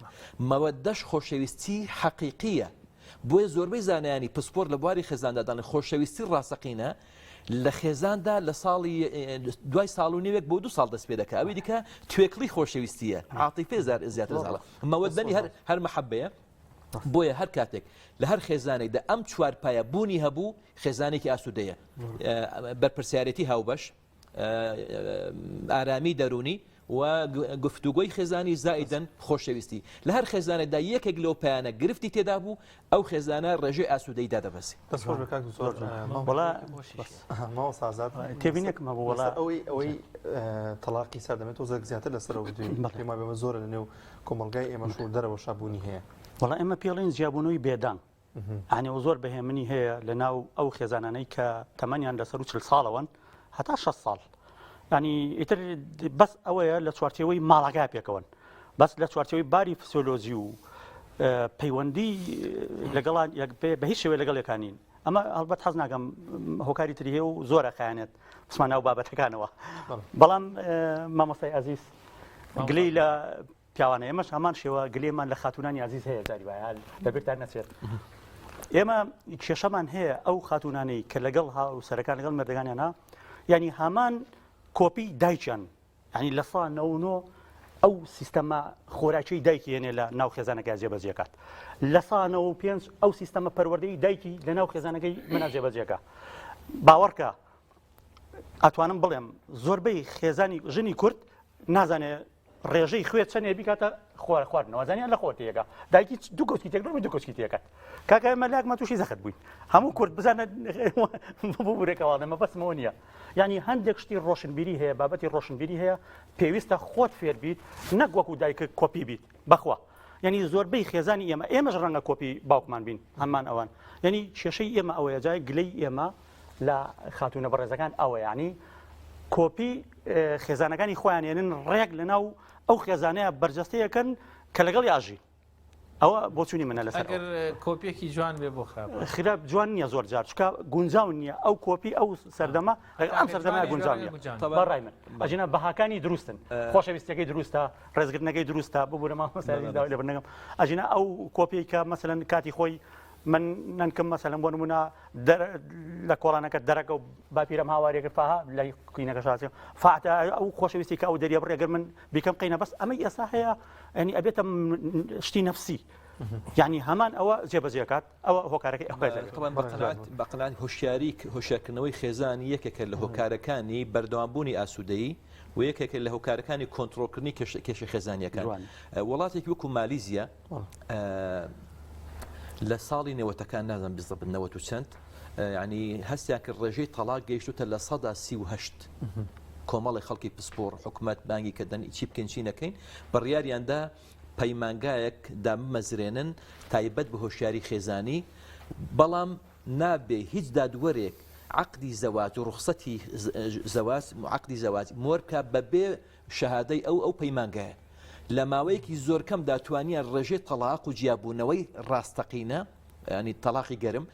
مەوەدەش خۆشەویستی حەقیقییە، بۆیە زۆربەی زانایانی پسپۆر لە بواری خێزاندا دەڵێن خۆشەویستی ڕاستەقینە لە خێزاندا لە ساڵی دوای ساڵ و نێوێک بۆ دو ساڵ دەست پێ دەکا ئەوی دیکە توێکڵی خۆشەویستیە عاتیفێ زیاتر زاڵە مەوەدەنی هەر هەر مەحەبەیە بۆیە هەر کاتێک لە هەر خێزانێکدا ئەم چوار پایە بوونی هەبوو خێزانێکی ئاسوودەیە بەرپرسیارێتی هاوبەش ئارامی دەروونی و گفتوگۆی خێزانی زائیدەن خۆشەویستی لە هەر خێزانێکدا یەکێک لەو پایانە گرفتی تێدا بوو ئەو خێزانە ڕێژەی ئاسوودەی دادەبەزێ. دەست خۆش بێ کاک دکتۆر. وەڵا مامۆستا ئازاد تێبینێکم هەبوو وەڵا لەسەر ئەوەی ئەوەی تەڵاقی سەر دەمێت تۆزێک زیاتر لەسەر ئەو بدوێین پێم وایە بەمە زۆرە لەنێو کۆمەڵگای ئێمەش و دەرەوەشا بوونی هەیە. وەڵا ئێمە پێڵین جیابوونەوەی بێدەنگ یانی و زۆر بەهێمنی هەیە لە ناو ئەو خێزانانەی کە تەمەنیان لەسەر و چل ساڵەوەن هەتا 6 ساڵ ینی ئیتر بەس ئەوەیە لە چوارچێوەی ماڵەکە پێکەوەن بەس لە چوارچێوەی باری فسیۆلۆژی و پەیوەندی لەگەڵان بە هیچ شێوەیە لەگەڵ یەکانین ئەمە هەڵبەت حەز ناکەم هۆکاری تری هەیە و زۆرە خیانێت بچمە ناو بابەتەکانەوە بەڵام مامۆستای ئازیز گلەی لە پیاوانە ئێمەش هەمان شێوە گلێمان لە خاتونانی ئازیز هەیە جاری وایە لەبیرتان نەچێت ئێمە کێشەمان هەیە ئەو خاتونانەی کە لەگەڵ هاوسەرەکان لەگەڵ مردەکانیانە ینی هەمان کۆپی دایکیان ینی لە سا نەونۆ ئەو سیستەمە خۆراکی دایکی هێنێ لە ناو خێزانەکە جێبەجێکات لە سانەوە پێنج ئەو سیستەمە پەروەردەی دایکی لە ناو خێزانەکەی منە جێبەجێکە باوەڕکە ئەتوانم بڵێم زۆربەی خێزانی ژنی کورد نازانێ ڕێژەی خوێ چەنێ بیکاتە خوار خواردنەوە زانیان لە خۆ تێگا دایکی دوو کۆچکی تێک دوو کۆچکی تێکات کاکە ئێمە لاکمە تووشی زەخت بووین هەموو کورد بزانە ببورێکەوە مەبەستمەوە نییە یعنی هەندێک شتی ڕۆشنبیری هەیە بابەتی ڕۆشنبیری هەیە پێویستە خۆت فێر بیت نەک وەکو دایکە کۆپی بیت بەخوا یعنی زۆربەی خێزانی ئێمە ئێمەش ڕەنگە کۆپی باوکمان بین هەمان ئەوان یعنی کێشەی ئێمە ئەوەیە جای گلەی ئێمە لە خاتوونە بەڕێزەکان ئەوە یعنی کۆپی خێزانەکانی خۆیان ێنن ڕێک لە ناو ئەو خێزانەیە بەرجەستەیەکەن کە لەگەڵی ئاژین. ئەوە بۆچوونی منە لەسەر ئەگەر کۆپیەکی جوان بێ بۆ خراپ خراپ جوان نییە زۆر جار چکە گونجاو نییە ئەو کۆپی ئەو سەردەمە ئەم سەردەمە گونجاو نییە بەڕای من ئەژینا بەهاکانی دروستن خۆشەویستەکەی دروستە ڕێزگرتنەکەی دروستە ببوورە مامۆستا داوای لێبوردن ئەژینا ئەو کۆپی کە مەسەلەن کاتی خۆی من نەنکم مەسەلەن بۆ نمونە لە کۆڵانەکە دەرەکە و باپیرەم هاوارێ کرد فاها لە قینەکە شاسی فاتە ئەو خۆشەویستی کە ئەو دەریە بڕێگەر من بیکەم قینە بەس ئەمە ئێستا هەیە ئەنی ئەبێتە شتی نەفسی یعنی هەمان ئەوە جێبەجێکات ئەوە هۆکارەکەی ئەوە بەقلان هۆشیاری هۆشیارکردنەوەی خێزان یەکێکە لە هۆکارەکانی بەردەوامبوونی ئاسوودەیی و یەکێکە لە هۆکارەکانی کۆنتترۆلکردنی کێشە خێزانیەکان وڵاتێکی وەکو مالیزیا لە ساڵی نەوەتەکان نازانم بزەبت نەوەت و چەند ینی هەستیان کرد ڕێژەی تەلاق گەیشتوتە 38 کۆمەڵی خەڵکی پسپۆر حکومت بانگی کردن چی بکەین چی نەکەین بڕیاریاندا پەیمانگایەک دامەزرێنن تایبەت بە هۆشیاری خێزانی بەڵام نابێ هیچ دادوەرێک عقدی زەواج و ڕوخسەتی زەواج عقدی زەواج مۆر بکە بەبێ شەهادەی ئەو ئەو پەیمانگایە لە ماوەیەکی زۆر کەمدا توانیان ڕێژەی تەڵاق و جیابوونەوەی ڕاستەقینە ینی تەڵاقی گەرم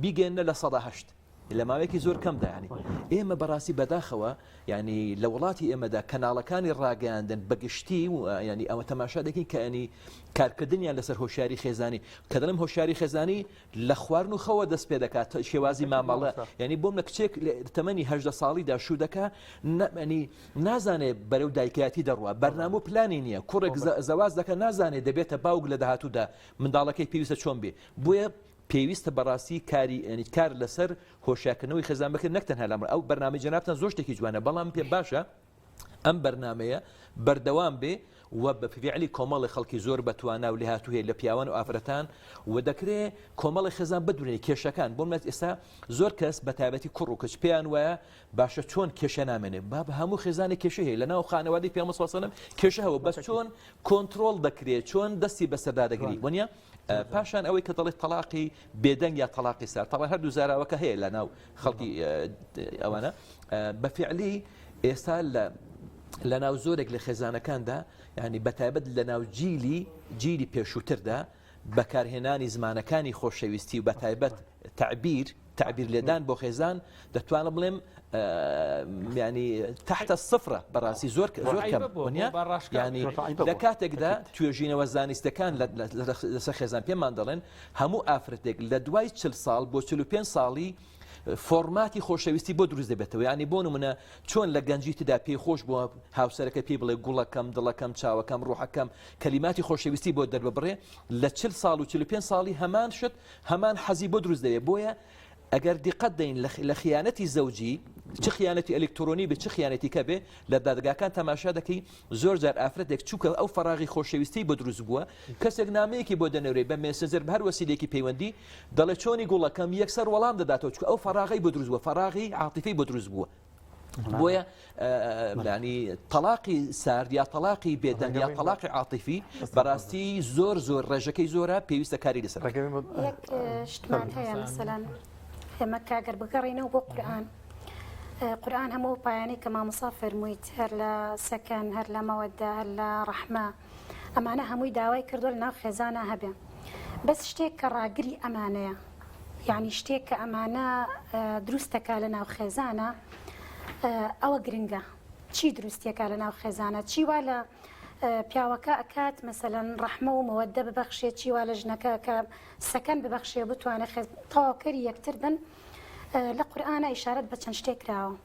بیگەێنە 8% لە ماوەیەکی زۆر کەمدا ینی ئێمە بەڕاستی بەداخەوە ینی لە وڵاتی ئێمەدا کەناڵەکانی ڕاگەیاندن بەگشتی و ینی ئەوە تەماشا دەکەین کە ینی کارکردنیان لەسەر هۆشیاری خێزانی کە دەڵێم هۆشیاری خێزانی لە خوارن و خەوە دەست پێ دەکات شێوازی مامەڵە یعنی بۆم لە کچێک تەمەنی هەدە ساڵیدا شوو دەکا نەمەنی نازانێ بەرەو دایکایەتی دەڕوا بەرنامە و پلانی نییە کوڕێک زەواز دەکە نازانێ دەبێتە باوک لە داهاتوودا منداڵەکەی پێویستە چۆن بێ بۆیە پێویستە بەڕاستی کاری ینی کار لەسەر هۆشیاکردنەوەی خێزان بکرێت نەک تەنها لەمڕ ئەو بەرنامەی جەنابتان زۆر شتێکی جوانە بەڵام پێ باشە ئەم بەرنامەیە بەردەوام بێ و بە فیعلی کۆمەڵی خەڵکی زۆر بە توانا و لێهاتوو هەیە لە پیاوان و ئافرەتان و دەکرێ کۆمەڵی خێزان بدورێ کێشەکان بۆ منەت ئێستا زۆر کەس بە تایبەتی کوڕ و کچ پێیان وایە باشە چۆن کێشە نامێنێ با بە هەموو خێزانێک کێشە هەیە لە ناو خانەوادەی پێغەمبەر صلی الله علیه و سلم کێشە هەبوو بەس چۆن کۆنترۆڵ دەکرێت چۆن دەستی بەسەردا دەگری وەنیە پاشان ئەوەی کە دەڵێت تەلاقی بێدەنگ یا تەلاقی سار تەڵا هەردوو زاراوەکە هەیە لە ناو خەڵکی ئەوانە بە فعلی ئێستا لە لە ناو زۆرێک لە خێزانەکاندا ینی بەتایبەت لە ناو جیلی جیلی پێشووتردا بەکارهێنانی زمانەکانی خۆشەویستی و بەتایبەت تعبیر تعبیر لێدان بۆ خێزان دەتوانم بڵێم ینی تحتە سفرە بەڕاستی زۆر زۆر کەم ینی لە کاتێکدا توێژینەوە زانیستەکان لەسەر خێزان پێمان دەڵێن هەموو ئافرەتێک لە دوای چل ساڵ بۆ 45 ساڵی فۆرماتی خۆشەویستی بۆ دروست دەبێتەوە یانی بۆ نمونە چۆن لە گەنجیتدا پێی خۆش بووە هاوسەرەکە پێی بڵێ گوڵەکەم دڵەکەم چاوەکەم ڕوحەکەم کەلیماتی خۆشەویستی بۆ دەرببڕێ لە چل ساڵ و 45 ساڵی هەمان شت هەمان حەزی بۆ دروست دەبێت بۆیە ئەگەر دیقەت دەین لە خیانەتی زەوجی چ خیانەتی ئەلکترۆنی بێ چ خیانەتی کە بێ لە دادگاکان تەماشا دەکەی زۆر جار ئافرەتێک چووکە ئەو فەراغی خۆشەویستی بۆ دروست بووە کەسێک نامەیەکی بۆ دەنێرێ بە مێسنجەر بە هەر وەسیلێکی پەیوەندی دەڵێ چۆنی گوڵەکەم یەکسەر وەڵام دەداتەوە چونکە ئەو فەراغەی بۆ دروست بووە فەراغی عاتیفەی بۆ دروست بووە بۆیە ینی تەلاقی سارد یا تەلاقی بێدەنگ یا تەلاقی عاتیفی بەڕاستی زۆر زۆر ڕێژەکەی زۆرە پێویستە کاری لەسەر یەک شتمان هەیە مەسەلەن ئێمە کاگەر بگەڕینەوە بۆ قورئان قورئان هەموو ئەو پایانەی کە مامۆسا فەرموویت هەر لە سەکەن هەر لە مەوەدە هەر لە ڕەحمە ئەمانە هەمووی داوای کردووە لەناو خێزانا هەبێ بەس شتێک کە ڕاگری ئەمانەیە یعنی شتێک کە ئەمانە دروستەکە لە ناو خێزانە ئەوە گرنگە چی دروستیەکە لە ناو خێزانە چی وا لە پیاوەکە ئەکات مەسەلەن ڕەحمە و مەوەدە ببەخشێ چی وا لە ژنەکە کە سەکەن ببەخشێ بتوانێت تەواوکەری یەکتر بن لە قورئانا ئیشارەت بە چەند شتێک کراوە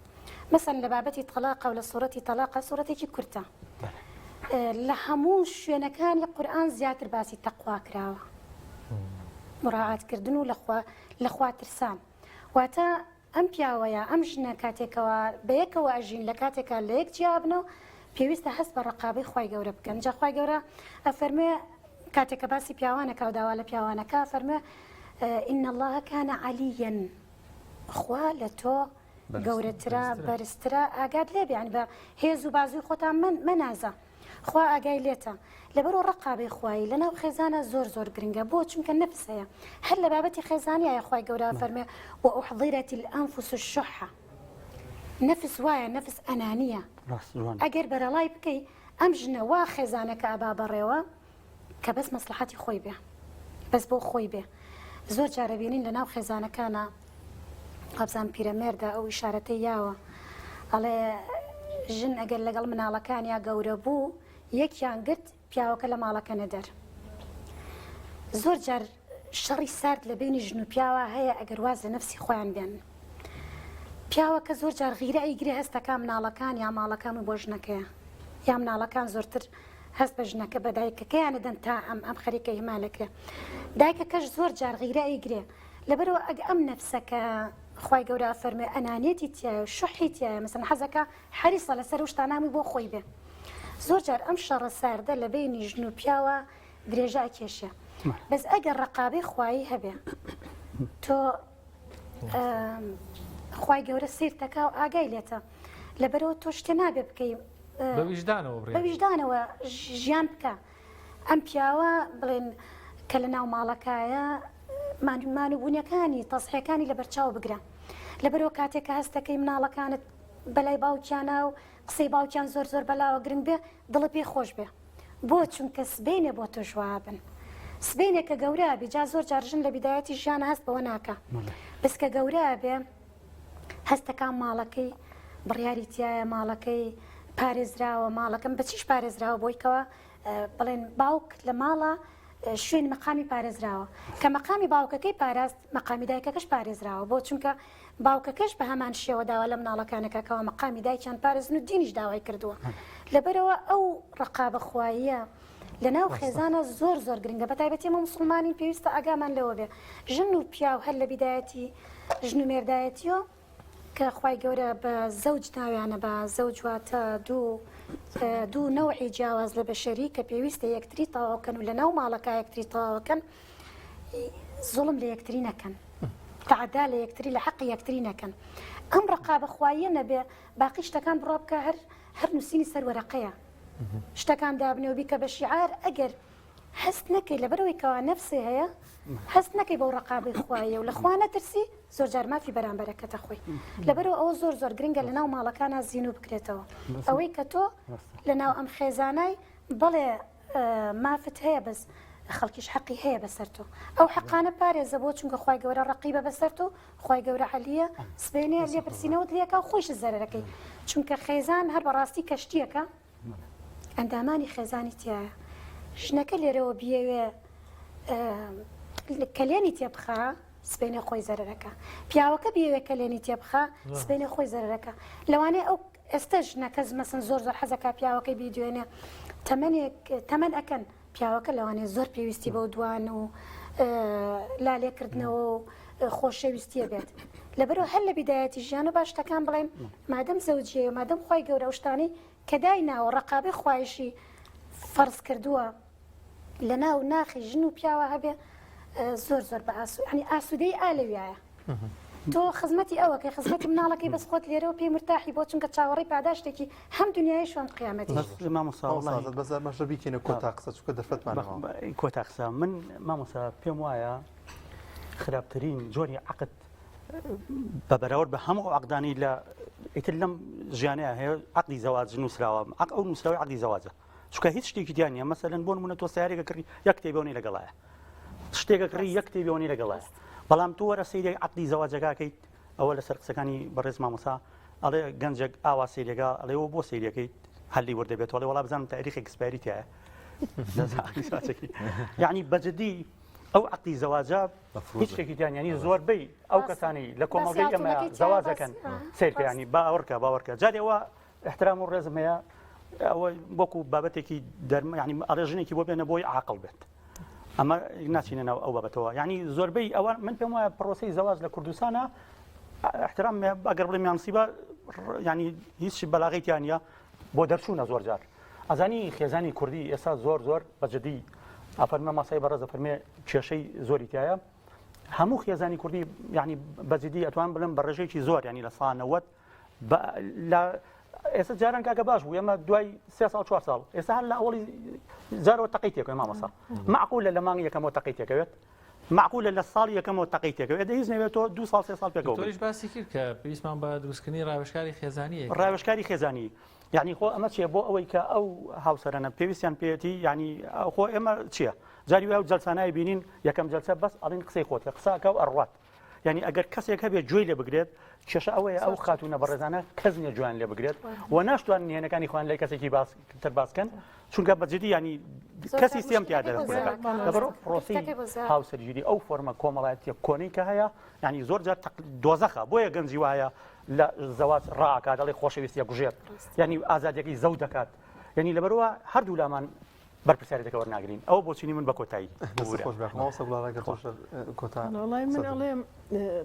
مەسەن لە بابەتی تەلاقە و لە سوڕەتی تەلاقە سوڕەتێکی کورتە لە هەموو شوێنەکانی قورئان زیاتر باسی تەقوا کراوە مراعاتکردن و لەخوا لەخوا ترسان واتە ئەم پیاوەیە ئەم ژنە کاتێکەوە بەیەکەوە ئەژین لە کاتێکا لە یەک جیابنەوە پێویستە هەست بە ڕقابەی خوای گەورە بکەن جا خوای گەورە ئەفەرموێ کاتێک کە باسی پیاوانەکە و داوا لە پیاوانەکە فەرموێ إن الله كان عليا خوا لە تۆ گەورەترە بەرزترە ئاگات لێ بێ یانی بە هێز و بازوی خۆتان من مەنازە خوا ئاگای لێتە لەبەرو ڕقابەی خوایی لەناو خێزانە زۆر زۆر گرنگە بۆ چونکە نەفس هەیە هەر لە بابەتی خێزانیایە خوای گەورە فەرمێ وأحضرت الأنفس الشح نەفس وایە نەفس ئەنانیە ئەگەر بەرەڵای بکەی ئەم ژنە وا خێزانەکە ئەبا بەڕێوە. کە بەس مەسڵەحەتی خۆی بێ بەس بۆ خۆی بێ زۆر جارە بینین لە ناو خێزانەکانە قەبزان پیرەمێردە ئەو ئیشارەتەی یاوە ئەڵێ ژن ئەگەر لەگەڵ مناڵەکانیا گەورە بوو یەکیان گرت پیاوەکە لە ماڵەکە نەدەر زۆر جار شەڕی سارد لە بینی ژن و پیاوە هەیە ئەگەر واز لە نەفسی خۆیان بێن پیاوەکە زۆر جار غیرە ئەیگرێ هەستەکە مناڵەکان یا ماڵەکان و بۆ ژنەکەیە یا مناڵەکان زۆرتر هەست بە ژنەکە بە دایکەکەیان ئەدەن تا ئەم ئەم خەریکە ئیهمالەکرێ دایکەکەش زۆر جار غیرە ئەیگرێ لەبەرەوە ئەگ ئەم نەفسە کە خوای گەورە ئەفەرموێ ئەنانیەتی تیایە و شوحی تیایە مەسەن حەزەکە حەریسە لەسەر ئەو شتانە هەمووی بۆ خۆی بێ زۆر جار ئەم شەڕە ساردە لە بەینی ژن و پیاوە درێژە ئەکێشێ بەس ئەگەر ڕقابەی خوایی هەبێ تۆ خوای گەورە سیرتەکە و ئاگای لێتە لەبەرەوە تۆ شتێ نابێ بکەی بە ویژدانەوە بە ویژدانەوە ژیان بکە ئەم پیاوە بڵێن کە لە ناو ماڵەکایە مانوبوونەکانی تەسحەکانی لە بەرچاو بگرە لەبەرەوە کاتێک کە هەستەکەی مناڵەکانت بەلای باوکیانە و قسەی باوکیان زۆر زۆر بەلاوە گرنگ بێ دڵە پێ خۆش بێ بۆ چونکە سبەینێ بۆ تۆش وابن سبەینێ کە گەورە بی جا زۆر جار ژن لە بیدایەتی ژیانە هەست بەوە ناکا بەس کە گەورە بێ هەستەکان ماڵەکەی بڕیاری تایە ماڵەکەی پارێزراوە ماڵەکەم بەچیش پارێزراوە بۆیکەوە بڵێن باوک لە ماڵە شوێن مەقامی پارێزراوە کە مەقامی باوکەکەی پاراست مەقامی دایکەکەش پارێزراوە بۆ چونکە باوکەکەش بە هەمان شێوە داوا لە مناڵەکانەکە کەوا مەقامی دایکیان پارێزن و دینیش داوای کردووە لەبەرەوە ئەو ڕقابە خواییە لە ناو خێزانە زۆر زۆر گرنگە بە تایبەتی ئێمە موسڵمانین پێویستە ئاگامان لەوە بێ ژن و پیاو هەر لە بیدایەتی ژن و مێردایەتیەوە کە خوای گەورە بە زەوج ناویانە بە زەوج واتە دوو دوو نەوعی جیاواز لە بەشەری کە پێویستە یەکتری تەواوکەن و لە ناو ماڵەکە یەکتری تەواوکەن زوڵم لە یەکتری نەکەن تعدا لە یەکتری لە حەقی یەکتری نەکەن ئەم ڕقابە خواییە نەبێ باقی شتەکان بڕوا بکە هەر هەر نووسینی سەر وەرەقەیە شتەکان دابنێ و بیکە بە شیعار ئەگەر هەست نەکەی لەبەرەوەی کەوا نەفسێ هەیە هەست نەکەی بەو ڕقابەی خوایە و لە خوا نەترسی زۆر جار مافی بەرامبەرەکەتە خۆی لەبەرەوە ئەوە زۆر زۆر گرنگە لە ناو ماڵەکانە زیینو بکرێتەوە ئەوەی کە تۆ لە ناو ئەم خێزانای بەڵێ مافت هەیە بەس خەڵکیش حەقی هەیە بەسەر تۆ ئەو حەقانە پارێزە بۆ چونکە خوای گەورە ڕەقیبە بەسەر تۆ خوای گەورە عەلیە سبەینێ لێپرسینەوەت لێکا و خۆیشت زەرەرەکەی چونکە خێزان هەر بەڕاستی کەشتیەکە ئەندامانی خێزانی تایە ژنەکە لێرەوە بیەوێ کەلێنی تێبخا سبەینێ خۆی زەرەرەکە پیاوەکە بیەوێ کەلێنی تێبخا سبەینێ خۆی زەرەرەکە لەوانەیە ئەو ئێستا ژنەکە مەسن زۆر زۆر حەزەکا پیاوەکەی بیدوێنێ تەمەنێک تەمەن ئەکەن پیاوەکە لەوانەیە زۆر پێویستی بەو دوان و لالێکردنەوە و خۆشەویستیە بێت لەبەرەوە هەر لە بیدایەتی ژیان و با شتەکان بڵێن مادەم زەوجیە و مادەم خوای گەورە ئەو شتانەی کە دایناوە ڕەقابەی خوایشی فەرز کردووە لە ناو ناخی ژن و پیاوە هەبێ زۆر زۆر بە ئاسو ینی ئاسوودەی ئا لەویایە تۆ خزمەتی ئەوەکەی خزمەتی مناڵەکەی بەس خۆت لێرەوە پێی مرتاحی بۆ چونکە چاوەڕێی پاداشتێکی هەم دنیای شوان قیامەتی مامۆستا بەس ئەمەشە بیکەینە کۆتا قسە چونکە دەرفەتمان نەماوە. کۆتا قسە من مامۆستا پێم وایە خراپترین جۆری عقد بە بەراورد بە هەموو عقدانی لە ئیتر لەم ژیانەیە هەیە عقدی زەواج نووسراوە عق ئەو نووسراوی عقدی زەواجە چونکە هیچ شتێکی دیان نیە مەسەلەن بۆ نمونە تۆ سیارێکە کڕی یەک کتێبەوەی لەگەڵایە شتێکە کڕی یەک کتێبەوەی لەگەڵایە بەڵام تۆ وەرە سەیری عقدی زەواجەکەکەیت ئەوە لەسەر قسەکانی بەڕێز مامۆسا ئەڵێ گەنجێک ئاوا سەیرەکە ئەڵێ بۆ سەیرەکەیت هەلی وردەبێت ئەڵێ وەڵا بزانم تاریخی expiry تایە یعنی بەجددی ئەو عقدی زەواجە هیچ شتێکی دیان ینی زۆربەی ئەو کەسانی لە کۆمەڵگەی ئەمە زەواجەکەن سیرکەیانی باوەڕکە باوەڕکە جارێەوە احترام و ڕێزم هەیە ئەوە وەکو بابەتێکی دەرم ینی ئەڵێ ژنێکی بۆ بێنە بۆی عاقڵ بێت ئەمە ناچینە ناو ئەو بابەتەوە ینی زۆربەی ئەوە من پێم وایە پرۆسی زەواج لە کوردستانە احترام ئەگەر بڵێم یانسیبە ینی هیچ بەلاغی تیانە بۆ دەرچوونە زۆر جار ئەزانی خێزانی کوردی ئێستا زۆر زۆر بەجددی ئەفەرمە ماسای بەڕێزە فەرمێ کێشەی زۆری تایە هەموو خێزانی کوردی یعنی بەجددی ئەتوان بڵم بە ڕێژەیەکی زۆر ینی لە سانەوەت لە ئێستا جاران کاکە باش بوو ئێمە دوای سێ ساڵ چوار ساڵ ئێستا هەر لە ئەوڵی جارەوە تەقی تێکەوێت مامۆسا معقولە لە مانگی یەکەمەوە تەقی تێکەوێت معقولە لە ساڵی یەکەمەوە تەقی تێکەوێت هیچ نەوێت تۆ دو ساڵ سێ ساڵ پێکەوە تۆش باسی کرد کە پێویستمان بە دروستکردنی ڕاوێژکاری خێزانیە ڕاوێژکاری خێزانی. یعنی خۆ ئەمە چیە بۆ ئەوەی کە ئەو هاوسەرانە پێویستیان پێیەتی یعنی خۆ ئێمە چییە جاری وای ئەو جەلسانای بینین یەکەم جەلسە بەس ئەڵین قسەی خۆت کە قسەکە و ئەڕوات یعنی ئەگەر کەسێک هەبێت گوێی لێ بگرێت کێشە ئەوەیە ئەو خاتوونە بەڕێزانە کەس نییە گوێیان لێ بگرێت و ناشتوان نهێنەکانی خۆیان لای کەسێکی باس تر باسکەن چونکە بە جدی ینی کەسی سێم تیا دەرەخولەکە لەبەر پرۆسی هاوسەرگیری ئەو فۆرمە کۆمەڵایەتیە کۆنەی کە هەیە ینی زۆر جار دۆزەخە بۆیە گەنجی وایە لە زەواج ڕاکا دەڵێ خۆشەویستیە گوژێت ینی ئازادیەکەی زەو دەکات ینی لەبەرەوە هەردوو لامان بەرپرسیارێتەکە وەرناگرین ئەوە بۆچینی من بە کۆتایی وڵای من ئەڵێم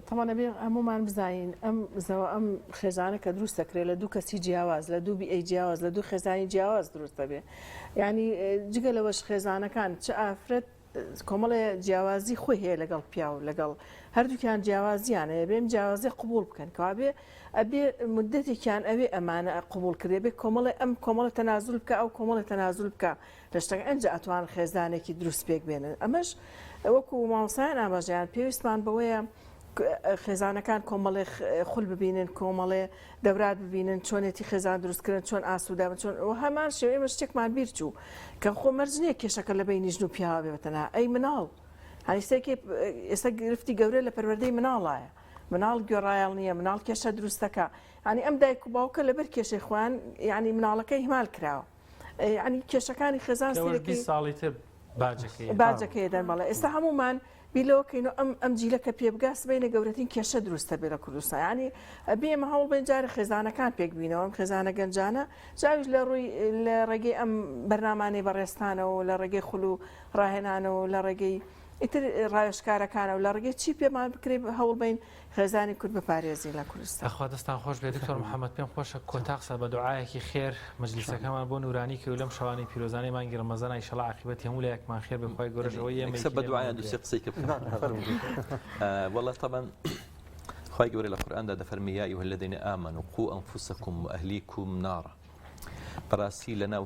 تەمان ئەبێ هەمومان بزانین ئەم زەوە ئەم خێزانە کە دروست دەکرێت لە دوو کەسی جیاواز لە دوو بیئەی جیاواز لە دوو خێزانی جیاواز دروست دەبێ یعنی جگە لەوەش خێزانەکان چ ئافرەت کۆمەڵێ جیاوازی خۆی هەیە لەگەڵ پیاو لەگەڵ هەردووکیان جیاوازیان هەیە بێم جیاوازی قبول بکەن کەوابێ ئەبێ مدەتێکیان ئەوێ ئەمانە قبول کرێ بێ کۆمەڵێ ئەم کۆمەڵە تەنازول بکە ئەو کۆمەڵە تەنازول بکە لە شتەکە ئەنجا ئەتوان خێزانێکی دروست پێک بێنن ئەمەش وەکو مامۆستایان ئاماژەیان پێویستمان بەوەیە خێزانەکان کۆمەڵێ خول ببینن کۆمەڵێ دەورات ببینن چۆنێتی خێزان دروستکردن چۆن ئاسوودە بن چۆن و هەمان شێوە ئێمە شتێکمان بیر چوو کە خۆ مەرج نییە کێشەکە لە بەینی ژن و پیاوە بێ بەتەنها ئەی مناڵ هەنی سێکێ ئێستا گرفتی گەورە لە پەروەردەی مناڵایە مناڵ گوێڕایەڵ نییە مناڵ کێشە دروستەکە ینی ئەم دایک و باوکە لەبەر کێشەی خۆیان ینی مناڵەکە ئیهمال کراوە ینی کێشەکانی خێزان ساڵی تر باجەکەی باجەکەی دەن بەڵێ ئێستا هەمومان بیر لەوە کەین و ئەم ئەم جیلە کە پێبگا سبەینێ گەورەترین کێشە دروست دەبێ لە کوردستان یانی ئەبێ ئێمە هەوڵ بەین جارێ خێزانەکان پێک بینەوە ئەم خێزانە گەنجانە جاویش لە ڕووی لە ڕێگەی ئەم بەرنامانەی بەڕێزتانەوە لە ڕێگەی خول و ڕاهێنانەوە لە ڕێگەی ئیتر ڕاوێژکارەکانەوە لە ڕێگەی چی پێمان بکرێ هەوڵ بەین خێزانی کورد بپارێزین لە کوردستان. یاخوا دەستان خۆش بێت دکتۆر محمد پێم خۆشە کۆتا قسە بە دوعایەکی خێر مەجلیسەکەمان بۆ نورانی کەی و لەم شەوانەی پیرۆزانەی مانگی ڕەمەزانا ئیشەڵا عاقیبەتی هەموو لایەکمان خێر بێ خوای گەورەش ئەوەی ئێمەی یەکسەر بە دوعایان دوو سێ قسەی کە بکەم والله طبعا خوای گەورە لە قورئاندا دەفەرمی یا ایها الذین آمنوا قوا انفسکم واهلیکم نارا بەڕاستی لەناو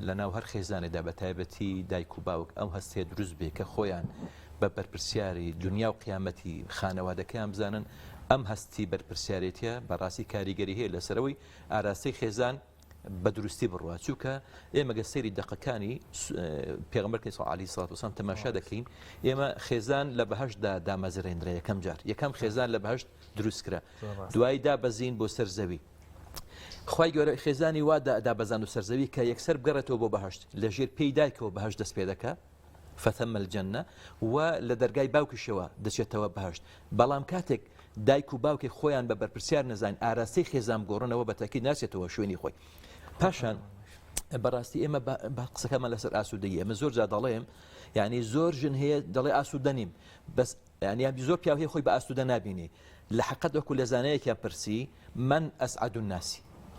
لەناو هەر خێزانێدا بە تایبەتی دایک و باوک ئەم هەستەیە دروست بێ کە خۆیان بە بەرپرسیاری دنیا و قیامەتی خانەوادەکەیان بزانن، ئەم هەستی بەرپرسیارێتیە بەڕاستی کاریگەری هەیە لەسەرەوەی ئاراستەی خێزان بە دروستی بڕوا چووکە ئێمە گە سەیری دەقەکانی پێغەمبەر کەی عەلەیهی سڵات وسلام تەماشا دەکەین ئێمە خێزان لە بەهەشتدا دامەزرێنرا یەکەم جار یەکەم خێزان لە بەهەشت دروست کرا دوای دابەزین بۆ سەر زەوی خوای گەورە خێزانی وا دابەزان و سەرزەوی کە یەکسەر بگەڕێتەوە بۆ بەهشت لە ژێر پێی دایکەوە بەهشت دەست پێ دەکا فثم الجنە، و لە دەرگای باوکیشەوە دەچێتەوە بەهەشت، بەڵام کاتێک دایک و باوکێک خۆیان بە بەرپرسیار نەزانین ئاراستەی خێزان بگۆڕنەوە بە تاکید ناچێتەوە شوێنی خۆی. پاشان بەڕاستی ئێمە بە قسەکەمان لەسەر ئاسوودەیی ئەمە زۆر جا دەڵێم یعنی زۆر ژن هەیە دەڵێ ئاسوودە نیم بەس یانی یان زۆر پیاو هەیە خۆی بە ئاسوودە نابینێ لە حەقەت وەکو لە زانایەکیان پرسی من اسعد الناس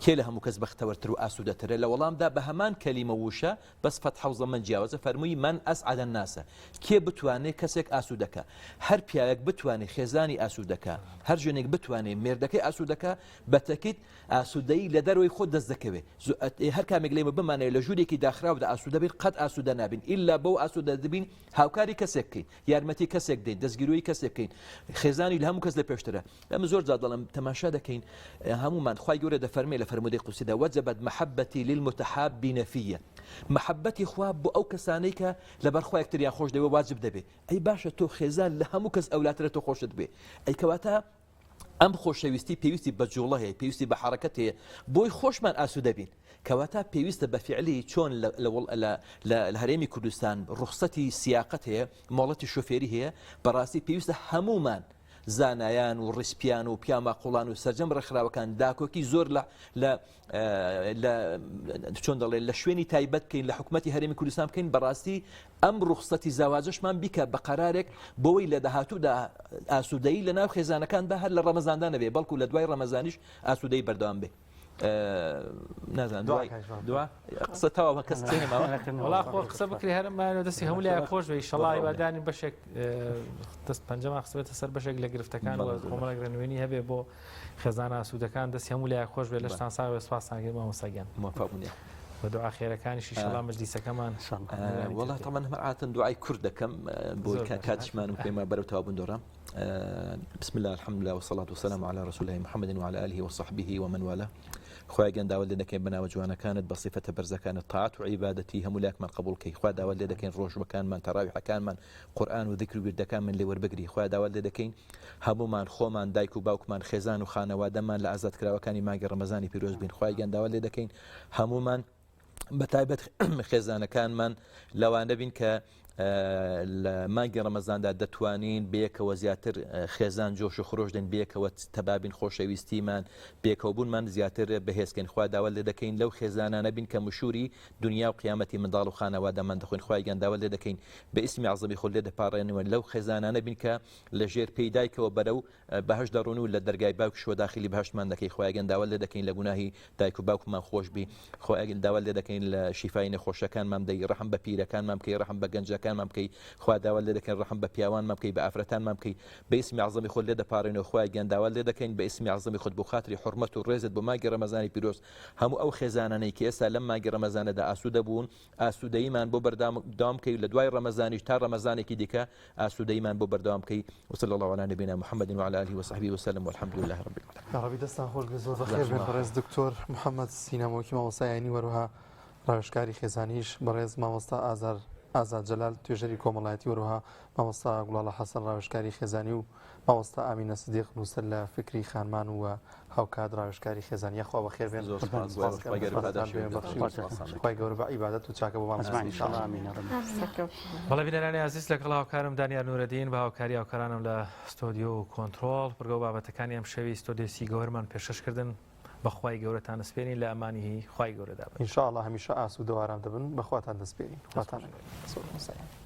کێ لە هەموو کەس بەختەوەرتر و ئاسوودەترە لە وەڵامدا بە هەمان کەلیمە و وشە بەس فەتحە و زەمە جیاوازە فەرمووی من اسعد الناس کێ بتوانێ کەسێک ئاسوودەکە هەر پیاوێک بتوانێ خێزانی ئاسوودەکە هەر ژنێک بتوانێ مێردەکەی ئاسوودەکە بەتەکیت ئاسوودەیی لە دەرەوەی خۆت دەست دەکەوێ هەر کامێک لێمە بمانەوێ لە ژوورێکی داخراودا ئاسوودە بین قەت ئاسوودە نابین ئیلا بەو ئاسوودە دەبین هاوکاری کەسێک بکەین یارمەتی کەسێک بدەین دەستگیرۆی کەسێک بکەین خێزانی لە هەموو کەس لە پێشترە ئەمە زۆر جار دەڵێم تەماشا دەکەین هەمومان خوای گەورە دەفەرمێ لە فەرموودەی قودسیدا وجبت محبتی للمتحابین فیە محبەتی خوا بۆ ئەو کەسانەی کە لەبەر خوا یەکتریان خۆش دەوێ واجب دەبێ ئەی باشە تۆ خێزان لە هەموو کەس ئەولاترە تۆ خۆشت بێ ئەی کەواتە ئەم خۆشەویستی پێویستی بە جوڵە هەیە پێویستی بە حەڕەکەت هەیە بۆی خۆشمان ئاسوودە بین کەواتە پێویستە بە فیعلی چۆن لە هەرێمی کوردستان ڕوخسەتی سیاقەت هەیە مۆڵەتی شۆفێری هەیە بەڕاستی پێویستە هەمومان زانایان و ڕیسپیان و پیاماقوڵان و سەرجەم ڕێکخراوەکان داکۆکی زۆر لە لە لە چۆن دەڵێ لە شوێنی تایبەت بکەین لە حکوومەتتی هەرێمی کوردستان بکەین بەڕاستی ئەم ڕوخسەتی زەواجەشمان بیکە بە قەرارێک بۆی لە داهاتوودا ئاسوودەیی لە ناو خێزانەکان بە هەر لە ڕەمەزاندا نەبێ بەڵکو لە دوای ڕەمەزانیش ئاسوودەی بەردەوام بێ. نازان دوای دوا قسە تەواوە کەس قسەی نەماوە وەڵا خۆ قسە بکرێ هەر مایەوە دەستی هەموو لایەک خۆش بێ ئیشەڵا هیوادارین بەشێک دەست پەنجەمان خستبێتە سەر بەشێک لە گرفتەکان و کۆمەڵێک ڕێنوێنی هەبێ بۆ خێزانە ئاسوودەکان دەستی هەموو لایەک خۆش بێ لەشتان ساغ بێ سوپاستان کرد مامۆستا گیان موفق بوون. بە دوعا خێرەکانیش ئیشەڵا مەجلیسەکەمان وەڵا تەمەن هەمە عاتن دوعای کورد دەکەم بۆ کاتیشمان و پێما بەرەو تەواو دۆڕام بسم الله الحمد لله والصلاة والسلام على رسول الله محمد وعلى آله وصحبه ومن والاه خوای گیان داوات لێ دەکەین بە ناوە جوانەکانت بە سیفەتە بەرزەکانت تاعەت و عیبادەتی هەموو لاکمان قبوڵ کەی خوا داوات لێ دەکەین ڕۆژوەکانمان تەراویحەکانمان قورئان و ذکر و ویردەکانمان لێ وەربگری خوا داوات لێ دەکەین هەموومان خۆمان دایک و باوکمان خێزان و خانەوادەمان لە ئازادکراوەکانی مانگی ڕەمەزانی پیرۆز بین خوای گیان داوات لێ دەکەین هەموومان بە تایبەت خێزانەکانمان لەوانە بین کە لە مانگی ڕەمەزاندا دەتوانین بەیەکەوە زیاتر خێزان جۆش و خرۆش دێن بەیەکەوە تەبابین خۆشەویستیمان پێکەوەبوونمان زیاتر بەهێزکەین خوا داوا لێ دەکەین لەو خێزانانە بین کە مشوری دنیا و قیامەتی منداڵ و خانەوادەمان دەخۆین خوای گیان داوا لێ دەکەین بە ئیسمی عەزەمی خۆت لێ دەپاڕێنەوە لەو خێزانانە بین کە لە ژێر پێی دایکەوە بەرەو بەهەشت دەڕۆن و لە دەرگای باوکیشەوە داخلی بەهەشتمان دەکەی خوایە گیان داوات لێ دەکەین لە گوناهی دایک و باوکمان خۆش بی خوایە گیان داوات لێ دەکەین لە شیفای نەخۆشەکانمان بدەی ڕەحم بە پیرەکانمان بکەی ڕەحم بە گەنجەکانمان بکەی خوا داوات لێ دەکەین ڕەحم بە پیاوانمان بکەی بە ئافرەتانمان بکەی بە ئیسمی عەزەمی خۆت لێ دەپاڕێینەوە خوایە گیان داوات لێ دەکەین بە ئیسمی عەزەمی خۆت بۆ خاتری حورمەت و ڕێزت بۆ مانگی ڕەمەزانی پیرۆز هەموو ئەو خێزانانەی کە ئێستا لەم مانگی ڕەمەزانەدا ئاسوودە بوون ئاسوودەییمان بۆ بەردەوام بکەی لە دوای ڕەمەزانیش تا ڕەمەزانێکی دیکە ئاسوودەییمان بۆ بەردەوام بکەی وصلی الله علی نبینا محمد وعلى آله وصحبه وسلم والحمد لله رب العالمین. یاڕەبی دەستان خۆش بێت زۆر بەخێر بێن بەڕێز دکتۆر محەممەد سینەمۆکی مامۆستای ئاینی وەروها ڕاوێژکاری خێزانیش بەڕێز مامۆستا ئازار ئازاد جەلال توێژەری کۆمەڵایەتی وەروها مامۆستا گوڵاڵە حەسەن ڕاوێژکاری خێزانی و مامۆستا ئامینە سدیق نووسەر لە فکری خانمان و هاوکات ڕاوێژکاری خێزانی یاخوا بەخێر بێن زۆر سپاس سپاس خوای گەورە پاداشتی بێ بەخشی زۆر سپاس. خوای گەورە بە عیبادەت و چاکە بۆمان ئەجمعین بنووسێ ان شاء الله آمین یا رب. سەرکەوتوو بن. بەڵێ بینەرانی ئازیز لەگەڵ هاوکارم دانیار نورەدین بە هاوکاری هاوکارانم لە ستۆدیۆ و کۆنترۆڵ بڕگە و بابەتەکانی ئەم شەوی ستۆدیۆسی گەوەرمان پێشکەش کردن بە خوای گەورەتان ئەسپێرین لە ئەمانی خوای گەورەدا بن. ان شاء اللە هەمیشە ئاسوودە و ئارام دەبن بەخواتان دەسپێرین خواتان لەگەڵ.